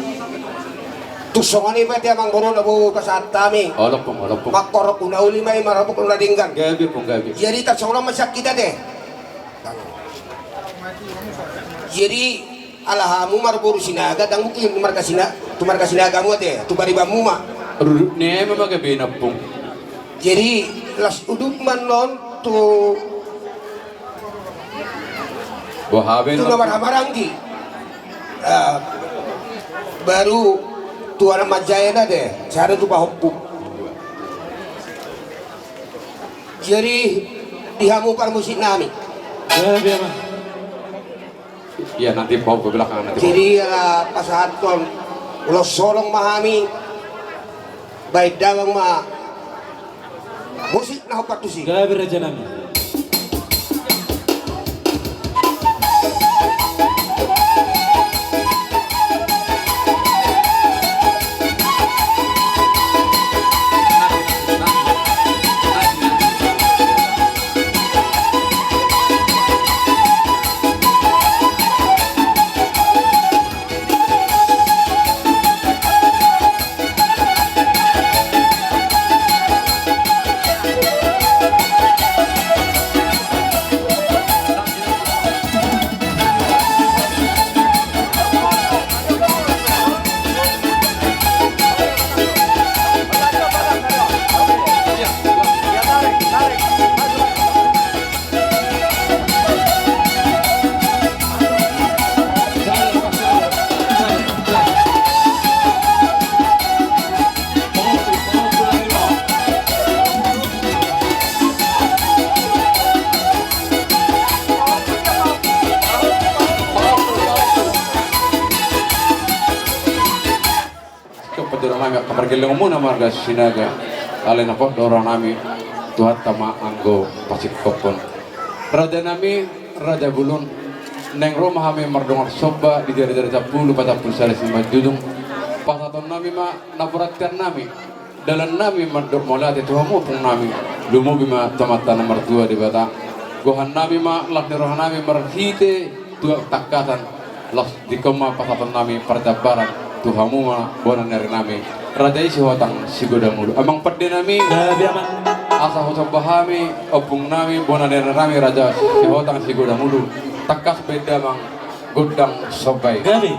tung songon i pe ate amangboru na boi pasahat hami. Olo pung, olo pung. Mangkorhon na uli ma i, marhobok na denggan. Gabe pung, gabe. Jadi, tarsongon on ma sian hita ate. Jadi, ala hamu marboru Sinaga, ndang mungkin tu marga Sina-, tu marga Sinaga hamu ate, tu paribanmu ma. Rudut ni eme ma gabe na pung. Jadi, las udut ma annon tu Boha be tu na marhahamaranggi. Ah, baru tu anak manjae na ate, sada tu pahompu. Jadi, di hamu parmusik nami. Ya, biar, Bang. Iya, nanti pahompu belakang nanti. Jadi, ah, pasahathon ulos holong ma hami. Baen damang ma musik na hombar tusi. Gabe raja nami. Tung panjalo nami angka pargellengonmuna marga Sinaga, alai na pos do roha nami, Tuhanta ma anggo pasingkophon. Raja nami, raja bolon, naeng ro ma hami mardongan somba di jari-jari sampulu, pasampulu sada Simanjujung. Pasahaton nami ma napuran tiar nami. Dalan nami mandok mauliate tu hamu ompung nami. Lumobi ma tu Amanta na martua Debata. Gohan nami ma las ni roha nami marhite tu tangkasan. Laos ingkon ma pasahaton nami parjambaran tu hamu ma bona ni ari nami, raja i Sihotang Sigodang Ulu. Amang pande nami, asa husomba hami ompung nami, bona ni ari nami, raja Sihotang Sigodang Ulu. Tangkas baen damang Gondang Somba i. Gabe.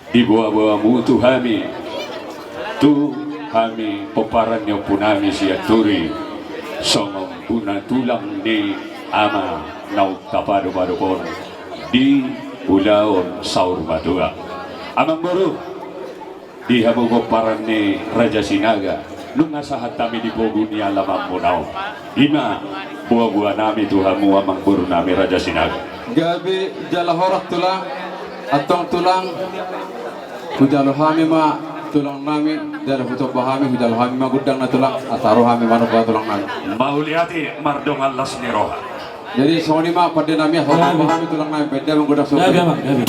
Diboaboamu tu hami, tu hami pomparan ni ompunami Sianturi, songon bona tulang ni ama naung tapadopadop on di ulaon saur matua. Amangboru, di hamu pomparan ni Raja Sinaga, nunga sahat hami di pogu ni alamanmuna on. I ma boaboanami tu hamu amangborunami Raja Sinaga. Gabe jala horas tulang, antong tulang, hujalo hami ma tulangnami, jala hutomba hami, hujalo hami ma gondangna tulang, asa ro hami manungkun tulangnami. Mauliate mardongan las ni roha. Jadi songon i ma pandenami, asa hutomba hami tulangnami, baen damang gondang Somba i. Gabe, amang, gabe.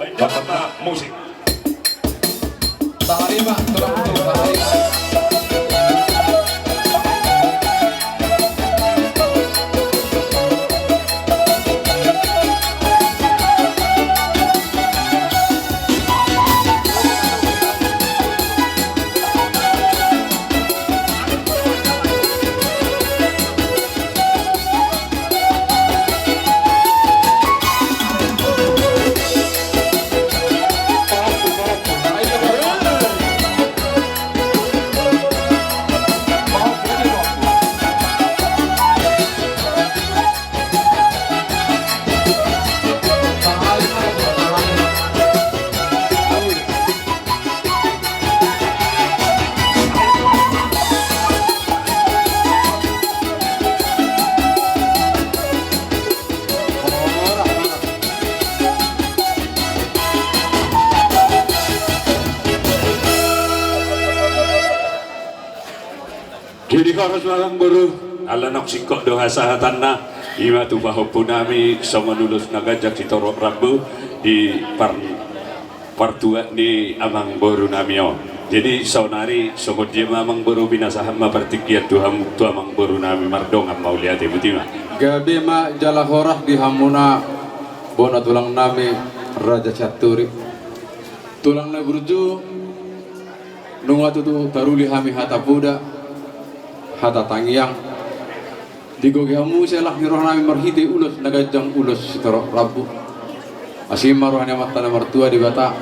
Baik, musik. Tahalima, tulang, tulang, tahalima. Jadi horas ma amangboru, ala naung singkop do hasahatanna, i ma tu pahompunami songon ulos na ganjang sitorop rambu di par-, partuat ni amangborunami on. Jadi saonari songon dia ma amangboru, binasahan ma partingkian tu hamu, tu amangborunami, mardongan mauliate, botima. Gabe ma jala horas di hamuna bona tulangnami Raja Sianturi. Tulang na burju, nunga tutu taruli hami hata poda, hata tangiang. Digohi hamu muse las ni rohanami marhite ulos na ganjang, ulos sitorop rambu. Asi ma roha ni Amanta na martua Debata.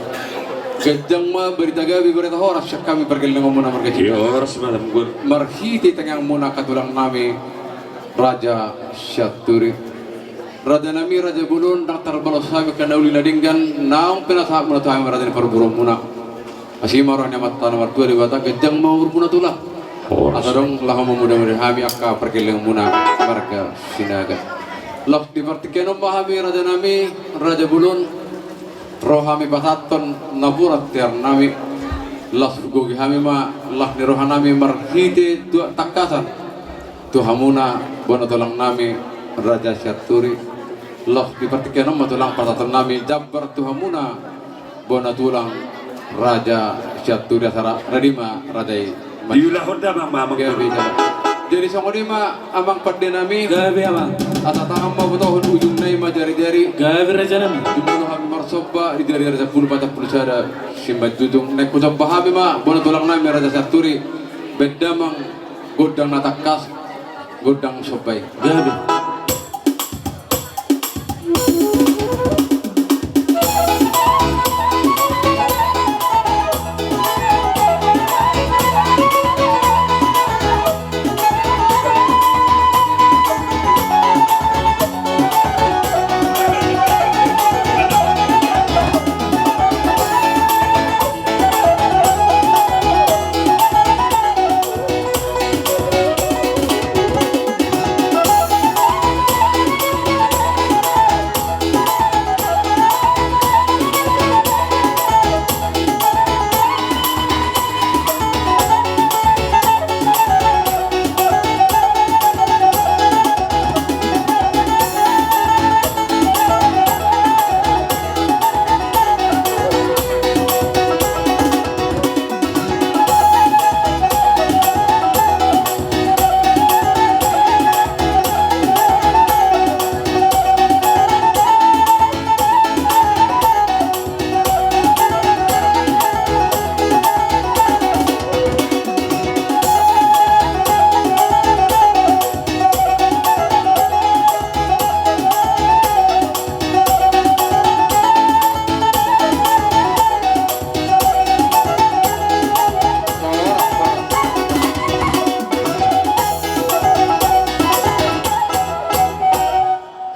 Ganjang ma barita gabe, barita horas sian hami pargellengonmuna marga Cina. Iyo, horas ma amangboru. Marhite tangiangmuna angka tulangnami Raja Sianturi. Rajanami Raja Bolon, ndang tarbalos hami angka na uli na denggan naung pinasahatmuna tu hami, raja ni parboruonmuna. Asi ma roha ni Amanta na martua Debata, ganjang ma umurmuna tulang. Horas. Asa adong laho mamudamuda hami angka pargellengonmuna marga Sinaga. Laos di partingkian on ma hami rajanami, raja bolon, ro hami pasahathon napuran tiar nami. Laos hugohi hami ma las ni roha nami marhite tu tangkasan tu hamuna bona tulang nami Raja Sianturi. Laos di partingkian on ma tulang pasahathon nami jambar tu hamuna bona tulang Raja Sianturi, asa ra-, ready ma raja i. Diulahon damang ma amang. Gabe, gabe. Jadi songon i ma amang pande nami. Gabe amang. Asa tangan ma botohon, ujungna i ma jari-jari. Gabe raja nami. Jumolo hami marsomba di jari-jari sampulu, pasampulu sada, simanjujung. Naeng husomba hami ma bona tulang nami Raja Sianturi. Baen damang gondang na tangkas, gondang somba i. Gabe.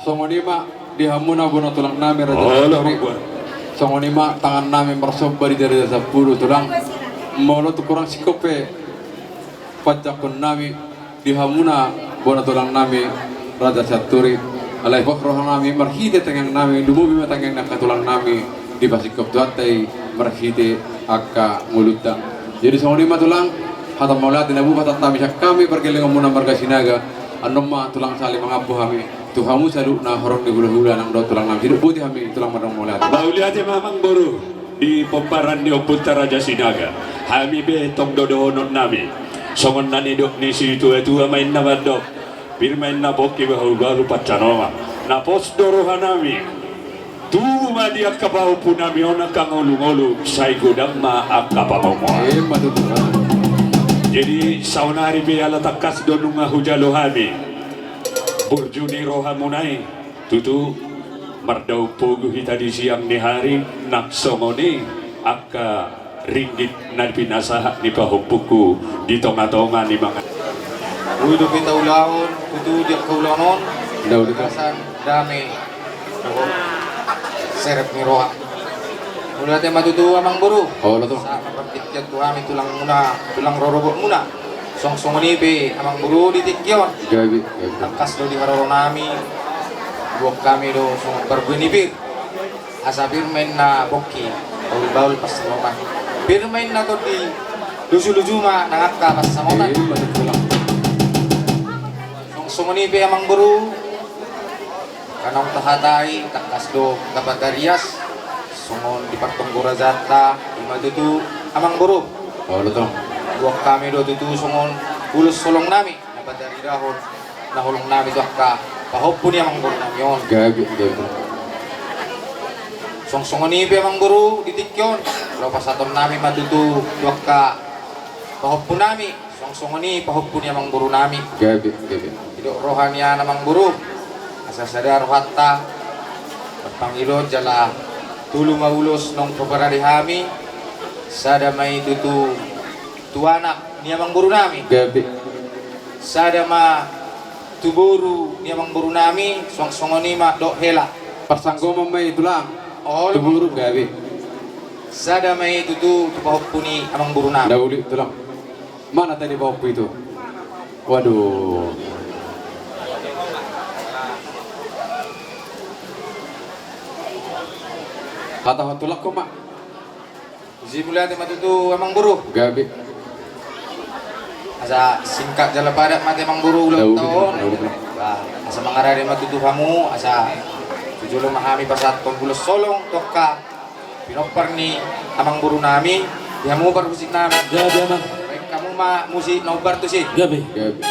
Songon i ma di hamuna bona tulang nami Raja Sianturi. Songon i ma tangan nami marsomba di jari-jari sampulu tulang. Molo tung hurang singkop pe panjangkon nami di hamuna bona tulang nami Raja Sianturi. Alai pos roha nami marhite tangiang nami, lumobi ma tangiang ni angka tulang nami dipasingkop Tuhanta i marhite angka ngolunta. Jadi songon i ma tulang, hata mauliate na boi pasahat hami sian hami pargellengonmuna marga Sinaga. Annon ma tulang sahali mangampu hami tu hamu saluhutna horong ni hula-hula nang dohot tulang nami. Sidok boti hami tulang mandok mauliate. Mauliate ma amang boru. Di pomparan ni ompunta Raja Sinaga, hami be tong do dohonon nami. Songon na nidok ni situa-tua ma inna mandok, pir ma inna pongki bahul-bahul pansamotan. Na pos do roha nami, tubu ma di angka pahompu nami on angka ngolu-ngolu, sai godang ma angka pamomoan. Emma tutu. Jadi saonari pe ala tangkas do nunga hujalo hami burju ni rohamuna i. Tutu, mardaun pogu hita di siang ni ari, nang songon i angka ringgit na pinasahat ni pahompungku di tonga-tonga ni manga. Boi dope taulahon tutu di angka ulaon on, gasan dame dohot serep ni roha. Mauliate ma tutu amang boru. Olo tutu. Sahat ma partingkian tu hami tulangmuna, tulang rorobotmuna. Songon i pe amang boru di tingki on. Gabe, gabe. Tangkas do di haroro nami. Buat hami do songon parbue ni pir. Asa pir ma inna pongki bahul-bahul pansamotan. Pir ma inna tondi luju-luju ma nang angka pansamotan. Songon i pe amang boru. Karna tahatai tangkas do dapat tarias songon di partonggo rajanta, ima tutu amang boru. Olo tutu. Buat hami do tutu songon ulos holong nami na pataridahon na holong nami tu angka pahompu ni amang boru nami on. Gabe, gabe. Songon i pe amang boru di tingki on, laho pasahaton nami ma tutu tu angka pahompu nami. Songon i pahompu ni amang boru nami. Gabe, gabe. Didok roha nian amang boru, asa sada rohanta marpangido jala tolu ma ulos naung huparade hami. Sada ma i tutu tu anak ni amang boru nami. Gabe. Sada ma tu boru ni amang boru nami, songon i ma dohot hela. Parsanggoman ma i tulang. Olo. Tu boru, gabe. Sada ma i tutu tu pahompu ni amang boru nami. Dauli tulang. Mana tadi pahompu itu? Waduh. Hatahon tulangkon ma. Jadi mauliate ma tutu amangboru. Gabe. Asa singkat jala padat ma te amangboru ulang tahun. Asa mangarade ma tutu hamu, asa tu jolo ma hami pasahathon ulos holong tu angka pinompar ni amangboru nami, di hamu parmusik nami. Gabe amang. Baen hamu ma musik na umbar tusi. Gabe. Gabe.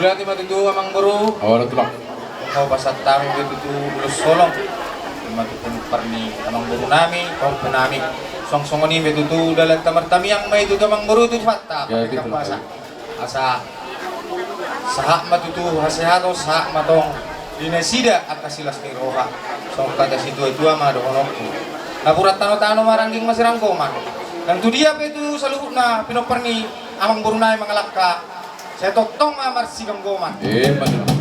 Mauliate ma tutu amangboru. Olo tulang. Nunga hupasahat hami be tutu ulos holong. Ima tutu pinompar ni amangboru nami, pahompu nami. Songon i be tutu dalan ta martamiang ma i tutu amangboru tu Tuhanta. Gabe tulang. Asa sahat ma tutu hasehaton, sahat ma tong di nasida angka silas ni roha. Songon hata situatua ma dohononku. Napuran tanotano ma rangging masiranggoman. Nang tu dia pe tu saluhutna pinompar ni amangboru nami mangalangka, sai tongtong ma marsigomgoman. Ima tutu.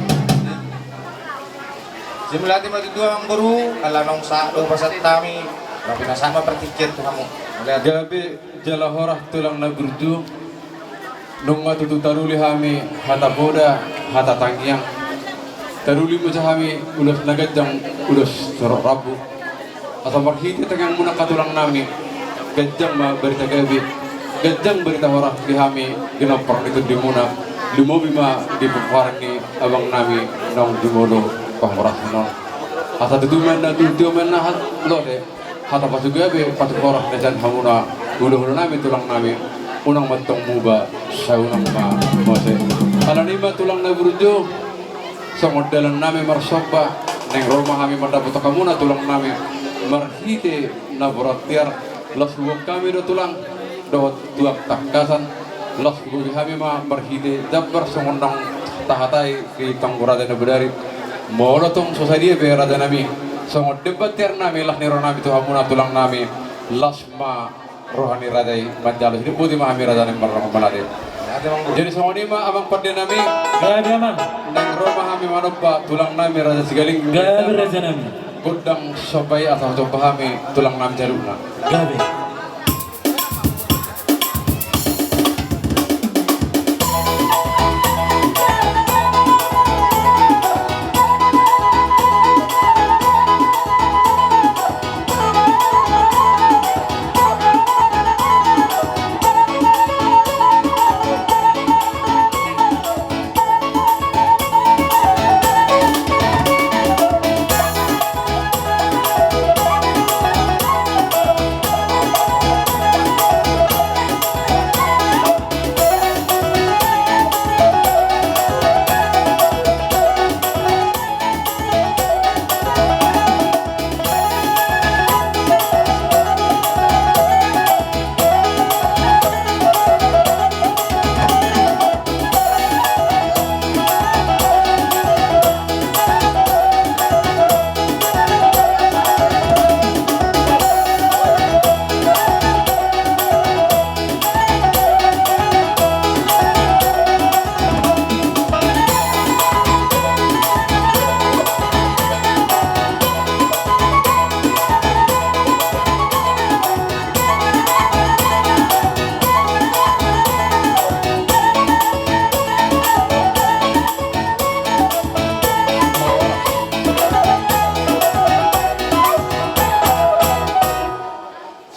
Jadi mauliate ma tutu amangboru, ala naung sahat do hupasahat hami, na pinasahat ma partingkian tu hamu. Mauliate. Gabe jala horas tulang na burju. Nunga tutu taruli hami hata poda, hata tangiang. Taruli muse hami ulos na ganjang, ulos torop rambu. Asa marhite tangiangmuna angka tulang nami, ganjang ma barita gabe, ganjang barita horas di hami, ginompar ni tondimuna, lumobi ma di pomparan ni abang nami naung jumolo pahorasna on. Asa tutu ma na tutu ma na hat lote. Hata pasugabe, pasuhoras na sian hamuna, hulahula nami, tulang nami, unang ma tong muba, sai unang ma mose. Alani i ma tulang na burju, songon dalan nami marsomba, naeng ro ma hami mandapothon hamuna tulang nami, marhite na borat tiar, laos huboan hami do tulang, dohot tuak tangkasan, laos huboan hami ma marhite jambar songon naung tahatai di tonggo raja na bodari. Molo tong so sadia be raja nami, songon demban tiar nami, las ni roha nami tu hamuna tulang nami, las ma roha ni raja i manjalo sidung, boti ma hami raja nami marrongon manade. Jadi songon i ma amang pande nami. Gabe amang. Naeng ro ma hami manomba tulang nami raja Sigaling. Gabe raja nami. Gondang somba i asa husomba hami tulang nami saluhutna. Gabe.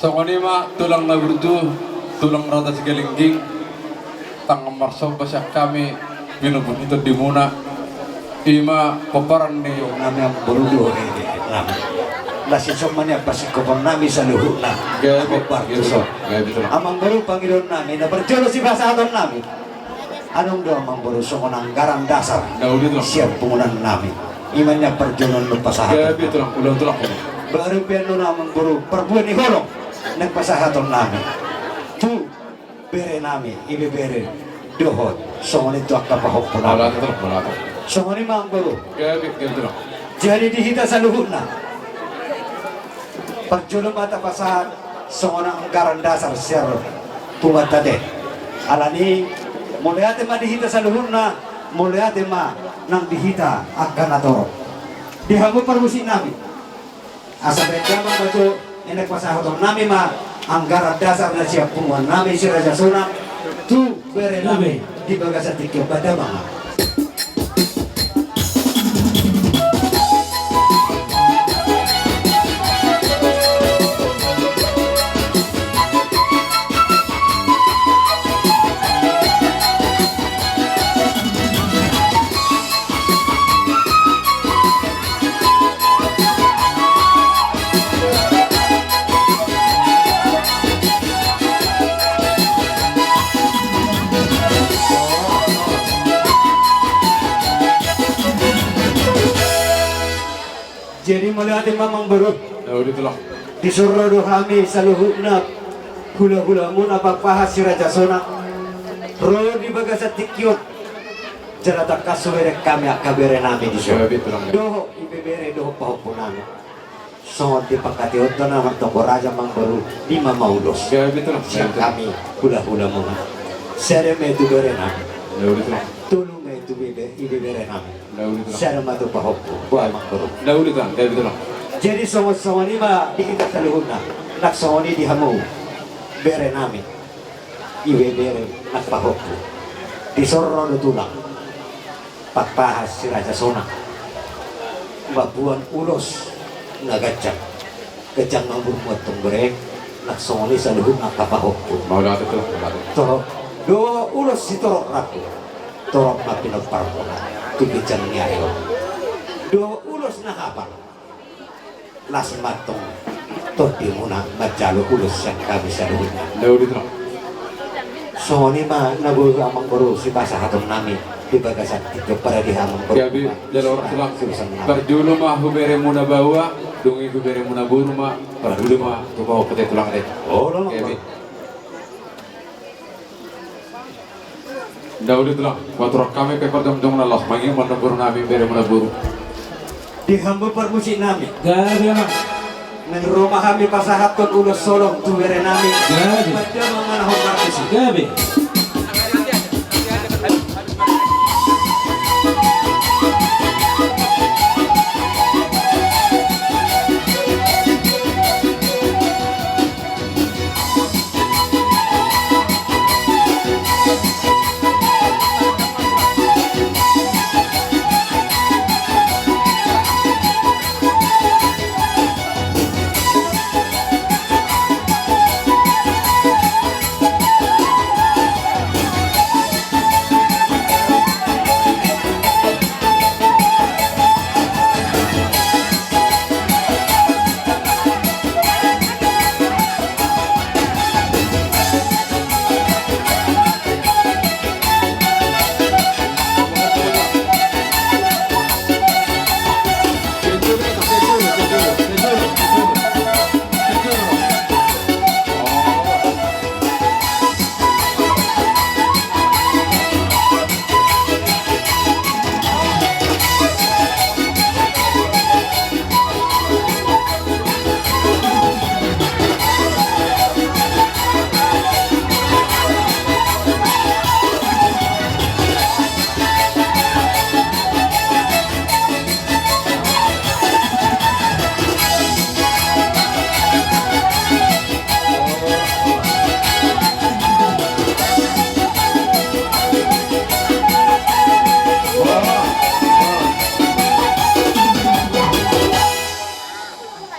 Songon i ma tulang na burju, tulang rata Sigalingging, tangan marsomba sian hami, pinompar ni tondimuna, i ma pomparan ni nami amang boru dohot nami. Las i somba ni amang pasingkopon nami saluhutna. Gabe, gabe, gabe, tulang. Amang boru, pangidoan nami na parjolo sipasahaton nami. Adong do amang boru songon anggaran dasar sian punguan nami. I ma na parjolo na pasahaton. Gabe, tulang, ulang, tulang. Baru pe annon amang boru parbue ni holong na pasahaton nami tu bere nami, ibebere dohot songon i tu angka pahompu nami. Mauliate, tulang, mauliate. Songon i ma amang boru. Gabe, gabe, tulang. Jadi di hita saluhutna, parjolo ma tapasahat songon anggaran dasar sian punguanta te. Alani mauliate ma di hita saluhutna, mauliate ma nang di hita angka na torop. Di hamu parmusik nami, asa baen damang ma jo, na pasahaton nami ma anggaran dasar na sian punguan nami Si Raja Sonak tu bere nami di bagasan tingki on, baen damang ma. Jadi mauliate ma amang boru. Dison ro do hami saluhutna hulahulamuna, Pakpahan Si Raja Sonak, ro di bagasan tingki on. Jala tangkas hubereng hami angka bere nami dison dohot ibebere dohot pahompu nami. Songon dipangkataion do na martonggo raja amang boru, lima ma ulos sian hami hulahulamuna. Sada ma i tu bere nami, tolu ma i tu ibebere nami, sada ma tu pahompu. Boha amang boru? Jadi songon, songon i ma di hita saluhutna, nang songon i di hamu bere nami, ibebere nang pahompu. Dison ro do tulang, Pakpahan Si Raja Sonak, mamboan ulos na ganjang. Ganjang ma umurmu antong bere, nang songon i saluhutna angka pahompu. Mauliate, tulang, mauliate. Torop do ulos sitorop rambu, torop ma pinomparmuna tu ginjang ni ari on. Do ulos na hapal, las ma antong tondimuna manjalo ulos sian hami saluhutna. Songon i ma na boi amang boru sipasahaton nami di bagasan tingki on, paradi amang boru. Gabe, jala horas tulang. Parjolo ma huberemuna baoa, dung i huberemuna boru ma, parjolo ma tu pahompu te tulang, ale. Olo, gabe. Ndang uli tulang, paturang hami pe parjongjongan na laos mangihuthon boru nami, beremuna boru. Di hamu parmusik nami. Gabe, amang. Naeng ro ma hami pasahathon ulos holong tu bere nami. Gabe. Baen damang ma na hombar tusi. Gabe.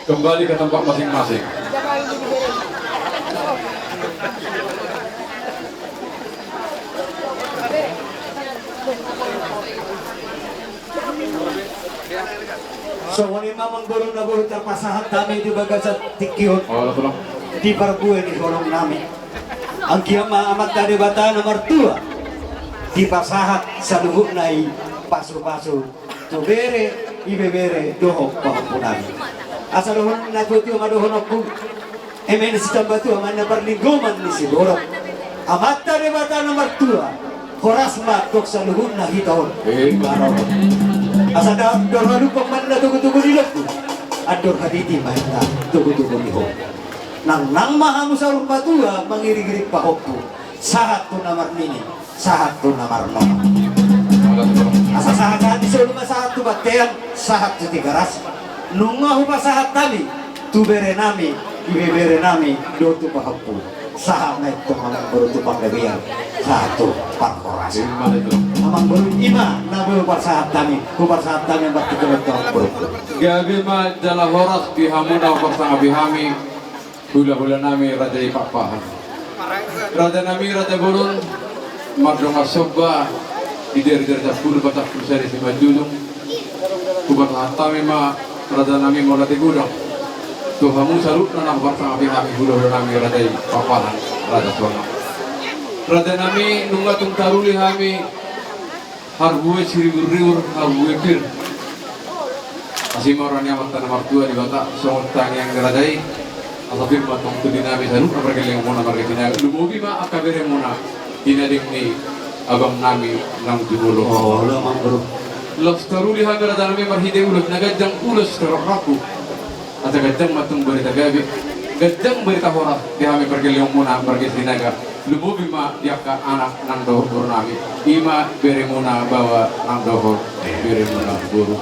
Kembali ke tempat masing-masing. Songon i ma amangboru na boi tarpasahat hami di bagasan tingki on. Olo, tulang. Di parbue ni holong nami. Anggiat ma Amanta Debata na martua dipasahat saluhutna i pasupasu tu bere, ibebere dohot pahompu nami. Asa dohon na tuatua ma dohononku. Eme na sitambatua ma na parlinggoman ni siborok. Amanta Debata na martua, horas ma tong saluhutna hita on. Asa da-, andor halumpang ma na togutogu ni lombu, andor hatiti ma inna togutogu ni ho. Nangnang ma hamu saur matua mangiringiring pahompu. Sahat tu na marnini, sahat tu na marnono. Asa sahat-sahat ni solu ma sahat tu bontean, sahat tu Tigaras. Nunga hupasahat hami tu bere nami, ibebere nami, dohot tu pahompu. Sahat ma i tu amangboru tu panggabean, sahat tu parhorasan. Ima tutu. Amangboru, ima na boi hupasahat hami, hupasahat hami marhite tu amangboru. Gabe ma jala horas di hamu na huparsangapi hami. Hulahula nami Raja i Pakpahan. Raja nami Raja Bolon, mardongan somba di jari-jari sampulu pasampulu sada simanjujung. Hupasahat hami ma raja nami mauliate godang tu hamu saluhutna na huparsangapi hami hulahula nami Raja i Pakpahan, Raja Sonang. Raja nami, nunga tung taruli hami. Harbue siriburribur, harbue pir. Asi ma roha ni Amanta na martua Debata, songon tangiang ni raja i. Asa pir ma tong tondi nami saluhutna pargellengonmuna marga Sinaga. Lumobi ma angka beremuna, di na denggan ni abang nami nang jumolo. Olo, amangboru. Laos taruli hami raja nami marhite ulos na ganjang, ulos torop rambu. Asa ganjang ma tong barita gabe, ganjang barita horas di hami pargellengonmuna marga Sinaga. Lumobi ma di angka anak nang dohot boru nami, ima beremuna baoa nang dohot beremuna boru.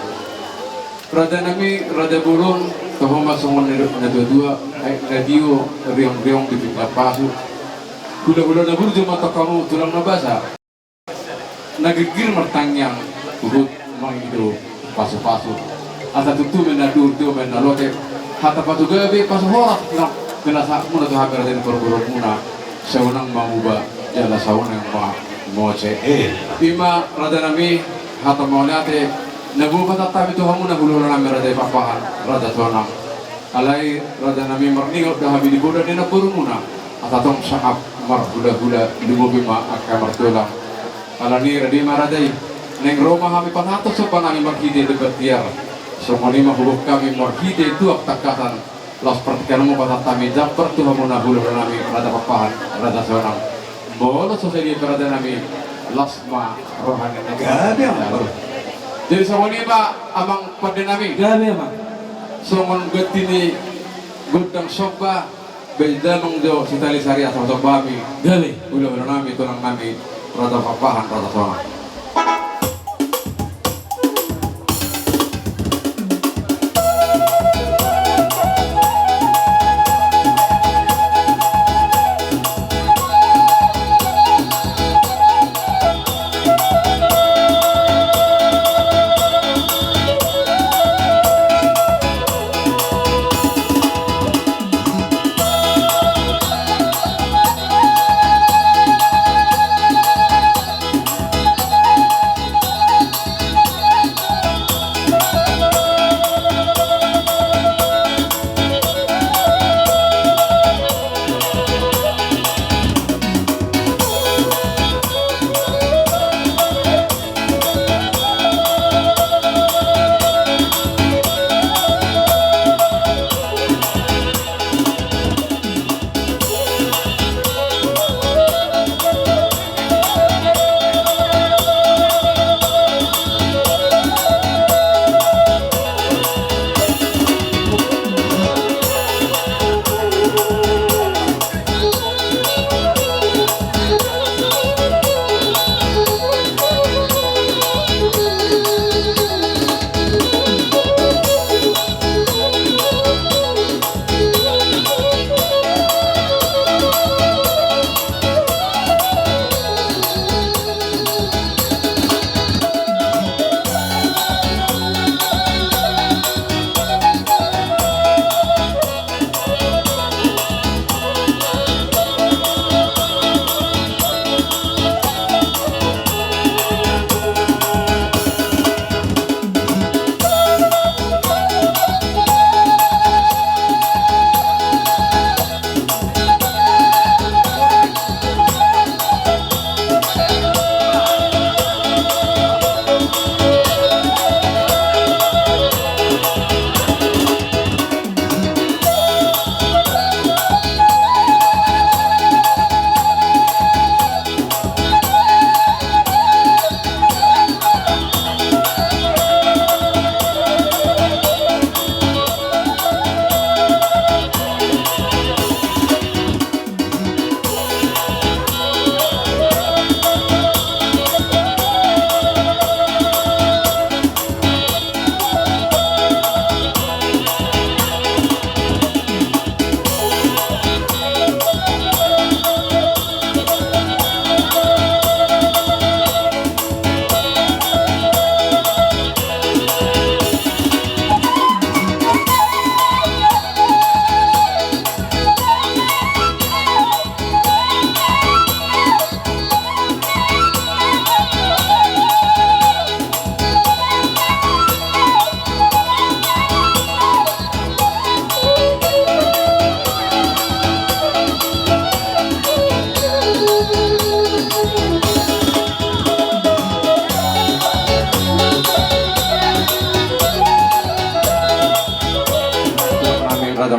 Raja nami, Raja Bolon, toho ma songon na nidok ni na tuatua, aek na tio riongriong di pinggan pasu. Hulahula na burju ma tong hamu tulang na basa. Na girgir martangiang, huhut mangido pasupasu. Asa tutu ma i na duri, tutu ma i na lote. Hata pasupasu gabe, pasu horas na pinasahatmuna tu hami raja ni parboruonmuna. Sai unang ma muba jala sai unang ma mose. Eh. Ima raja nami, hata mauliate na boi pasahat hami tu hamuna hulahula nami Raja i Pakpahan, Raja Sonang. Alai raja nami, marningot do hami di poda ni namborumuna. Asa tong sangap marhulahula, lumobi ma angka martulang. Alani i rade ma raja i, naeng ro ma hami pasahathon somba nami marhite debat tiar. Songon i ma huboan hami marhite tuak tangkasan. Laos partingkian on ma pasahat hami jambar tu hamuna hulahula nami Raja Pakpahan, Raja Sonang. Molo so sadia pe raja nami, las ma roha ni na. Gabe, amang. Jadi songon i ma amang pande nami. Gabe, amang. Songon ganti ni gondang somba, baen damang jo sitali sari asa somba hami. Gabe. Hulahula nami, tulang nami, Raja Pakpahan, Raja Sonang.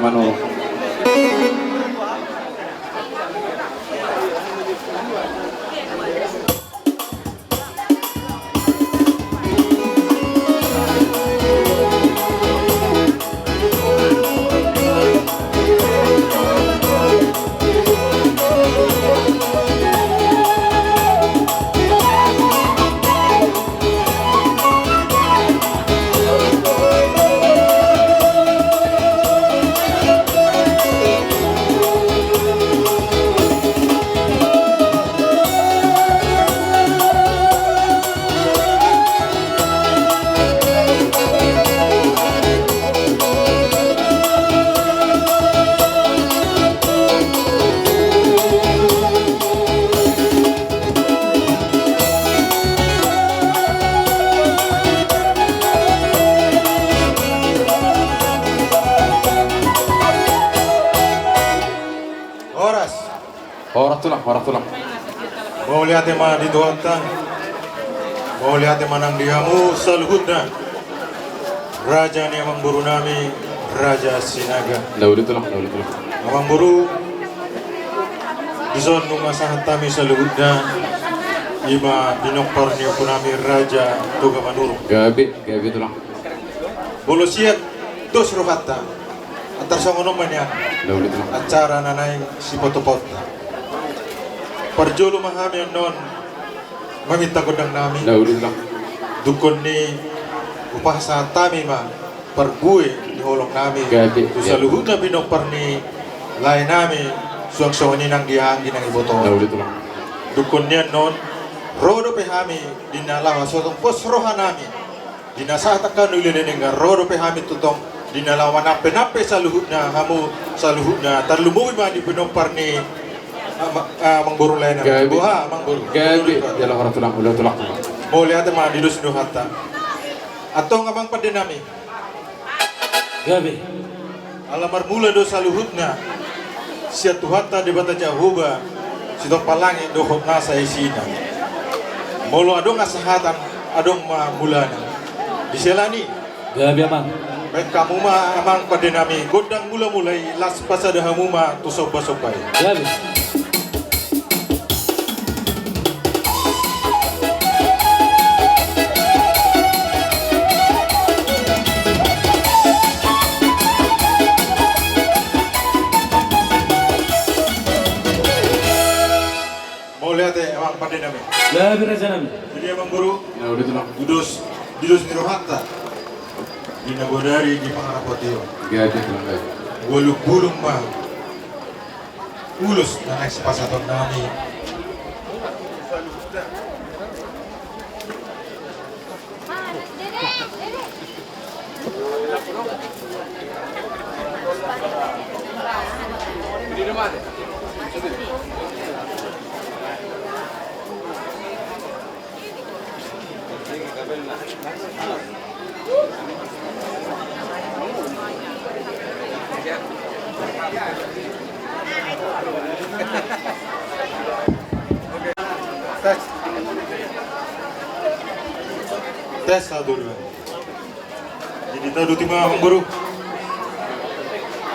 Manurung. Horas. Horas tulang, horas tulang. Mauliate ma di Tuhanta. Mauliate ma nang di hamu saluhutna. Raja ni amangboru nami, Raja Sinaga. Daudu tulang, daudu tulang. Amangboru, dison nunga sahat hami saluhutna, i ma pinompar ni ompu nami Raja Toga Manurung. Gabe, gabe tulang. Molo siat dos rohanta, antar songon on ma nian. Daudu tulang. Acara na naeng sipaotopot. Parjolo ma hami annon maminta gondang nami. Daudu tulang. Dungkon ni hupasahat hami ma parbue ni holong nami. Gabe, tu gabe. Saluhutna pinompar ni lae nami, suang songon i nang di anggi nang iboto. Daudu tulang. Dungkon ni annon, ro dope hami di na laho, so tong pos roha nami. Di na sahat angka na uli na denggan, ro dope hami tu tong di na laho manampe-nampe saluhutna hamu, saluhutna tarlumobi ma di pinompar ni, ah, ma-, ah, amangboru lae nami. Gabe. Boha, amangboru? Gabe, jala horas tulang, horas tulang. Mauliate ma di dos ni rohanta. Antong amang pande nami. Gabe. Ala marmula do saluhutna sian Tuhanta Debata Jahowa, sitompa langit dohot nasa isina. Molo adong hasahatan, adong ma mulana. Di sela ni. Gabe amang. Baen hamu ma amang pande nami gondang mula-mula i, laos pasada hamu ma tu somba-somba i. Gabe. Mauliate amang pande nami. Gabe raja nami. Jadi amangboru. Ya, udah tulang. Di dos, di dos ni rohanta. Di na bodari di pangarapoti on. Gabe tulang, gabe. Ualu bulung ma ulos na naeng sipasahaton nami. Tes. Tes, satu, dua. Jadi tadu tima amangboru.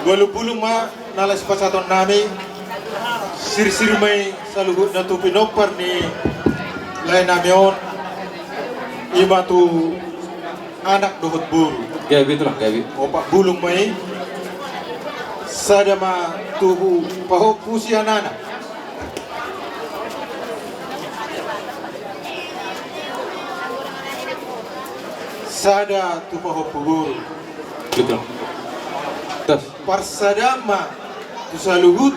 Ualu bulung ma na laos sipasahaton nami. Sirsir ma i saluhutna tu pinompar ni lae nami on. I ma tu anak dohot boru. Gabe tulang, gabe. Opat bulung ma i. Sada ma tu pahompu sian anak. Sada tu pahompu boru. Betul. Tes. Parsadaan ma tu saluhut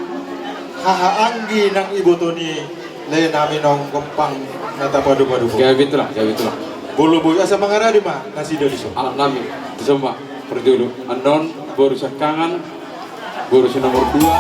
haha anggi nang iboto ni lae nami naung gompang na tapadopadopa. Gabe tulang, gabe tulang. Molo boi asa mangarade ma nasida dison. Anak nami, dison ma parjolo. Annon boru siangkangan, boru si nomor dua.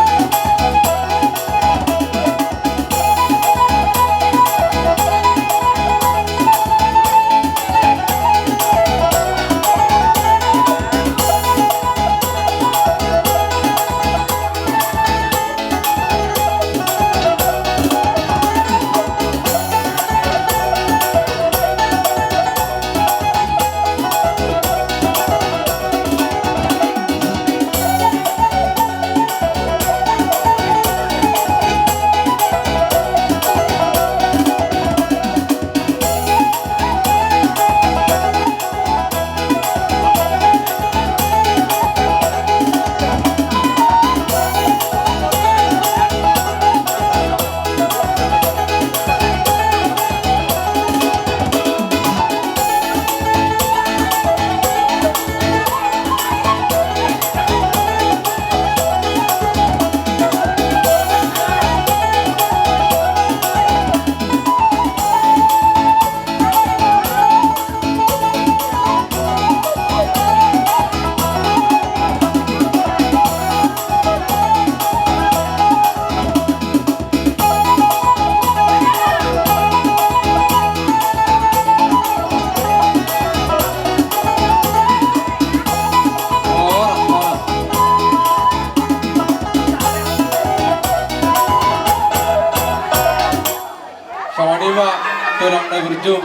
Ima tulang na burju,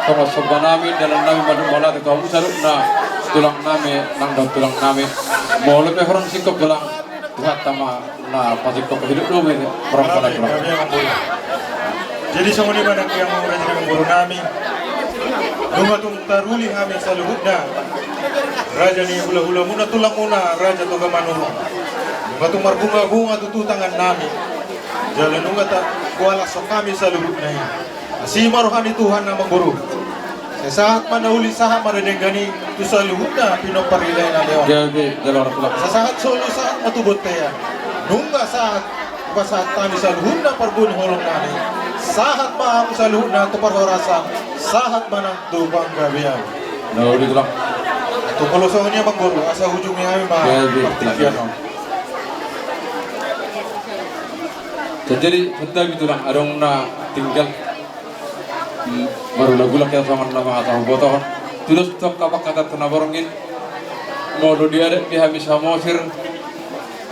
songon somba nami, dalan nami mandok mauliate tu hamu saluhutna tulang nami nang dohot tulang nami. Molo pe hurang singkop tulang, Tuhanta ma na pasingkop, hidup do be. Jadi songon i ma nangkin, amang raja ni amangboru nami, nunga tung taruli hami saluhutna raja ni hulahulamuna, tulangmuna Raja Toga Manurung. Nunga tung marbungabunga tutu tangan nami. Jala nunga ta-, hualashon hami saluhutna i. Asi ma roha ni Tuhan, amangboru. Sai sahat ma na uli, sahat ma na denggan i tu saluhutna pinompar i, lae na leon. Gabe, jala ora tulak. Sai sahat solu, sahat ma tu bontean. Nunga sahat hupasahat hami saluhutna parbue ni holong nami. Sahat ma hamu saluhutna tu parhorasan. Sahat ma nang tu panggabean. Na uli tulak. Tu molo songon i, amangboru, asa ujungi hami ma. Gabe, partingkian gabe on. Jadi, santabi tulang, adong na tinggal. Hmm, marulak-ulak hita songon na mangasa hubotohon. Tudos tu angka pangkataion na borngin. Molo di adat di hami Samosir,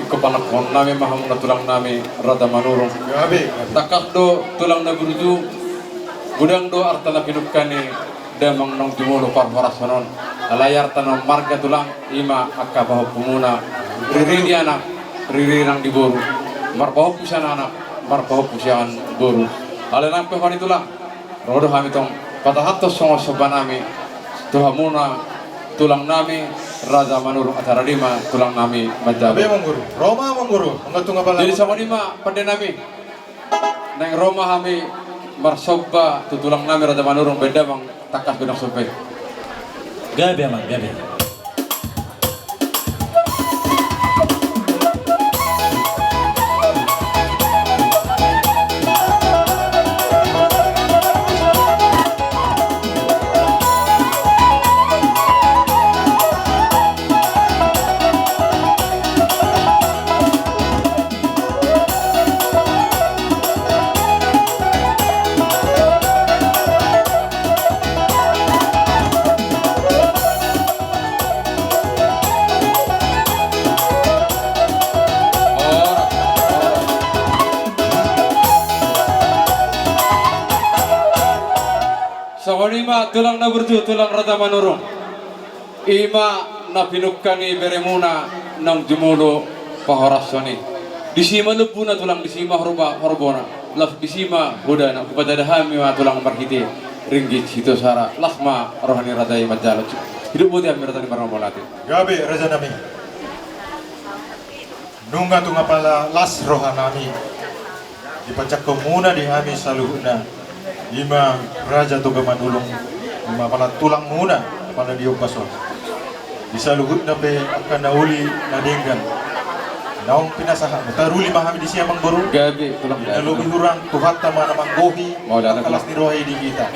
ingkon panangkohon nami ma hamuna tulang nami Raja Manurung. Gabe, gabe. Tangkas do tulang na burju, godang do arta na pinungka ni damang naung jumolo parhorasan on. Alai arta na marga tulang, ima angka pahompumuna, riri ni anak, riri nang di boru, marpahompu sian anak, marpahompu sian boru. Alai nang pe honi tulang, ro do hami tong patahathon songon somba nami tu hamuna tulang nami Raja Manurung. Acara i ma tulang nami manjalo. Gabe, amangboru. Ro ma, amangboru. Jadi songon i ma pande nami. Naeng ro ma hami marsomba tu tulang nami Raja Manurung, baen damang, tangkas godang somba i. Gabe, amang, gabe. Songon i ma tulang na burju, tulang Raja Manurung. Ima na pinungka ni beremuna naung jumolo pahorasan i. Disi ma lombuna tulang, disi ma horba-, horbona. Laos disi ma hodana, hupatada hami ma tulang marhite ringgit sitio sara. Las ma roha ni raja i manjalo. Hidup boti hami raja ni marnambola ate. Gabe, raja nami. Nunga tung apala las roha nami, dipanjangkonmuna di hami saluhutna, ima Raja Toga Manurung, ima apala tulangmuna, apala di ombas on. Di saluhutna pe angka na uli na denggan naung pinasahatmu, taruli ma hami disi, amangboru. Gabe, tulang. Di na lobi hurang, Tuhanta ma na manggohi. Mauliate, tulang. Las ni roha i di hita.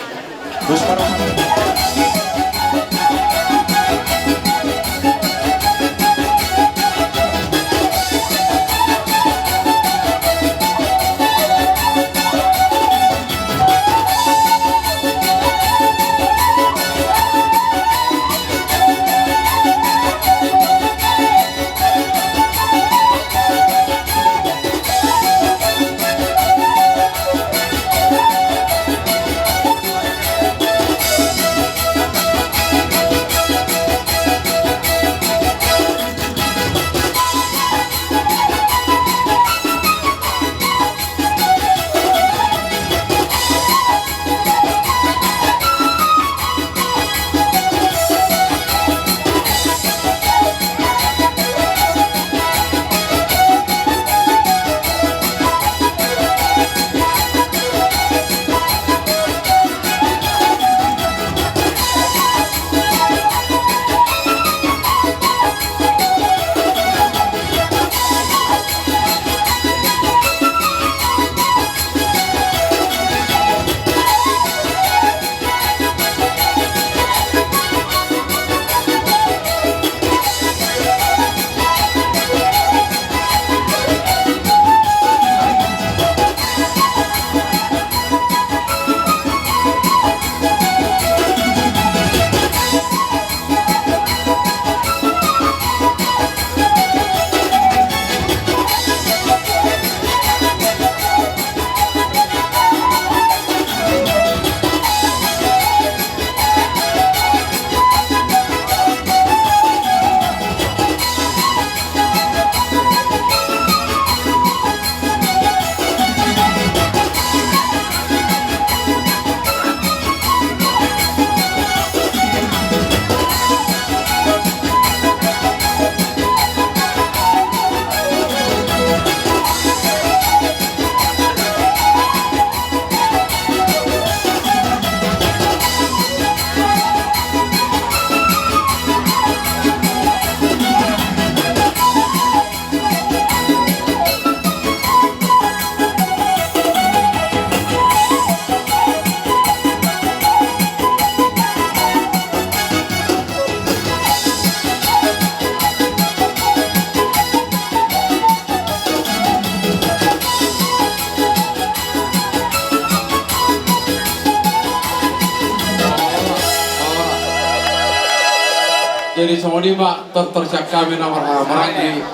Jadi songon i ma tortor sian hami na marhahamaranggi,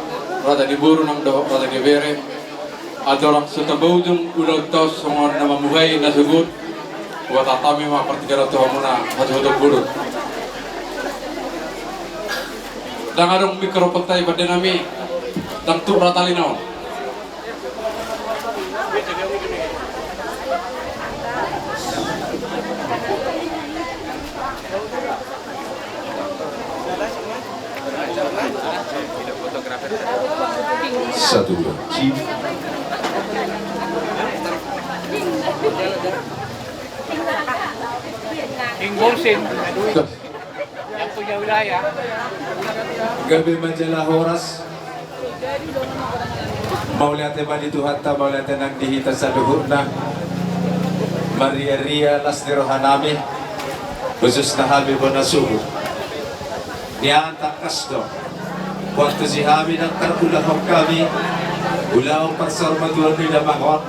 raja ni boru nang dohot raja ni bere. Andorang so tamba ujung ulaonta on songon na mambuhai na sogot, huhatahon hami ma partingkian on tu hamuna hasuhuton bolon. Ndang adong mikroponta i pande nami, ndang tuk ra talina on. Satu, dua, tiga. King Bolsin. Dah. Yang punya wilayah. Gabe ma jala horas. Mauliate ma di Tuhanta, mauliate nang di hita saluhutna. Marriaria las ni rohanami, khususna hami bona suhut. Nian tangkas do, huantusi hami ndang tarulahon hami ulaon parsaurmatuaon ni damang on.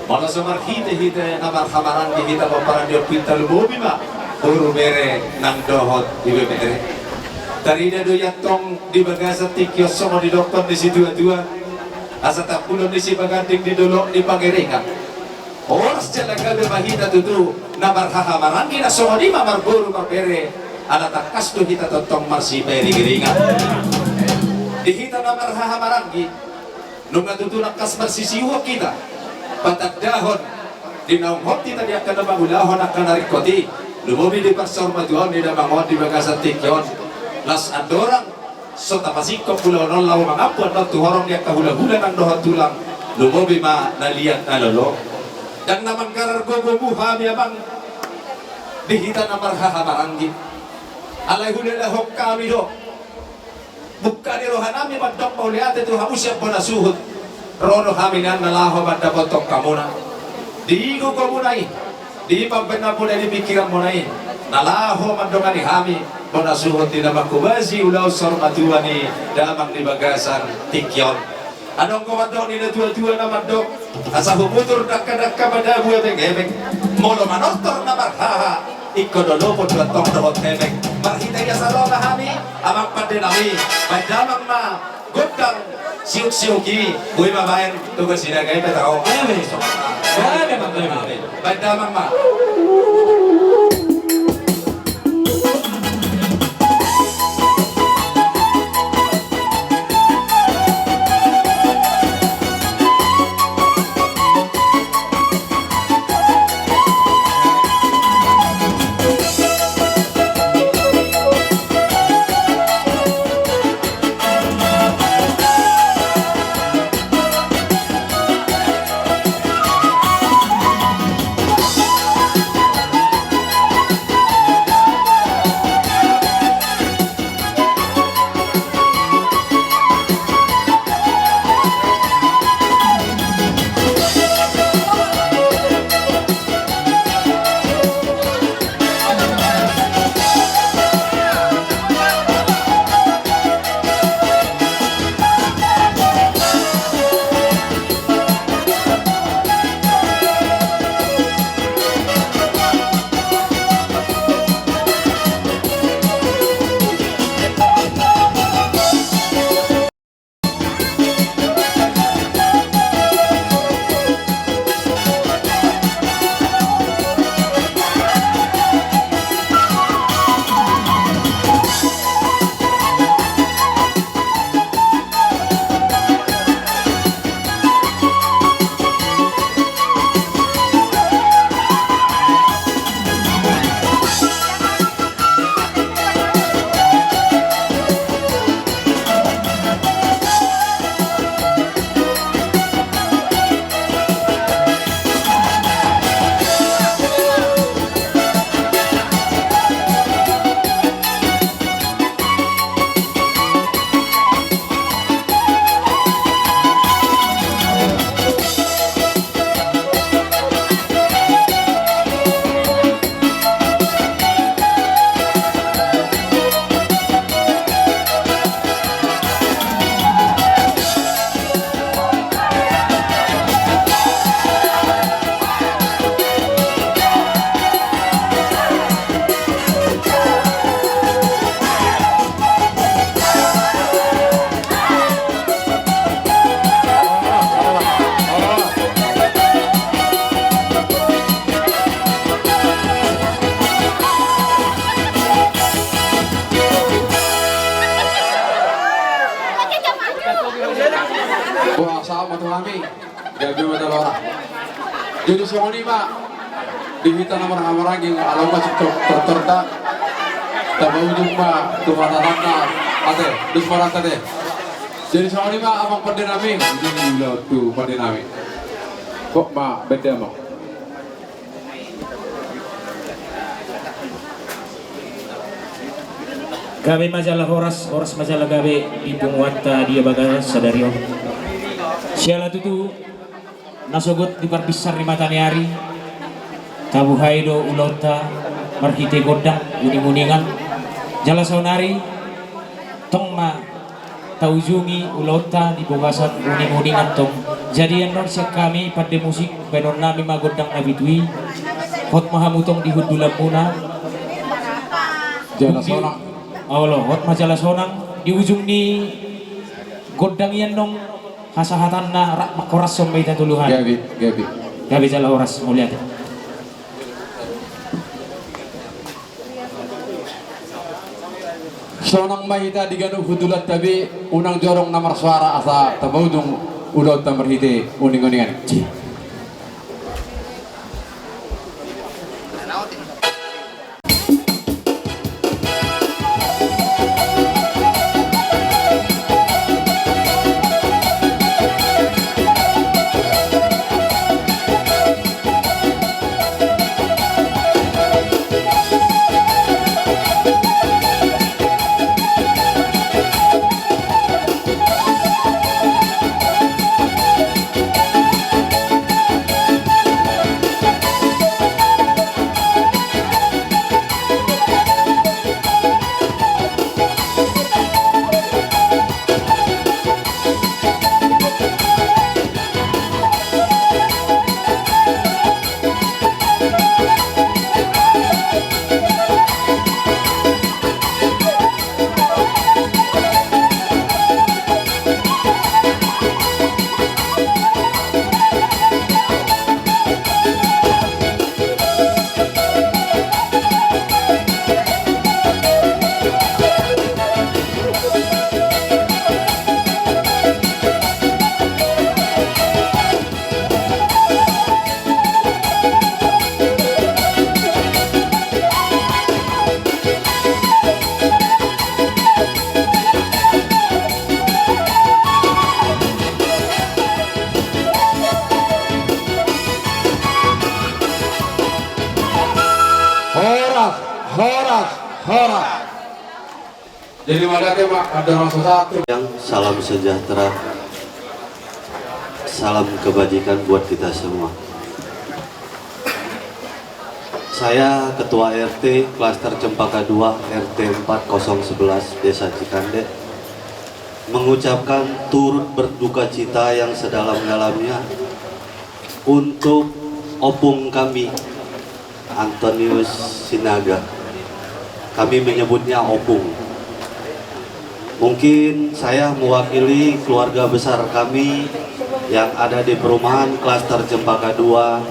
Molo so marhitehite na marhahamaranggi hita pomparan ni ompinta, lumobi ma boru, bere nang dohot ibebere. Tarida do i antong di bagasan tingki on songon didokkon ni situatua, asa tambulon ni Sibaganding di dolok ni Pangerengan. Horas jala gabe ma hita tutu na marhahamaranggi na songon i ma marboru marbere, ala tangkas do hita tongtong marsipairingiringan. Di hita na marhahamaranggi, nunga tutu tangkas marsisiuhon hita patandahon di naung hot hita di angka na mangulahon angka na ringkot i, lumobi di parsaurmatuaon ni damang on di bagasan tingki on. Las andorang so tapasingkop ulaon on laho mangampu annon tu horong ni angka hulahula nang dohot tulang, lumobi ma na liat na lolo. Ndang na manggarar gogomu hami amang di hita na marhahamaranggi. Alai hulelahon hami do bungka ni rohanami mandok mauliate tu hamu sian bona suhut. Ro do hami nian na laho mandapothon hamuna di gogomuna i, di pambahenanmuna i, di pingkiranmuna i, na laho mandongani hami bona suhut di na manghobasi ulaon saurmatua ni damang di bagasan tingki on. Adong do mandok ni natuatua na mandok, asa huputur dangkadangka madabu ebengebeng, molo manortor na marhaha, ingkon do lopot do antong dohot hepeng. Marhite i asa ro ma hami amang pande nami, baen damang ma gondang siuksiuk i, boi ma baen Toga Sinaga i, peta on. Baen damang ma. Gabe ma jala horas. Jadi songon i ma di hita na marhahamaranggi, alai ma singkop tortorta. Taba ujung ma tu mata tanda. Ate, dus marata de. Jadi songon i ma amang pande nami, ujung i ma tu pande nami. Kok ma bende amang. Gabe ma jala horas, horas ma jala gabe di punguanta di bagasan sadari on. Siala tutu na sogot di parbinsar ni mata ni ari, tabuhai do ulaonta marhite gondang uninguningan. Jala saonari tong ma taujungi ulaonta di bagasan uninguningan tong. Jadi annon sian hami pande musik, baenon nami ma gondang na pitu i. Hot ma hamu tong di hundulanmuna. Jala sonang. Olo, hot ma jala sonang. Di ujung ni gondang i annon hasahatanna rap mangkorashon ma hita tolu hali. Gabe, gabe. Gabe jala horas, mauliate. Sonang ma hita di ganup hundulanta be, unang jorong na marsoara asa taba ujung ulaonta marhite uninguningan. Horas, horas, horas. Jadi, mauliate ma, ada rasa satu. Yang salam sejahtera, salam kebajikan buat kita semua. Saya Ketua R T Klaster Cempaka dua, R T empat kosong sebelas, Desa Cikande, mengucapkan turut berduka cita yang sedalam-dalamnya untuk opung kami, Antonius Sinaga. Kami menyebutnya opung. Mungkin saya mewakili keluarga besar kami yang ada di perumahan Klaster Cempaka dua,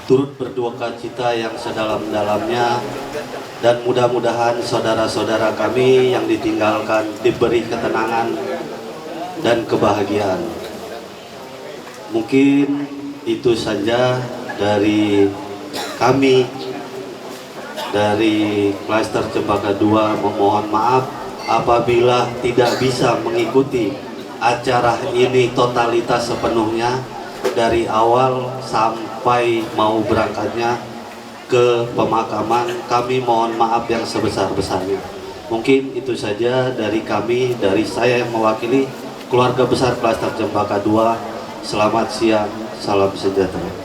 turut berduka cita yang sedalam-dalamnya, dan mudah-mudahan saudara-saudara kami yang ditinggalkan diberi ketenangan dan kebahagiaan. Mungkin itu saja dari kami, dari Klaster Cempaka dua, memohon maaf apabila tidak bisa mengikuti acara ini totalitas sepenuhnya dari awal sampai mau berangkatnya ke pemakaman. Kami mohon maaf yang sebesar-besarnya. Mungkin itu saja dari kami, dari saya yang mewakili keluarga besar Klaster Cempaka dua. Selamat siang, salam sejahtera.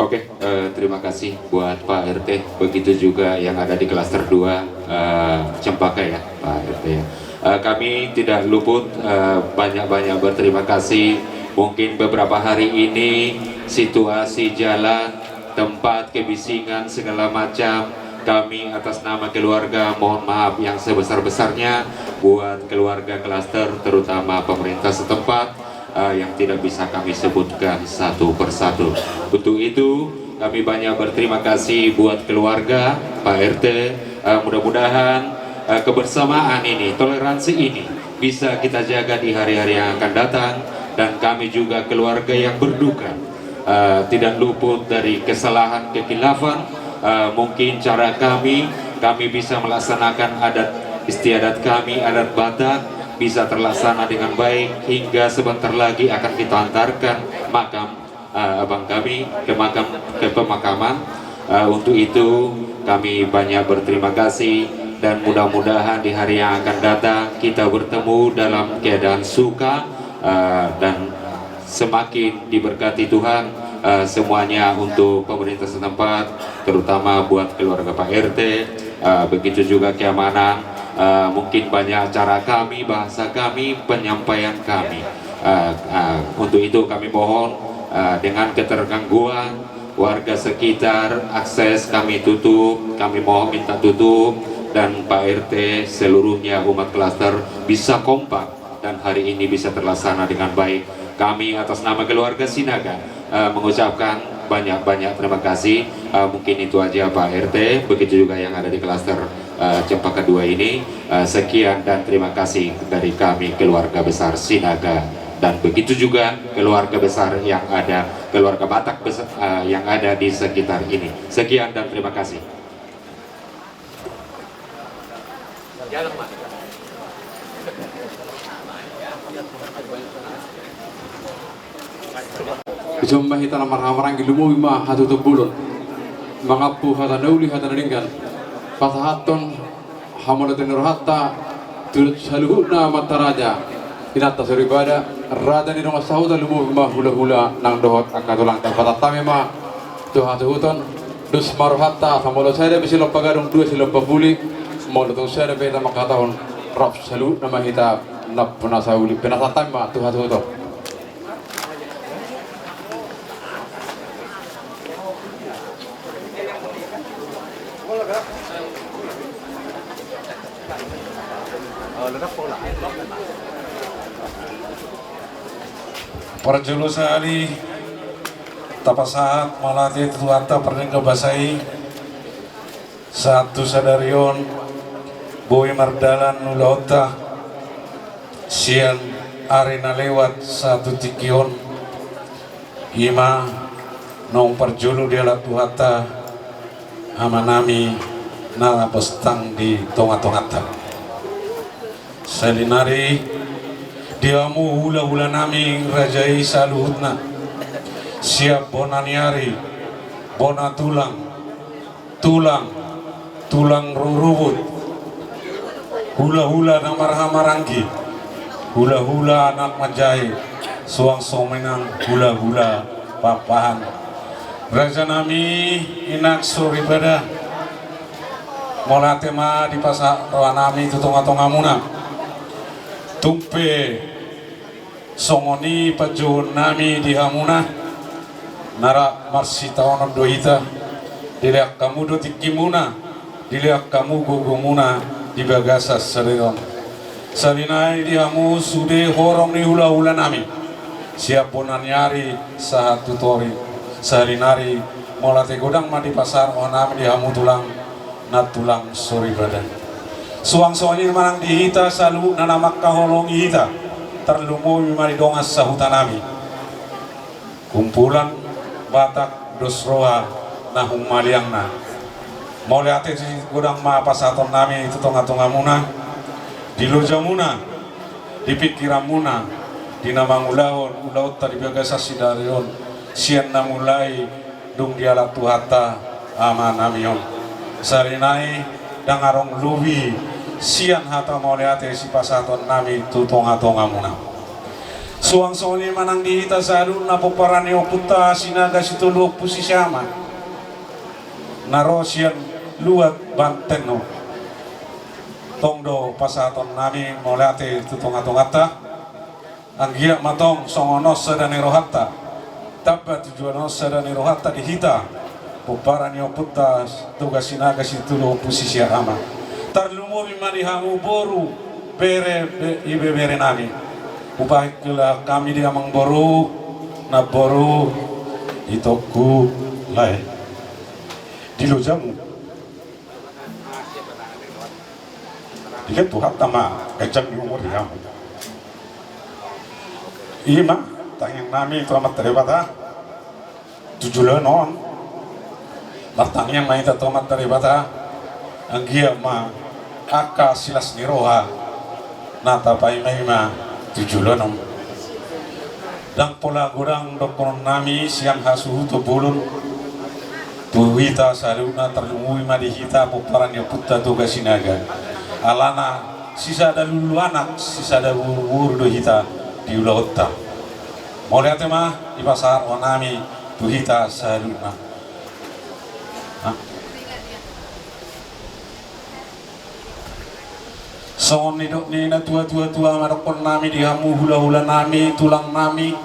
Oke, eh, terima kasih buat Pak R T. Begitu juga yang ada di klaster dua, eh, Cempaka ya, Pak R T ya. Eh, kami tidak luput, eh, banyak-banyak berterima kasih. Mungkin beberapa hari ini situasi jalan, tempat, kebisingan, segala macam, kami atas nama keluarga mohon maaf yang sebesar-besarnya buat keluarga klaster, terutama pemerintah setempat. eh, yang tidak bisa kami sebutkan satu persatu. Untuk itu, kami banyak berterima kasih buat keluarga, Pak R T. Eh, mudah-mudahan, eh, kebersamaan ini, toleransi ini bisa kita jaga di hari-hari yang akan datang, dan kami juga keluarga yang berduka, eh, tidak luput dari kesalahan kekhilafan. Eh, mungkin cara kami, kami bisa melaksanakan adat istiadat kami, adat Batak, bisa terlaksana dengan baik hingga sebentar lagi akan kita antarkan makam, eh, abang kami ke makam, ke pemakaman. Eh, untuk itu kami banyak berterima kasih dan mudah-mudahan di hari yang akan datang kita bertemu dalam keadaan suka, eh, dan semakin diberkati Tuhan, eh, semuanya untuk pemerintah setempat, terutama buat keluarga Pak R T, eh, begitu juga keamanan. Eh, mungkin banyak cara kami, bahasa kami, penyampaian kami. Eh, eh, untuk itu kami mohon, eh, dengan ketergangguan warga sekitar, akses kami tutup, kami mohon minta tutup, dan Pak R T seluruhnya umat klaster bisa kompak dan hari ini bisa terlaksana dengan baik. Kami atas nama keluarga Sinaga, eh, mengucapkan banyak-banyak terima kasih. Eh, mungkin itu aja Pak R T, begitu juga yang ada di klaster, eh, Cempaka dua ini. Eh, sekian dan terima kasih dari kami keluarga besar Sinaga. Dan begitu juga keluarga besar yang ada, keluarga Batak besar, eh, yang ada di sekitar ini. Sekian dan terima kasih. Ijomba hita na marhahamaranggi, lumobi ma hatutup bolon, mangampu hata na uli hata na denggan, pasahathon hamauliateon ni rohanta tu saluhutna amanta raja, inanta soripada, raja ni dongan sahuta, lumobi ma hulahula nang dohot angka tulangta. Pasahat hami ma tu hasuhuton. Dos ma rohanta, asa molo sada pe silompa gadong, dua silompa puli, molo tung sada pe hita mangkatahon, rap saluhutna ma hita nampuna sauli. Pasahat hami ma tu hasuhuton. Parjolo sahali tapasahat mauliate tu Tuhanta pardenggan basa i, sahat tu sadari on boi mardalan ulaonta sian ari na lewat sahat tu tingki on. Ima naung parjolo dialap Tuhanta amanami na pos tang di tongatonganta. Salinari di hamu hulahulanami raja i saluhutna, sian bona ni ari, bona tulang, tulang, tulang rurubut, hulahula na marhahamaranggi, hulahula anak manjae, suang songon i nang hulahula pahapahan. Rajanami, inang soripada, mauliate ma dipasahat rohanami tu tongatongamuna. Tung pe songon i panjouonnami di hamuna, na rap marsitaonon do hita, dilehon hamu do tingkimuna, dilehon hamu gogomuna di bagasan sadari on. Salinari di hamu sude horong ni hulahulanami, sian bona ni ari sahat tu toru. Salinari mauliate godang ma dipasahat rohanami di hamu tulang, nang tulang soripada. Suang songon i ma nang di hita saluhutna na mangkaholongi hita, tarlumobi ma di dongan sahutanami, kumpulan Batak dos roha na humaliangna. Mauliate godang ma pasahatonnami tu tongatongamuna, di lojamuna, di pingkiranmuna, di na mangulahon ulaonta di bagasan sadari on, sian na mulai dung dialap Tuhanta amanami on. Salinari ndang adong lobi sian hata mauliate sipasahatonnami tu tongatongamuna. Suang songon i ma nang di hita saluhutna pomparan ni ompunta Sinaga Sitolu Ompu Sise Ama, na ro sian luat Banten on. Tong do pasahatonnami mauliate tu tongatonganta. Anggiat ma tong songon on sada ni rohanta, tamba tujuan on sada ni rohanta di hita pomparan ni ompunta Toga Sinaga Sitolu Ompu Sise Ama. Tarlumobi ma di hamu boru, bere, be-, ibeberenami. Hupahingkilahon hami di amangboru, namboru, itongku, lae. Di lojamu. Denggan Tuhanta ma ganjang ni umur di hamu. I ma tangiang nami tu Amanta Debata tu joloan on. Martangiang ma hita tu Amanta Debata, anggiat ma angka silas ni roha na tapaimaima tu joloan on. Ndang pola godang dohonon nami sian hasuhuton bolon tu hita saluhutna, tarlumobi ma di hita pomparan ni ompunta Toga Sinaga. Alana sisada lulu anak, sisada boruboru do hita di ulaonta. Mauliate ma dipasahat roha nami tu hita saluhutna. Hah? Songon nidok ni natuatua, tua ma dohonon nami di hamu hulahula nami, tulang nami,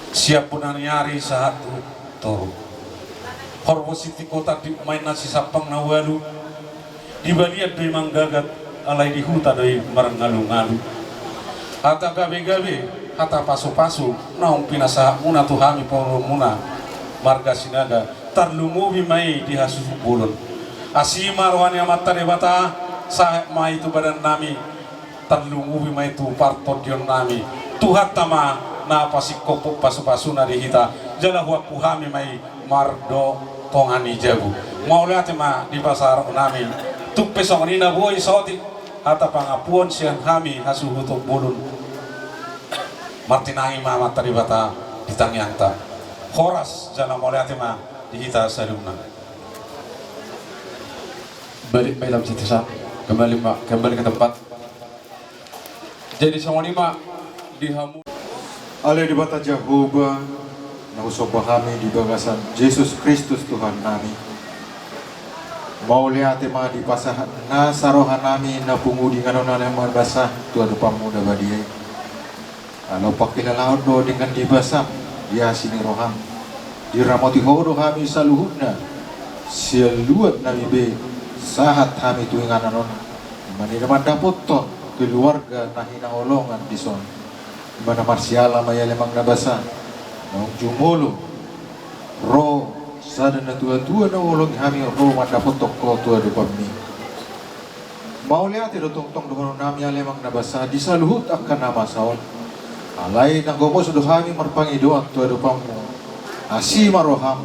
sian bona ni ari sahat tu toru. Horbo sintingkotan di umaen na sisampang na ualu, di balian do i manggagat, alai di huta do i marngalungalu. Hata gabegabe, hata pasupasu naung pinasahatmuna tu hami pamoruonmuna marga Sinaga, tarlumobi ma i di hasuhuton bolon. Asi ma roha ni Amanta Debata, sahat ma i tu badan nami, tarlumobi ma i tu partondion nami. Tuhanta ma na pasingkophon pasupasuna di hita, jala huampu hami ma i mardongan ni jabu. Mauliate ma dipasahat roha nami. Tung pe songon i na boi saotik hata pangampuon sian hami hasuhuton bolon, martinangi ma Amanta Debata di tangiangta. Horas jala mauliate ma di hita saluhutna. Balik ma i, Lam Siti, sa. Kembali ma, kembali ke tempat. Jadi songon i ma di hamu. Ale Debata Jahowa, na husomba hami di bagasan Jesus Kristus Tuhan nami. Mauliate ma dipasahat nasa roha nami na pungu di inganan on, Ale Amang na basa, tu adopanmu na badia i. Ala pangkilalaon do denggan ni basam, di asi ni roham. Diramoti Ho do hami saluhutna, sian luat nami be, sahat hami tu inganan on. Manang mandapothon keluarga na hinaholongan dison. Manang marsiala ma i, Ale Amang na basa, naung jumolo ro sada natuatua na huholongi hami ro mandapothon Ho tu adopanmi. Mauliate do tongtong dohonon nami, Ale Amang na basa, di saluhut angka na masa on. Alai na gomos do hami marpangidoan tu adopanmu. Asi ma roham.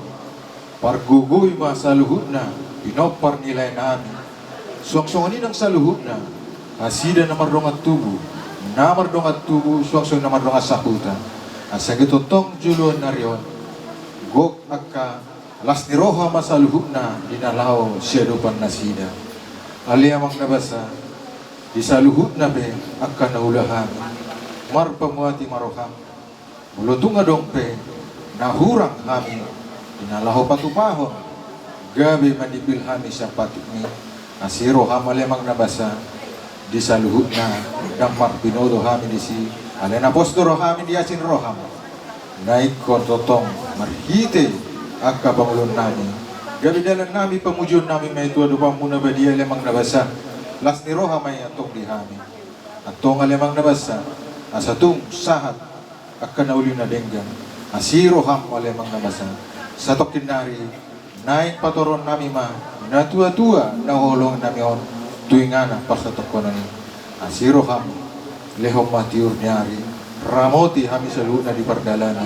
Pargogoi ma saluhutna pinompar ni lae nami. Suang songon i nang saluhutna nasida na mardongan tubu, na mardongan tubu suang songon i na mardongan sahuta. Asa gabe tongtong joloan ni ari on, gok angka las ni roha ma saluhutna di na laho siadopan nasida. Ale Amang na basa, di saluhutna pe angka na huula hami, marpamuati ma roham. Molo tung adong pe na hurang hami di na laho patupahon, gabe mandimpil hami sian patikmi. Asi roham, Ale Amang na basa, di saluhutna. Ndang marbinoto hami disi, alai na pos do rohami di asi ni roham. Na ingkon tongtong marhite angka pangoluan nami, gabe dalan nami, pamujion nami ma i tu adopanmu na badia, Ale Amang na basa. Las ni roha ma i antong di hami antong, Ale Amang na basa, asa tung sahat angka na uli na denggan. Asi roham, Ale Amang na basa, satongkin nari naeng patoruon nami ma natuatua na huholongi nami on tu inganan parsatongkonan i. Asi roham, lehon ma tiur ni ari, ramoti hami saluhutna di pardalanan.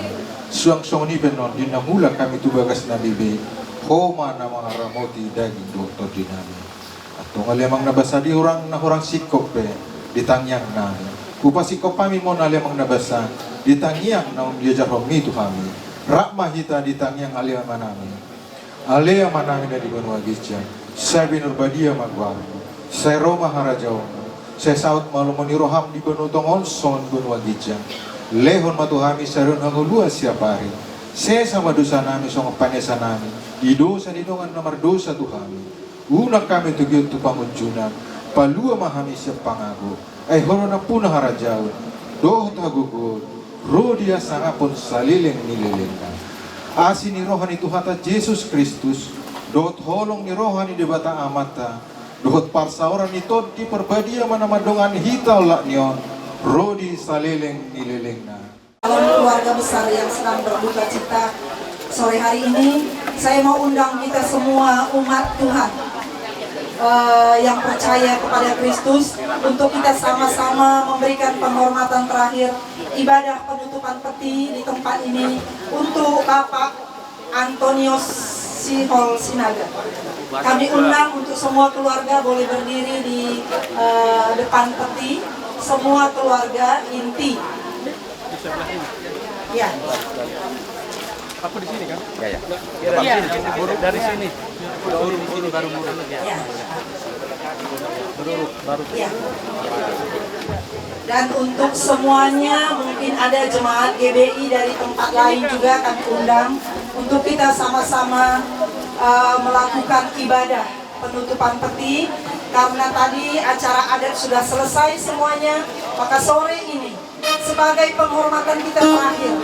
Suang songon i pe annon di na mulak hami tu bagas na bebe, Ho ma na mangaramoti daging dohot tondi nami. Antong, Ale Amang na basa, di hurang na hurang singkop pe di tangiang nami, hupasingkop hami ma on, Ale Amang na basa, di tangiang naung diajarhonmi tu hami. Rap ma hita di tangiang Ale Ama nami. Ale Ama nami na di banua ginjang, sai pinarbadia ma goarmu, sai ro ma harajaonmu, sai saut ma lomo ni roham di banua tonga on songon banua ginjang. Lehon ma tu hami sadari on hangoluan siapari. Sesa ma dosa nami songon panesa nami di dosa ni dongan na mardosa tu hami. Unang hami togihon tu pangunjunan, palua ma hami sian pangago. Ai Ho do nampuna harajaon dohot hagogoon, ro di hasangapon saleleng ni lelengna. Asi ni roha ni Tuhanta Jesus Kristus, dohot holong ni roha ni Debata Amanta, dohot parsaoran ni Tondi Parbadia ma na mandongani hita olat ni on, ro di saleleng ni lelengna. Dalam keluarga besar yang sedang berduka cita sore hari ini, saya mau undang kita semua umat Tuhan, eh, yang percaya kepada Kristus, untuk kita sama-sama memberikan penghormatan terakhir, ibadah penutupan peti di tempat ini untuk Bapak Antonius Sihol Sinaga. Kami undang untuk semua keluarga boleh berdiri di, eh, depan peti, semua keluarga inti. Ya. Aku di sini, kan? Ya, ya. Dari sini. Baru, baru, baru, baru. Ya. Baru, baru. Ya. Dan untuk semuanya, mungkin ada jemaat G B I dari tempat lain juga kami undang untuk kita sama-sama, eh, melakukan ibadah penutupan peti, karena tadi acara adat sudah selesai semuanya, maka sore ini sebagai penghormatan kita terakhir,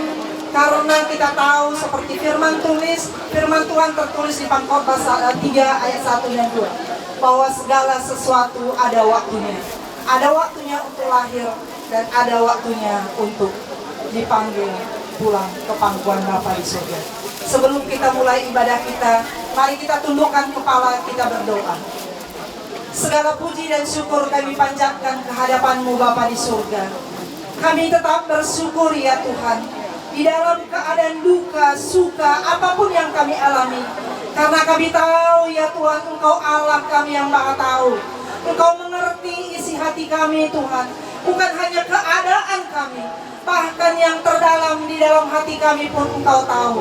karena kita tahu seperti firman tulis, firman Tuhan tertulis di Pengkhotbah sa-, tiga ayat satu dan dua, bahwa segala sesuatu ada waktunya. Ada waktunya untuk lahir dan ada waktunya untuk dipanggil pulang ke pangkuan Bapa di surga. Sebelum kita mulai ibadah kita, mari kita tundukkan kepala, kita berdoa. Segala puji dan syukur kami panjatkan ke hadapan-Mu, Bapa di surga. Kami tetap bersyukur, ya Tuhan, di dalam keadaan duka, suka, apapun yang kami alami. Karena kami tahu, ya Tuhan, Engkau Allah kami yang Maha Tahu. Engkau mengerti isi hati kami, Tuhan. Bukan hanya keadaan kami, bahkan yang terdalam di dalam hati kami pun Engkau tahu.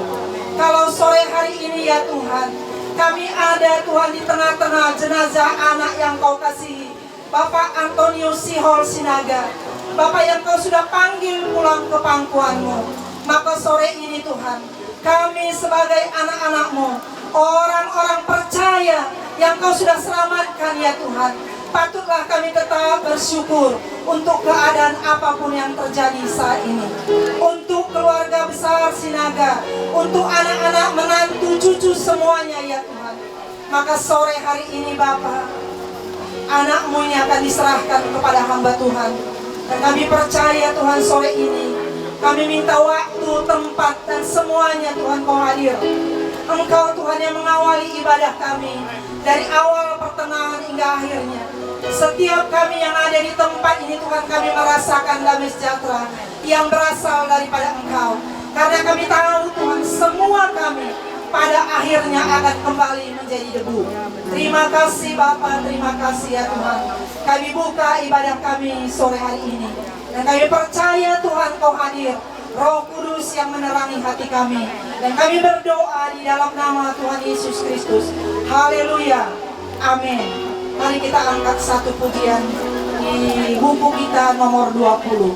Kalau sore hari ini, ya Tuhan, kami ada, Tuhan, di tengah-tengah jenazah anak yang Kau kasihi, Bapak Antonius Sihol Sinaga, Bapak yang Kau sudah panggil pulang ke pangkuan-Mu, maka sore ini, Tuhan, kami sebagai anak-anak-Mu, orang-orang percaya yang Kau sudah selamatkan, ya Tuhan, patutlah kami tetap bersyukur untuk keadaan apapun yang terjadi saat ini. Untuk keluarga besar Sinaga, untuk anak-anak, menantu, cucu, semuanya, ya Tuhan. Maka sore hari ini, Bapa, anak-Mu ini akan diserahkan kepada hamba Tuhan. Dan kami percaya, Tuhan, sore ini kami minta waktu, tempat, dan semuanya, Tuhan, Kau hadir. Engkau, Tuhan, yang mengawali ibadah kami dari awal, pertengahan, hingga akhirnya. Setiap kami yang ada di tempat ini, Tuhan, kami merasakan damai sejahtera yang berasal daripada Engkau. Karena kami tahu, Tuhan, semua kami pada akhirnya akan kembali menjadi debu. Terima kasih, Bapa, terima kasih, ya Tuhan. Kami buka ibadah kami sore hari ini. Dan kami percaya, Tuhan, Kau hadir. Roh Kudus yang menerangi hati kami. Dan kami berdoa di dalam nama Tuhan Yesus Kristus. Haleluya. Amin. Mari kita angkat satu pujian di buku kita nomor dua puluh.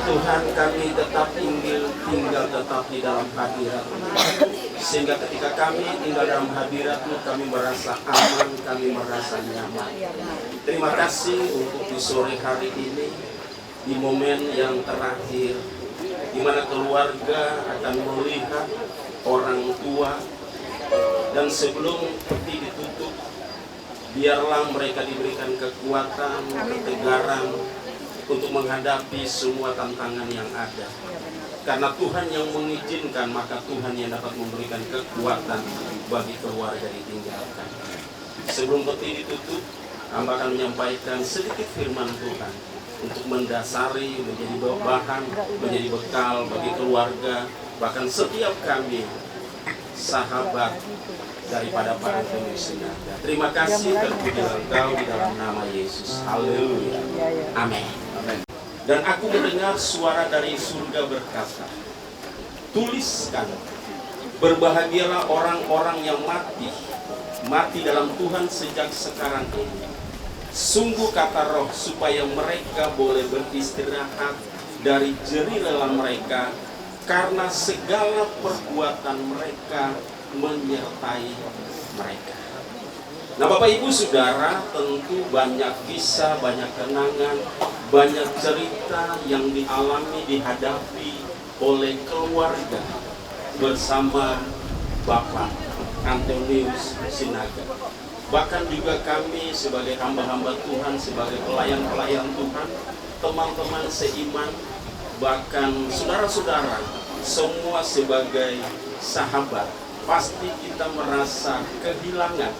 Tuhan, kami tetap ingin tinggal tetap di dalam hadirat-Mu, sehingga ketika kami tinggal dalam hadirat-Mu, kami merasa aman, kami merasa nyaman. Terima kasih untuk di sore hari ini, di momen yang terakhir, di mana keluarga akan melihat orang tua, dan sebelum peti ditutup, biarlah mereka diberikan kekuatan, ketegaran untuk menghadapi semua tantangan yang ada. Karena Tuhan yang mengizinkan, maka Tuhan yang dapat memberikan kekuatan bagi keluarga ditinggalkan. Sebelum peti ditutup, hamba akan menyampaikan sedikit firman Tuhan untuk mendasari, menjadi bahan, menjadi bekal bagi keluarga, bahkan setiap kami sahabat daripada Pak Antonius Sinaga. Terima kasih, terpujilah Engkau di dalam nama Yesus. Haleluya. Amin. Dan aku mendengar suara dari surga berkata, "Tuliskan, berbahagialah orang-orang yang mati, mati dalam Tuhan sejak sekarang ini. Sungguh," kata Roh, "supaya mereka boleh beristirahat dari jerih lelah mereka, karena segala perbuatan mereka menyertai mereka." Nah, Bapak, Ibu, Saudara, tentu banyak kisah, banyak kenangan, banyak cerita yang dialami, dihadapi oleh keluarga bersama Bapak Antonius Sinaga. Bahkan juga kami sebagai hamba-hamba Tuhan, sebagai pelayan-pelayan Tuhan, teman-teman seiman, bahkan saudara-saudara, semua sebagai sahabat, pasti kita merasa kehilangan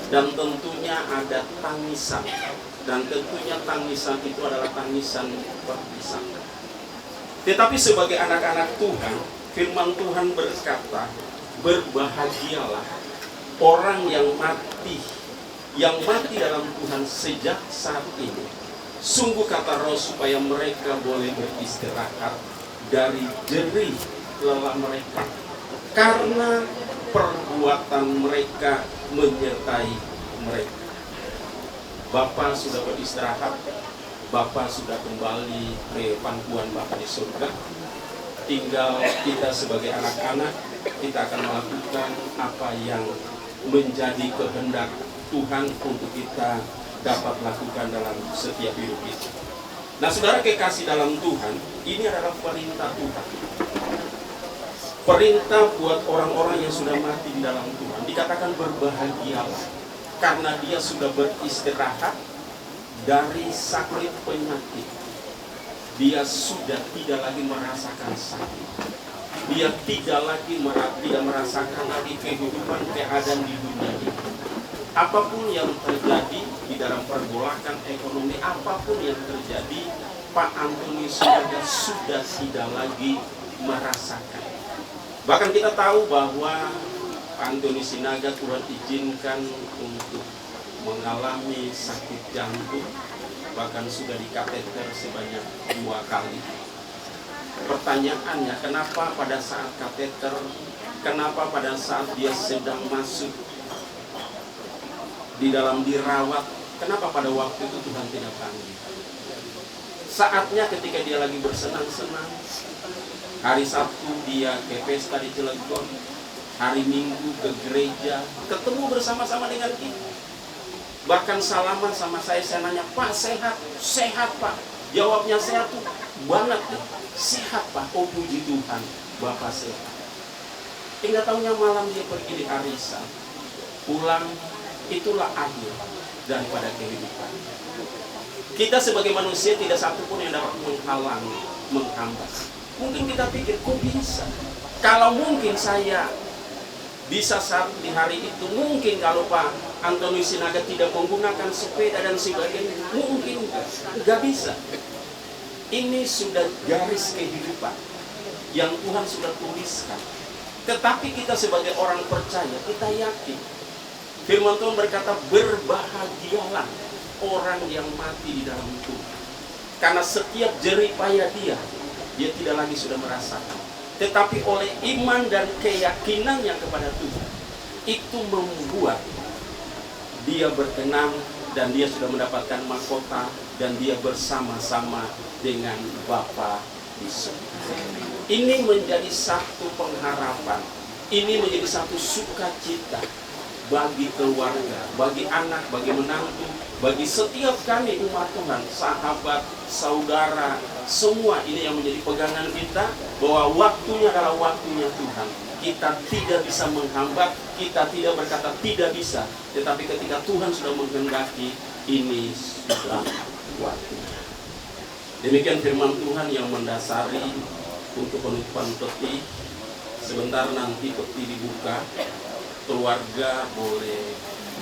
dan tentunya ada tangisan. Dan tentunya tangisan itu adalah tangisan perpisahan. Tetapi sebagai anak-anak Tuhan, firman Tuhan berkata, "Berbahagialah orang yang mati, yang mati dalam Tuhan sejak saat ini. Sungguh," kata Roh, "supaya mereka boleh beristirahat dari jerih lelah mereka, karena perbuatan mereka menyertai mereka." Bapa sudah beristirahat, Bapa sudah kembali ke pangkuan Bapa di surga. Tinggal kita sebagai anak-anak, kita akan melakukan apa yang menjadi kehendak Tuhan untuk kita dapat lakukan dalam setiap hidup kita. Nah, saudara kekasih dalam Tuhan, ini adalah perintah Tuhan. Perintah buat orang-orang yang sudah mati di dalam Tuhan. Dikatakan, "Berbahagialah, karena dia sudah beristirahat dari sakit penyakit. Dia sudah tidak lagi merasakan sakit. Dia tidak lagi mera-, tidak merasakan lagi kehidupan, keadaan di dunia ini." Apapun yang terjadi di dalam pergolakan ekonomi, apapun yang terjadi, Pak Antonius Sinaga sudah tidak lagi merasakan. Bahkan kita tahu bahwa Pak Antonius Sinaga Tuhan izinkan untuk mengalami sakit jantung, bahkan sudah dikateter sebanyak dua kali. Pertanyaannya, kenapa pada saat kateter, kenapa pada saat dia sedang masuk di dalam dirawat, kenapa pada waktu itu Tuhan tidak panggil? Saatnya ketika dia lagi bersenang-senang, hari Sabtu dia ke pesta di Cilegon, hari Minggu ke gereja, ketemu bersama-sama dengan kita. Bahkan salaman sama saya, saya nanya, "Pak, sehat?" "Sehat, Pak." Jawabnya sehat tuh banget deh. "Sehat, Pak." "Oh, puji Tuhan, Bapak sehat." Hingga taunya malam dia pergi di arisan, pulang, itulah akhir daripada kehidupan. Kita sebagai manusia tidak satu pun yang dapat menghalangi, menghambat. Mungkin kita pikir, "Kok bisa? Kalau mungkin saya bisa saat di hari itu, mungkin kalau Pak Antonius Sinaga tidak menggunakan sepeda dan sebagainya, mungkin enggak, enggak bisa." Ini sudah garis kehidupan yang Tuhan sudah tuliskan. Tetapi kita sebagai orang percaya, kita yakin. Firman Tuhan berkata, "Berbahagialah orang yang mati di dalam Tuhan." Karena setiap jerih payah dia, dia tidak lagi sudah merasakan. Tetapi oleh iman dan keyakinannya kepada Tuhan, itu membuat dia berkenan dan dia sudah mendapatkan mahkota dan dia bersama-sama dengan Bapa Ini menjadi satu pengharapan, ini menjadi satu sukacita bagi keluarga, bagi anak, bagi menantu, bagi setiap kami umat Tuhan, sahabat, saudara, semua ini yang menjadi pegangan kita, bahwa waktunya adalah waktunya Tuhan. Kita tidak bisa menghambat, kita tidak berkata tidak bisa, tetapi ketika Tuhan sudah menghendaki, ini sudah waktunya. Demikian firman Tuhan yang mendasari untuk penutupan peti. Sebentar nanti peti dibuka, keluarga boleh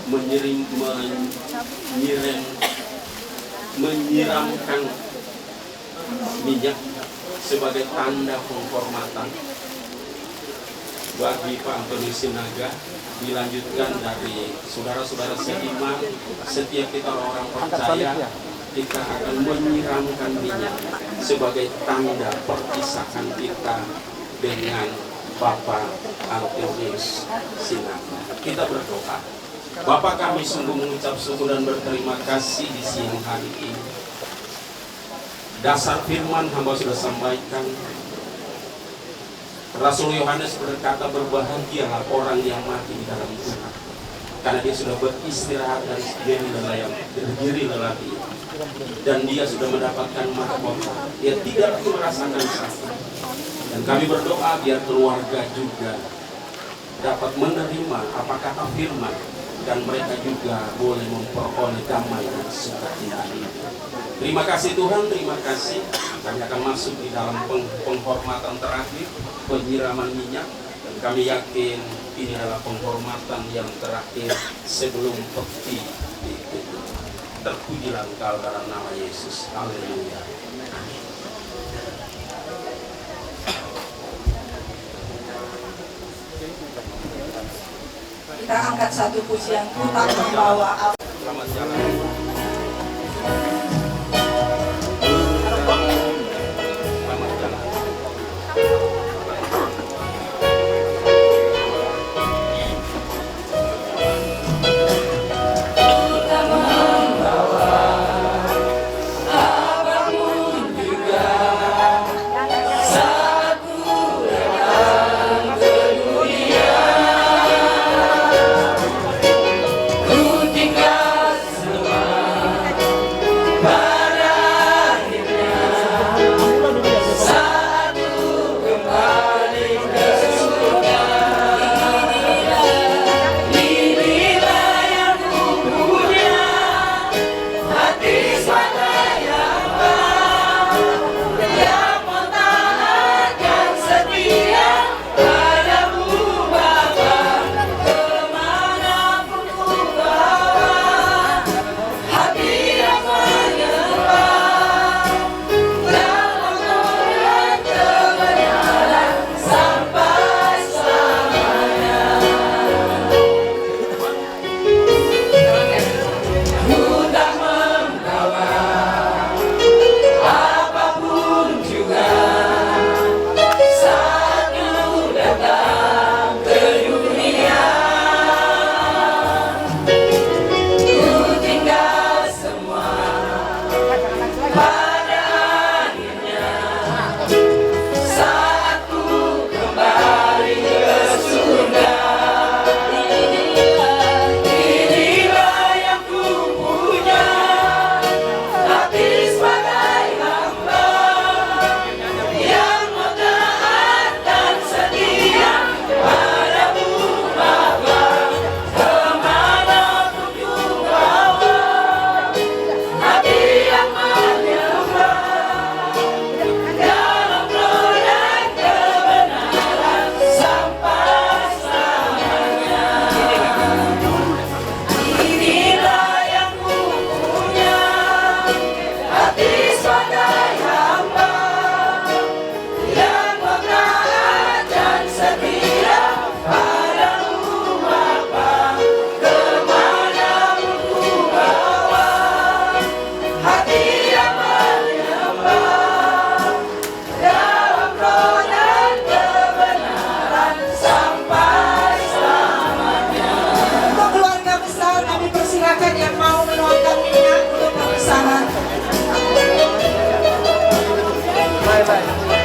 menyirim, menyiram, menyiramkan minyak sebagai tanda penghormatan bagi Pak Antoni Sinaga, dilanjutkan dari saudara-saudara seiman, setiap kita orang percaya, kita akan menyiramkan minyak sebagai tanda perpisahan kita dengan Bapak Antonius Sinaga. Kita berdoa. Bapa, kami sungguh mengucap syukur dan berterima kasih di siang hari ini. Dasar firman hamba sudah sampaikan, Rasul Yohanes berkata, "Berbahagialah orang yang mati di dalam Tuhan, karena dia sudah beristirahat dari segeri lelah yang, segeri lelah dia, dan dia sudah mendapatkan mahkota. Dia tidak lagi merasakan sakit." Dan kami berdoa biar keluarga juga dapat menerima apa kata firman, dan mereka juga boleh memperoleh damai dan sukacita ini. Terima kasih Tuhan, terima kasih. Kami akan masuk di dalam peng-, penghormatan terakhir, penyiraman minyak, dan kami yakin ini adalah penghormatan yang terakhir sebelum peti ditutup. Terpujilah Engkau dalam nama Yesus. Haleluya. Kita angkat satu pujian, Ku Tak Membawa Apa. Untuk keluarga besar, kami persilakan yang mau menuangkan minyak untuk perpisahan. Baik, baik.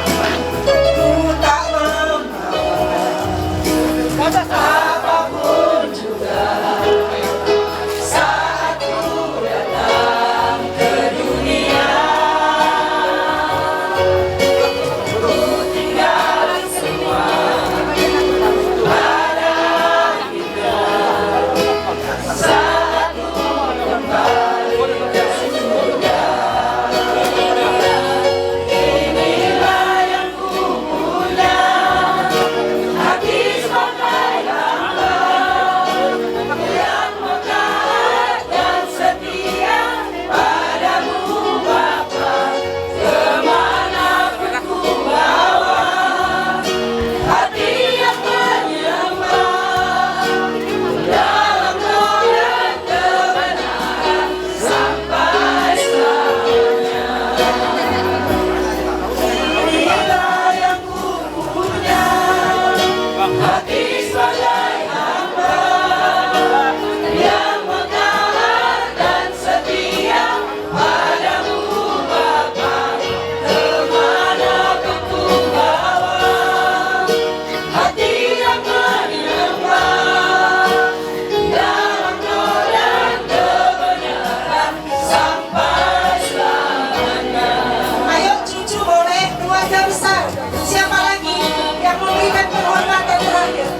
Ayo, cucu boleh, keluarga besar. Siapa lagi yang memberikan penghormatan terakhir?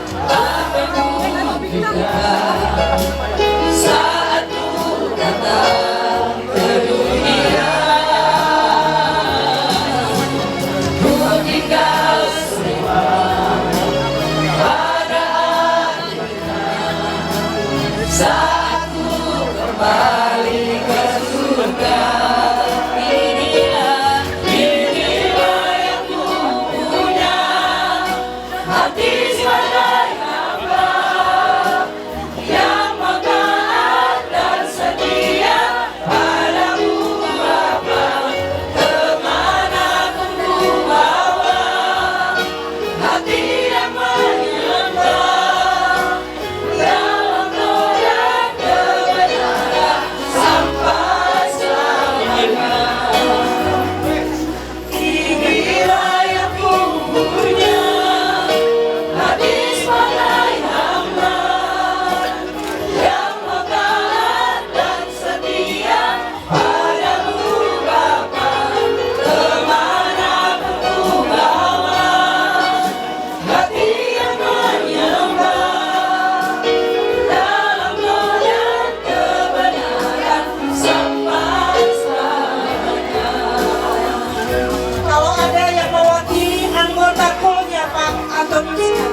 Kalau ada yang mewakili anggota KUL-nya Pak Antonius,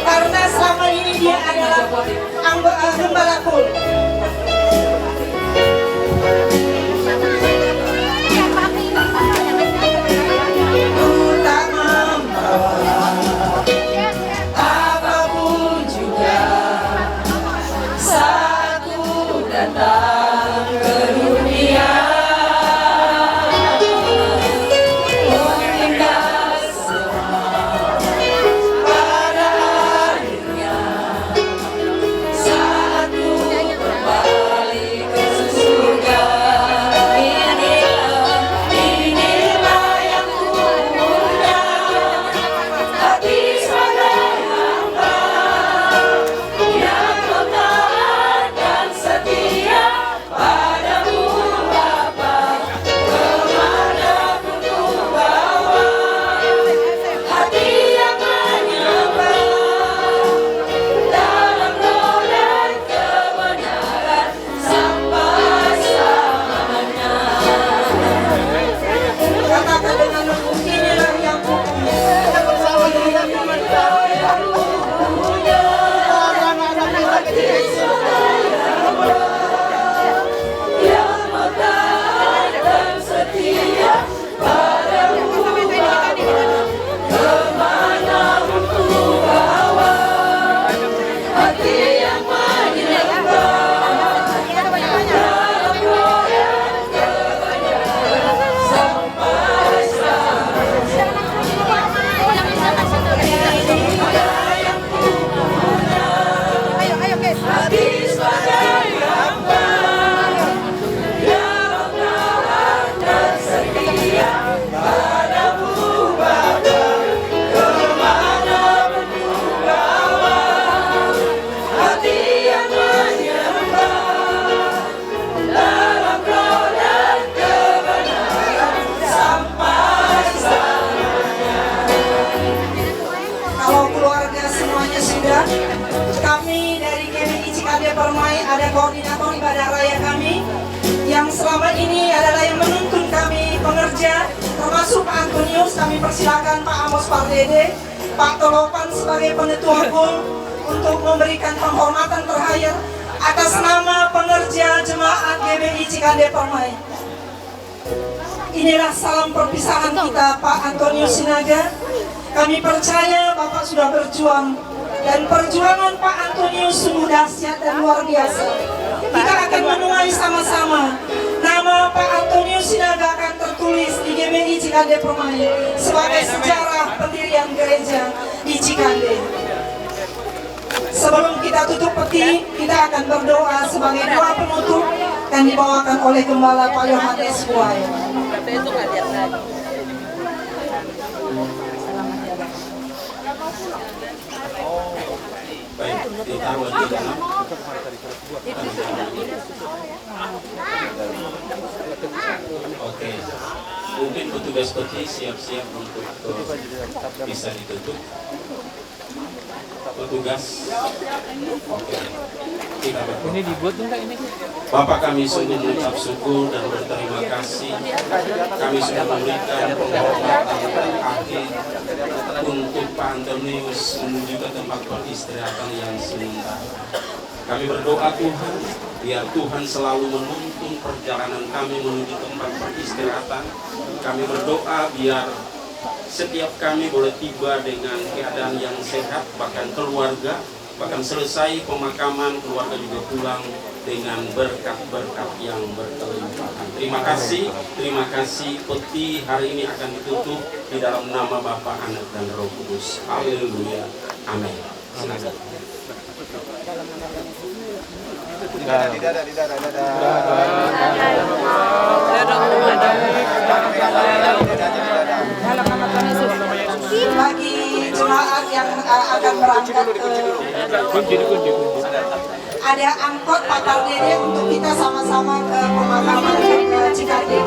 karena selama ini dia adalah Anggo-, eh, gembala KUL. Utama apapun juga, saat ku datang ke dunia, ku tinggal semua pada hari. Katakan dengan lembut, inilah yang ku pilih. Kalau keluarga semuanya sudah, kami dari G B I Cikande Permai ada koordinator ibadah raya kami yang selama ini adalah yang menuntun kami, pengerja, termasuk Pak Antonius. Kami persilakan Pak Amos Pardede, Pak Tolopan sebagai pengetua KUL untuk memberikan penghormatan terakhir atas nama pengerja jemaat G B I Cikande Permai. Inilah salam perpisahan kita, Pak Antonius Sinaga. Kami percaya Bapak sudah berjuang, dan perjuangan Pak Antonius sungguh dahsyat dan luar biasa. Kita akan menuai sama-sama. Nama Pak Antonius Sinaga akan tertulis Cikande Permai sebagai sejarah pendirian gereja di Cikande. Sebelum kita tutup peti, kita akan berdoa sebagai doa penutup yang dibawakan oleh Gembala Pak Yohanes Buaya. Baik, ditaruh di dalam. Oke. Mungkin petugas peti siap-siap untuk, eh, bisa ditutup. Petugas. Oke. Kita berdoa. Ini dibuat enggak ini? Bapa, kami sungguh mengucap syukur dan berterima kasih. Kami sudah memberikan penghormatan terakhir untuk Pak Antonius menuju ke tempat peristirahatan yang sementara. Kami berdoa, Tuhan, biar Tuhan selalu menuntun perjalanan kami menuju tempat peristirahatan. Kami berdoa biar setiap kami boleh tiba dengan keadaan yang sehat, bahkan keluarga, bahkan selesai pemakaman, keluarga juga pulang dengan berkat-berkat yang berkelimpahan. Terima kasih, terima kasih. Peti hari ini akan ditutup di dalam nama Bapa, Anak, dan Roh Kudus. Haleluya. Amin. Silakan. Bagi jemaat yang, eh, akan berangkat ke, ada angkot Pak Tardede untuk kita sama-sama ke pemakaman ke Cikande.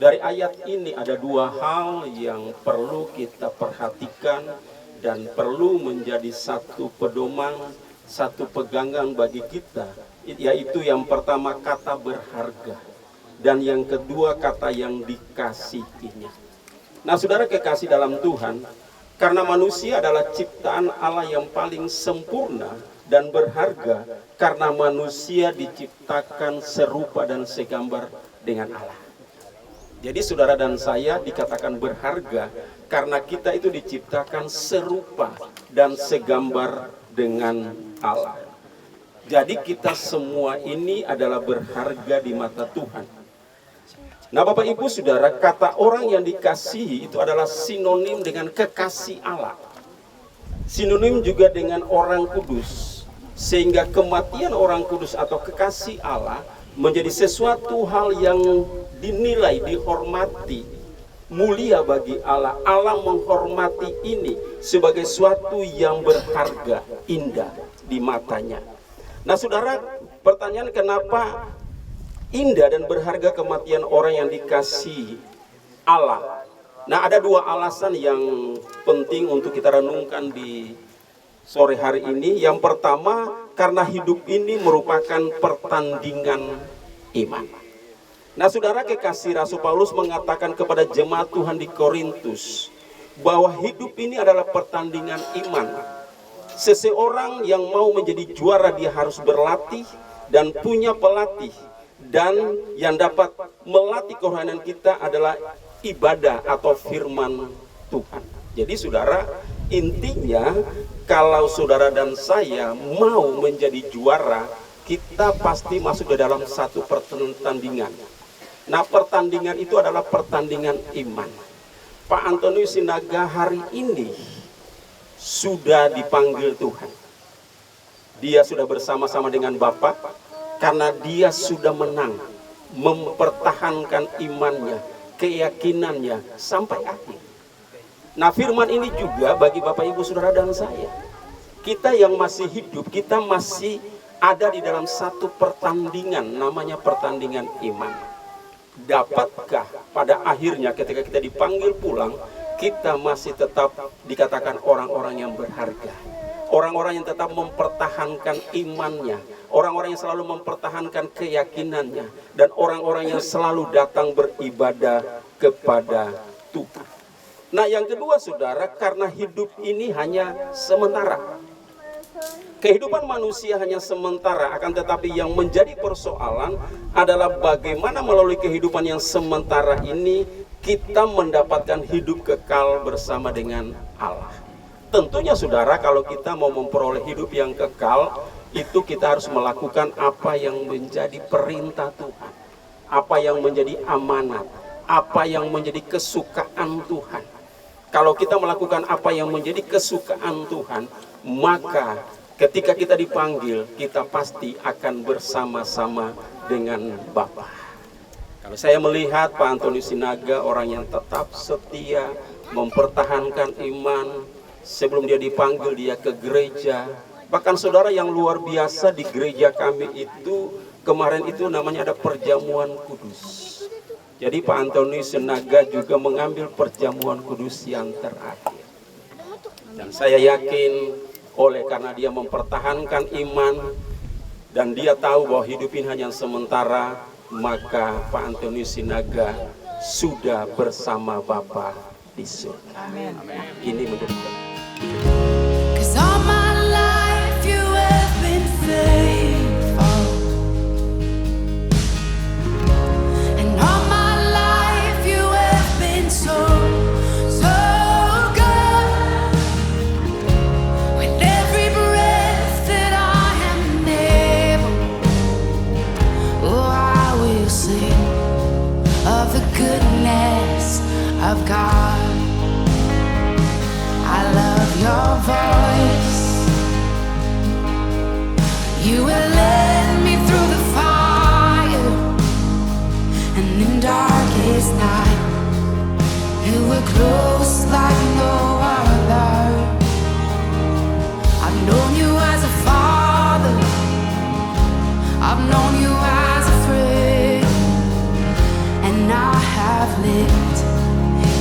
Dari ayat ini ada dua hal yang perlu kita perhatikan dan perlu menjadi satu pedoman, satu pegangan bagi kita, yaitu yang pertama kata berharga, dan yang kedua kata yang dikasihinya. Nah, saudara kekasih dalam Tuhan, karena manusia adalah ciptaan Allah yang paling sempurna dan berharga, karena manusia diciptakan serupa dan segambar dengan Allah. Jadi, saudara dan saya dikatakan berharga karena kita itu diciptakan serupa dan segambar dengan Allah. Jadi, kita semua ini adalah berharga di mata Tuhan. Nah, Bapak Ibu Saudara, kata orang yang dikasihi itu adalah sinonim dengan kekasih Allah. Sinonim juga dengan orang kudus. Sehingga kematian orang kudus atau kekasih Allah menjadi sesuatu hal yang dinilai, dihormati, mulia bagi Allah. Allah menghormati ini sebagai suatu yang berharga, indah di matanya. Nah, saudara, pertanyaan, kenapa indah dan berharga kematian orang yang dikasihi Allah? Nah, ada dua alasan yang penting untuk kita renungkan di sore hari ini. Yang pertama, karena hidup ini merupakan pertandingan iman. Nah, saudara kekasih, Rasul Paulus mengatakan kepada jemaat Tuhan di Korintus bahwa hidup ini adalah pertandingan iman. Seseorang yang mau menjadi juara, dia harus berlatih dan punya pelatih. Dan yang dapat melatih kerohanian kita adalah ibadah atau firman Tuhan. Jadi, saudara, intinya, kalau saudara dan saya mau menjadi juara, kita pasti masuk ke dalam satu pertandingan. Nah, pertandingan itu adalah pertandingan iman. Pak Antonius Sinaga hari ini sudah dipanggil Tuhan. Dia sudah bersama-sama dengan Bapa karena dia sudah menang mempertahankan imannya, keyakinannya sampai akhir. Nah, firman ini juga bagi Bapak, Ibu, Saudara, dan saya. Kita yang masih hidup, kita masih ada di dalam satu pertandingan, namanya pertandingan iman. Dapatkah pada akhirnya ketika kita dipanggil pulang, kita masih tetap dikatakan orang-orang yang berharga? Orang-orang yang tetap mempertahankan imannya, orang-orang yang selalu mempertahankan keyakinannya, dan orang-orang yang selalu datang beribadah kepada Tuhan. Nah, yang kedua, saudara, karena hidup ini hanya sementara. Kehidupan manusia hanya sementara, akan tetapi yang menjadi persoalan adalah bagaimana melalui kehidupan yang sementara ini kita mendapatkan hidup kekal bersama dengan Allah. Tentunya, saudara, kalau kita mau memperoleh hidup yang kekal, itu kita harus melakukan apa yang menjadi perintah Tuhan, apa yang menjadi amanat, apa yang menjadi kesukaan Tuhan. Kalau kita melakukan apa yang menjadi kesukaan Tuhan, maka ketika kita dipanggil, kita pasti akan bersama-sama dengan Bapa. Kalau saya melihat Pak Antonius Sinaga orang yang tetap setia mempertahankan iman, sebelum dia dipanggil, dia ke gereja. Bahkan, saudara, yang luar biasa di gereja kami itu, kemarin itu namanya ada perjamuan kudus. Jadi, Pak Antonius Sinaga juga mengambil perjamuan kudus yang terakhir. Dan saya yakin, oleh karena dia mempertahankan iman dan dia tahu bahwa hidup ini hanya sementara, maka Pak Antonius Sinaga sudah bersama Bapa di surga. Amin. Ini menjadi 'Cause all my life you have been faithful. And all my life you have been so, so good. With every breath that I am able, oh, I will sing of the goodness of God. I love your voice. You will lead me through the fire and in darkest night. You were close like no other. I've known you as a father. I've known you as a friend. And I have lived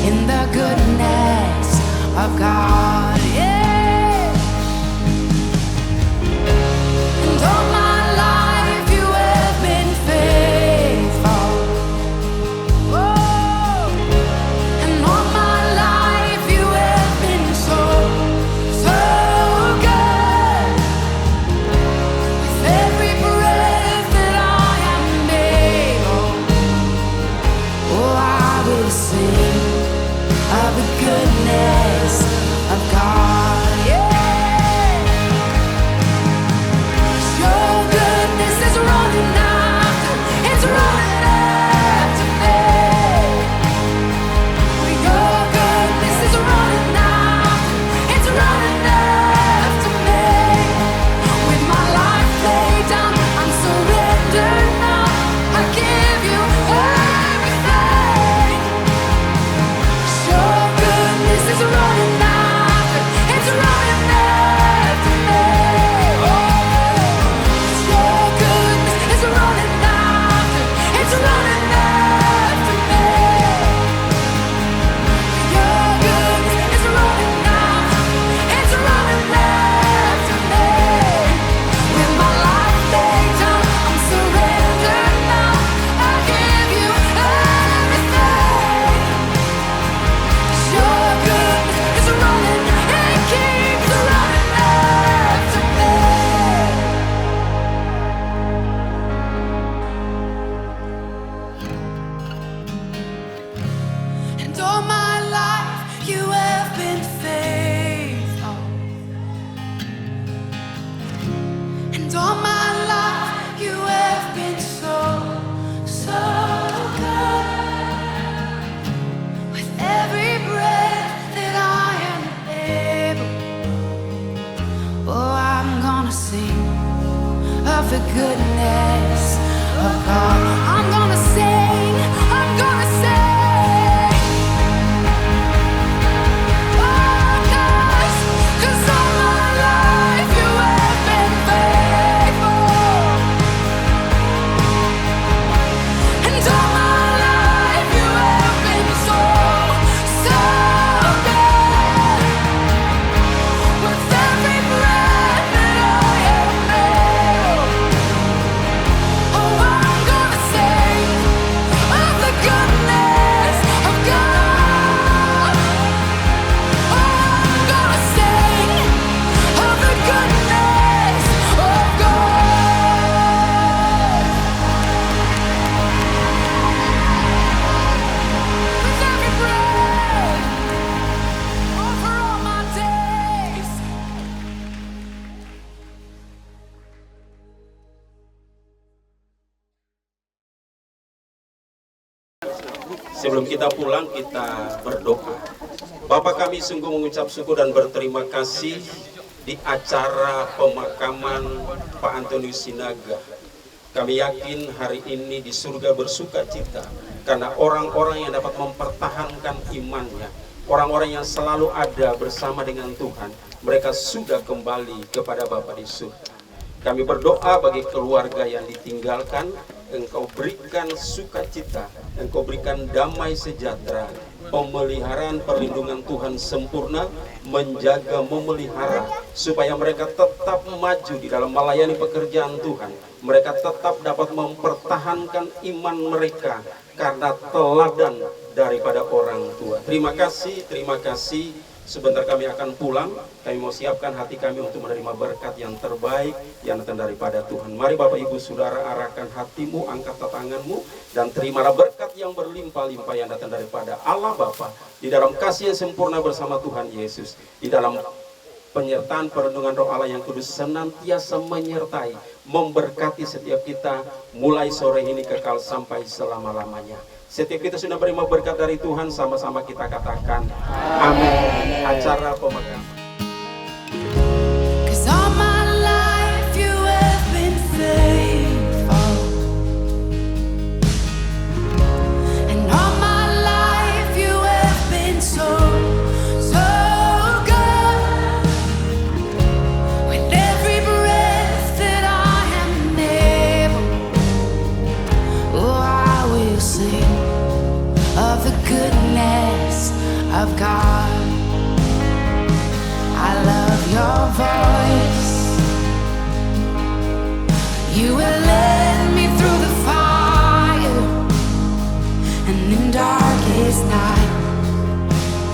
in the goodness of God. Yeah. And all my life you have been faithful. Oh, and all my life you have been so, so good. With every breath that I am able, oh, I will sing of the goodness of God. Yeah. Your goodness is running after, it's running after me. Your goodness is running after, it's running after me. With my life laid down, I'm surrendered now. I give you everything. Your goodness is Sebelum kita pulang, kita berdoa. Bapa, kami sungguh mengucap syukur dan berterima kasih di acara pemakaman Pak Antonius Sinaga. Kami yakin hari ini di surga bersukacita karena orang-orang yang dapat mempertahankan imannya, orang-orang yang selalu ada bersama dengan Tuhan, mereka sudah kembali kepada Bapa di surga. Kami berdoa bagi keluarga yang ditinggalkan, Engkau berikan sukacita, Engkau berikan damai sejahtera, pemeliharaan perlindungan Tuhan sempurna, menjaga, memelihara, supaya mereka tetap maju di dalam melayani pekerjaan Tuhan. Mereka tetap dapat mempertahankan iman mereka karena teladan daripada orang tua. Terima kasih, terima kasih. Sebentar kami akan pulang. Kami mau siapkan hati kami untuk menerima berkat yang terbaik yang datang daripada Tuhan. Mari Bapak Ibu Saudara, arahkan hatimu, angkat tanganmu, dan terimalah berkat yang berlimpah-limpah yang datang daripada Allah Bapa, di dalam kasih yang sempurna bersama Tuhan Yesus, di dalam penyertaan perlindungan Roh Allah yang Kudus senantiasa menyertai, memberkati setiap kita, mulai sore ini kekal sampai selama-lamanya. Setiap kita sudah menerima berkat dari Tuhan, sama-sama kita katakan, amin. Acara pemakaman. 'Cause all my life you have been faithful. And all my life you have been so, so good. With every breath that I am able, oh, I will sing of the goodness of God. I love your voice. You will lead me through the fire and in darkest night.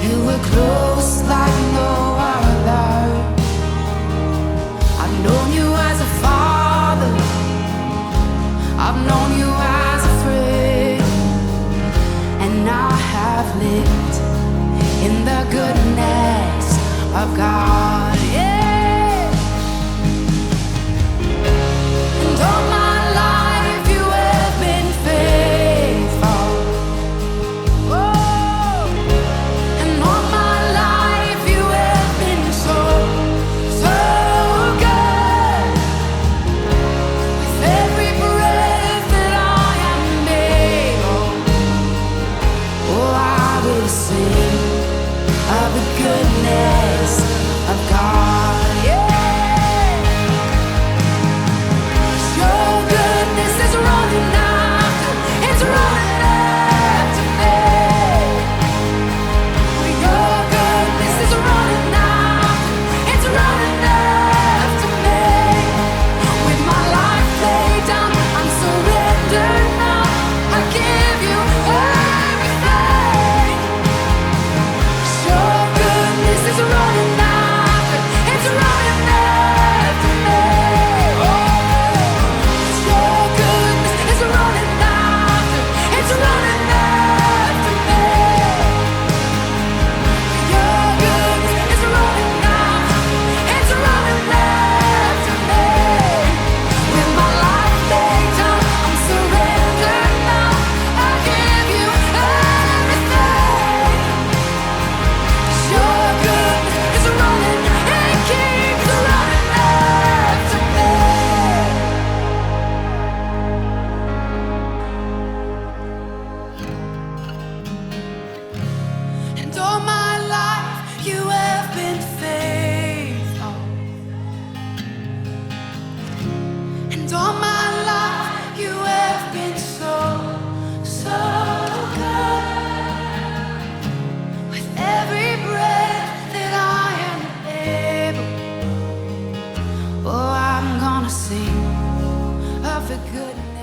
You were close like no other. I've known you as a father. I've known you as a friend. And I have lived in the goodness of God. Yeah. And all my life you have been faithful. Oh, and all my life you have been so, so good. With every breath that I am able, oh, I will sing of the goodness of God. Yeah. Your goodness is running after, it's running after me. Your goodness is running after, it's running after me. With my life laid down, I'm surrendered now. I give you everything. Your goodness is running after, it's running after me. Oh, your goodness is running after, it's running after me. Your goodness is running after, it's running after me. With my life laid down, I'm surrendered now. I give you everything. Your goodness is running, it keeps running after me. And all my life you have been faithful. And all my life you have been so, so good. With every breath that I am able, oh, I'm gonna sing of the goodness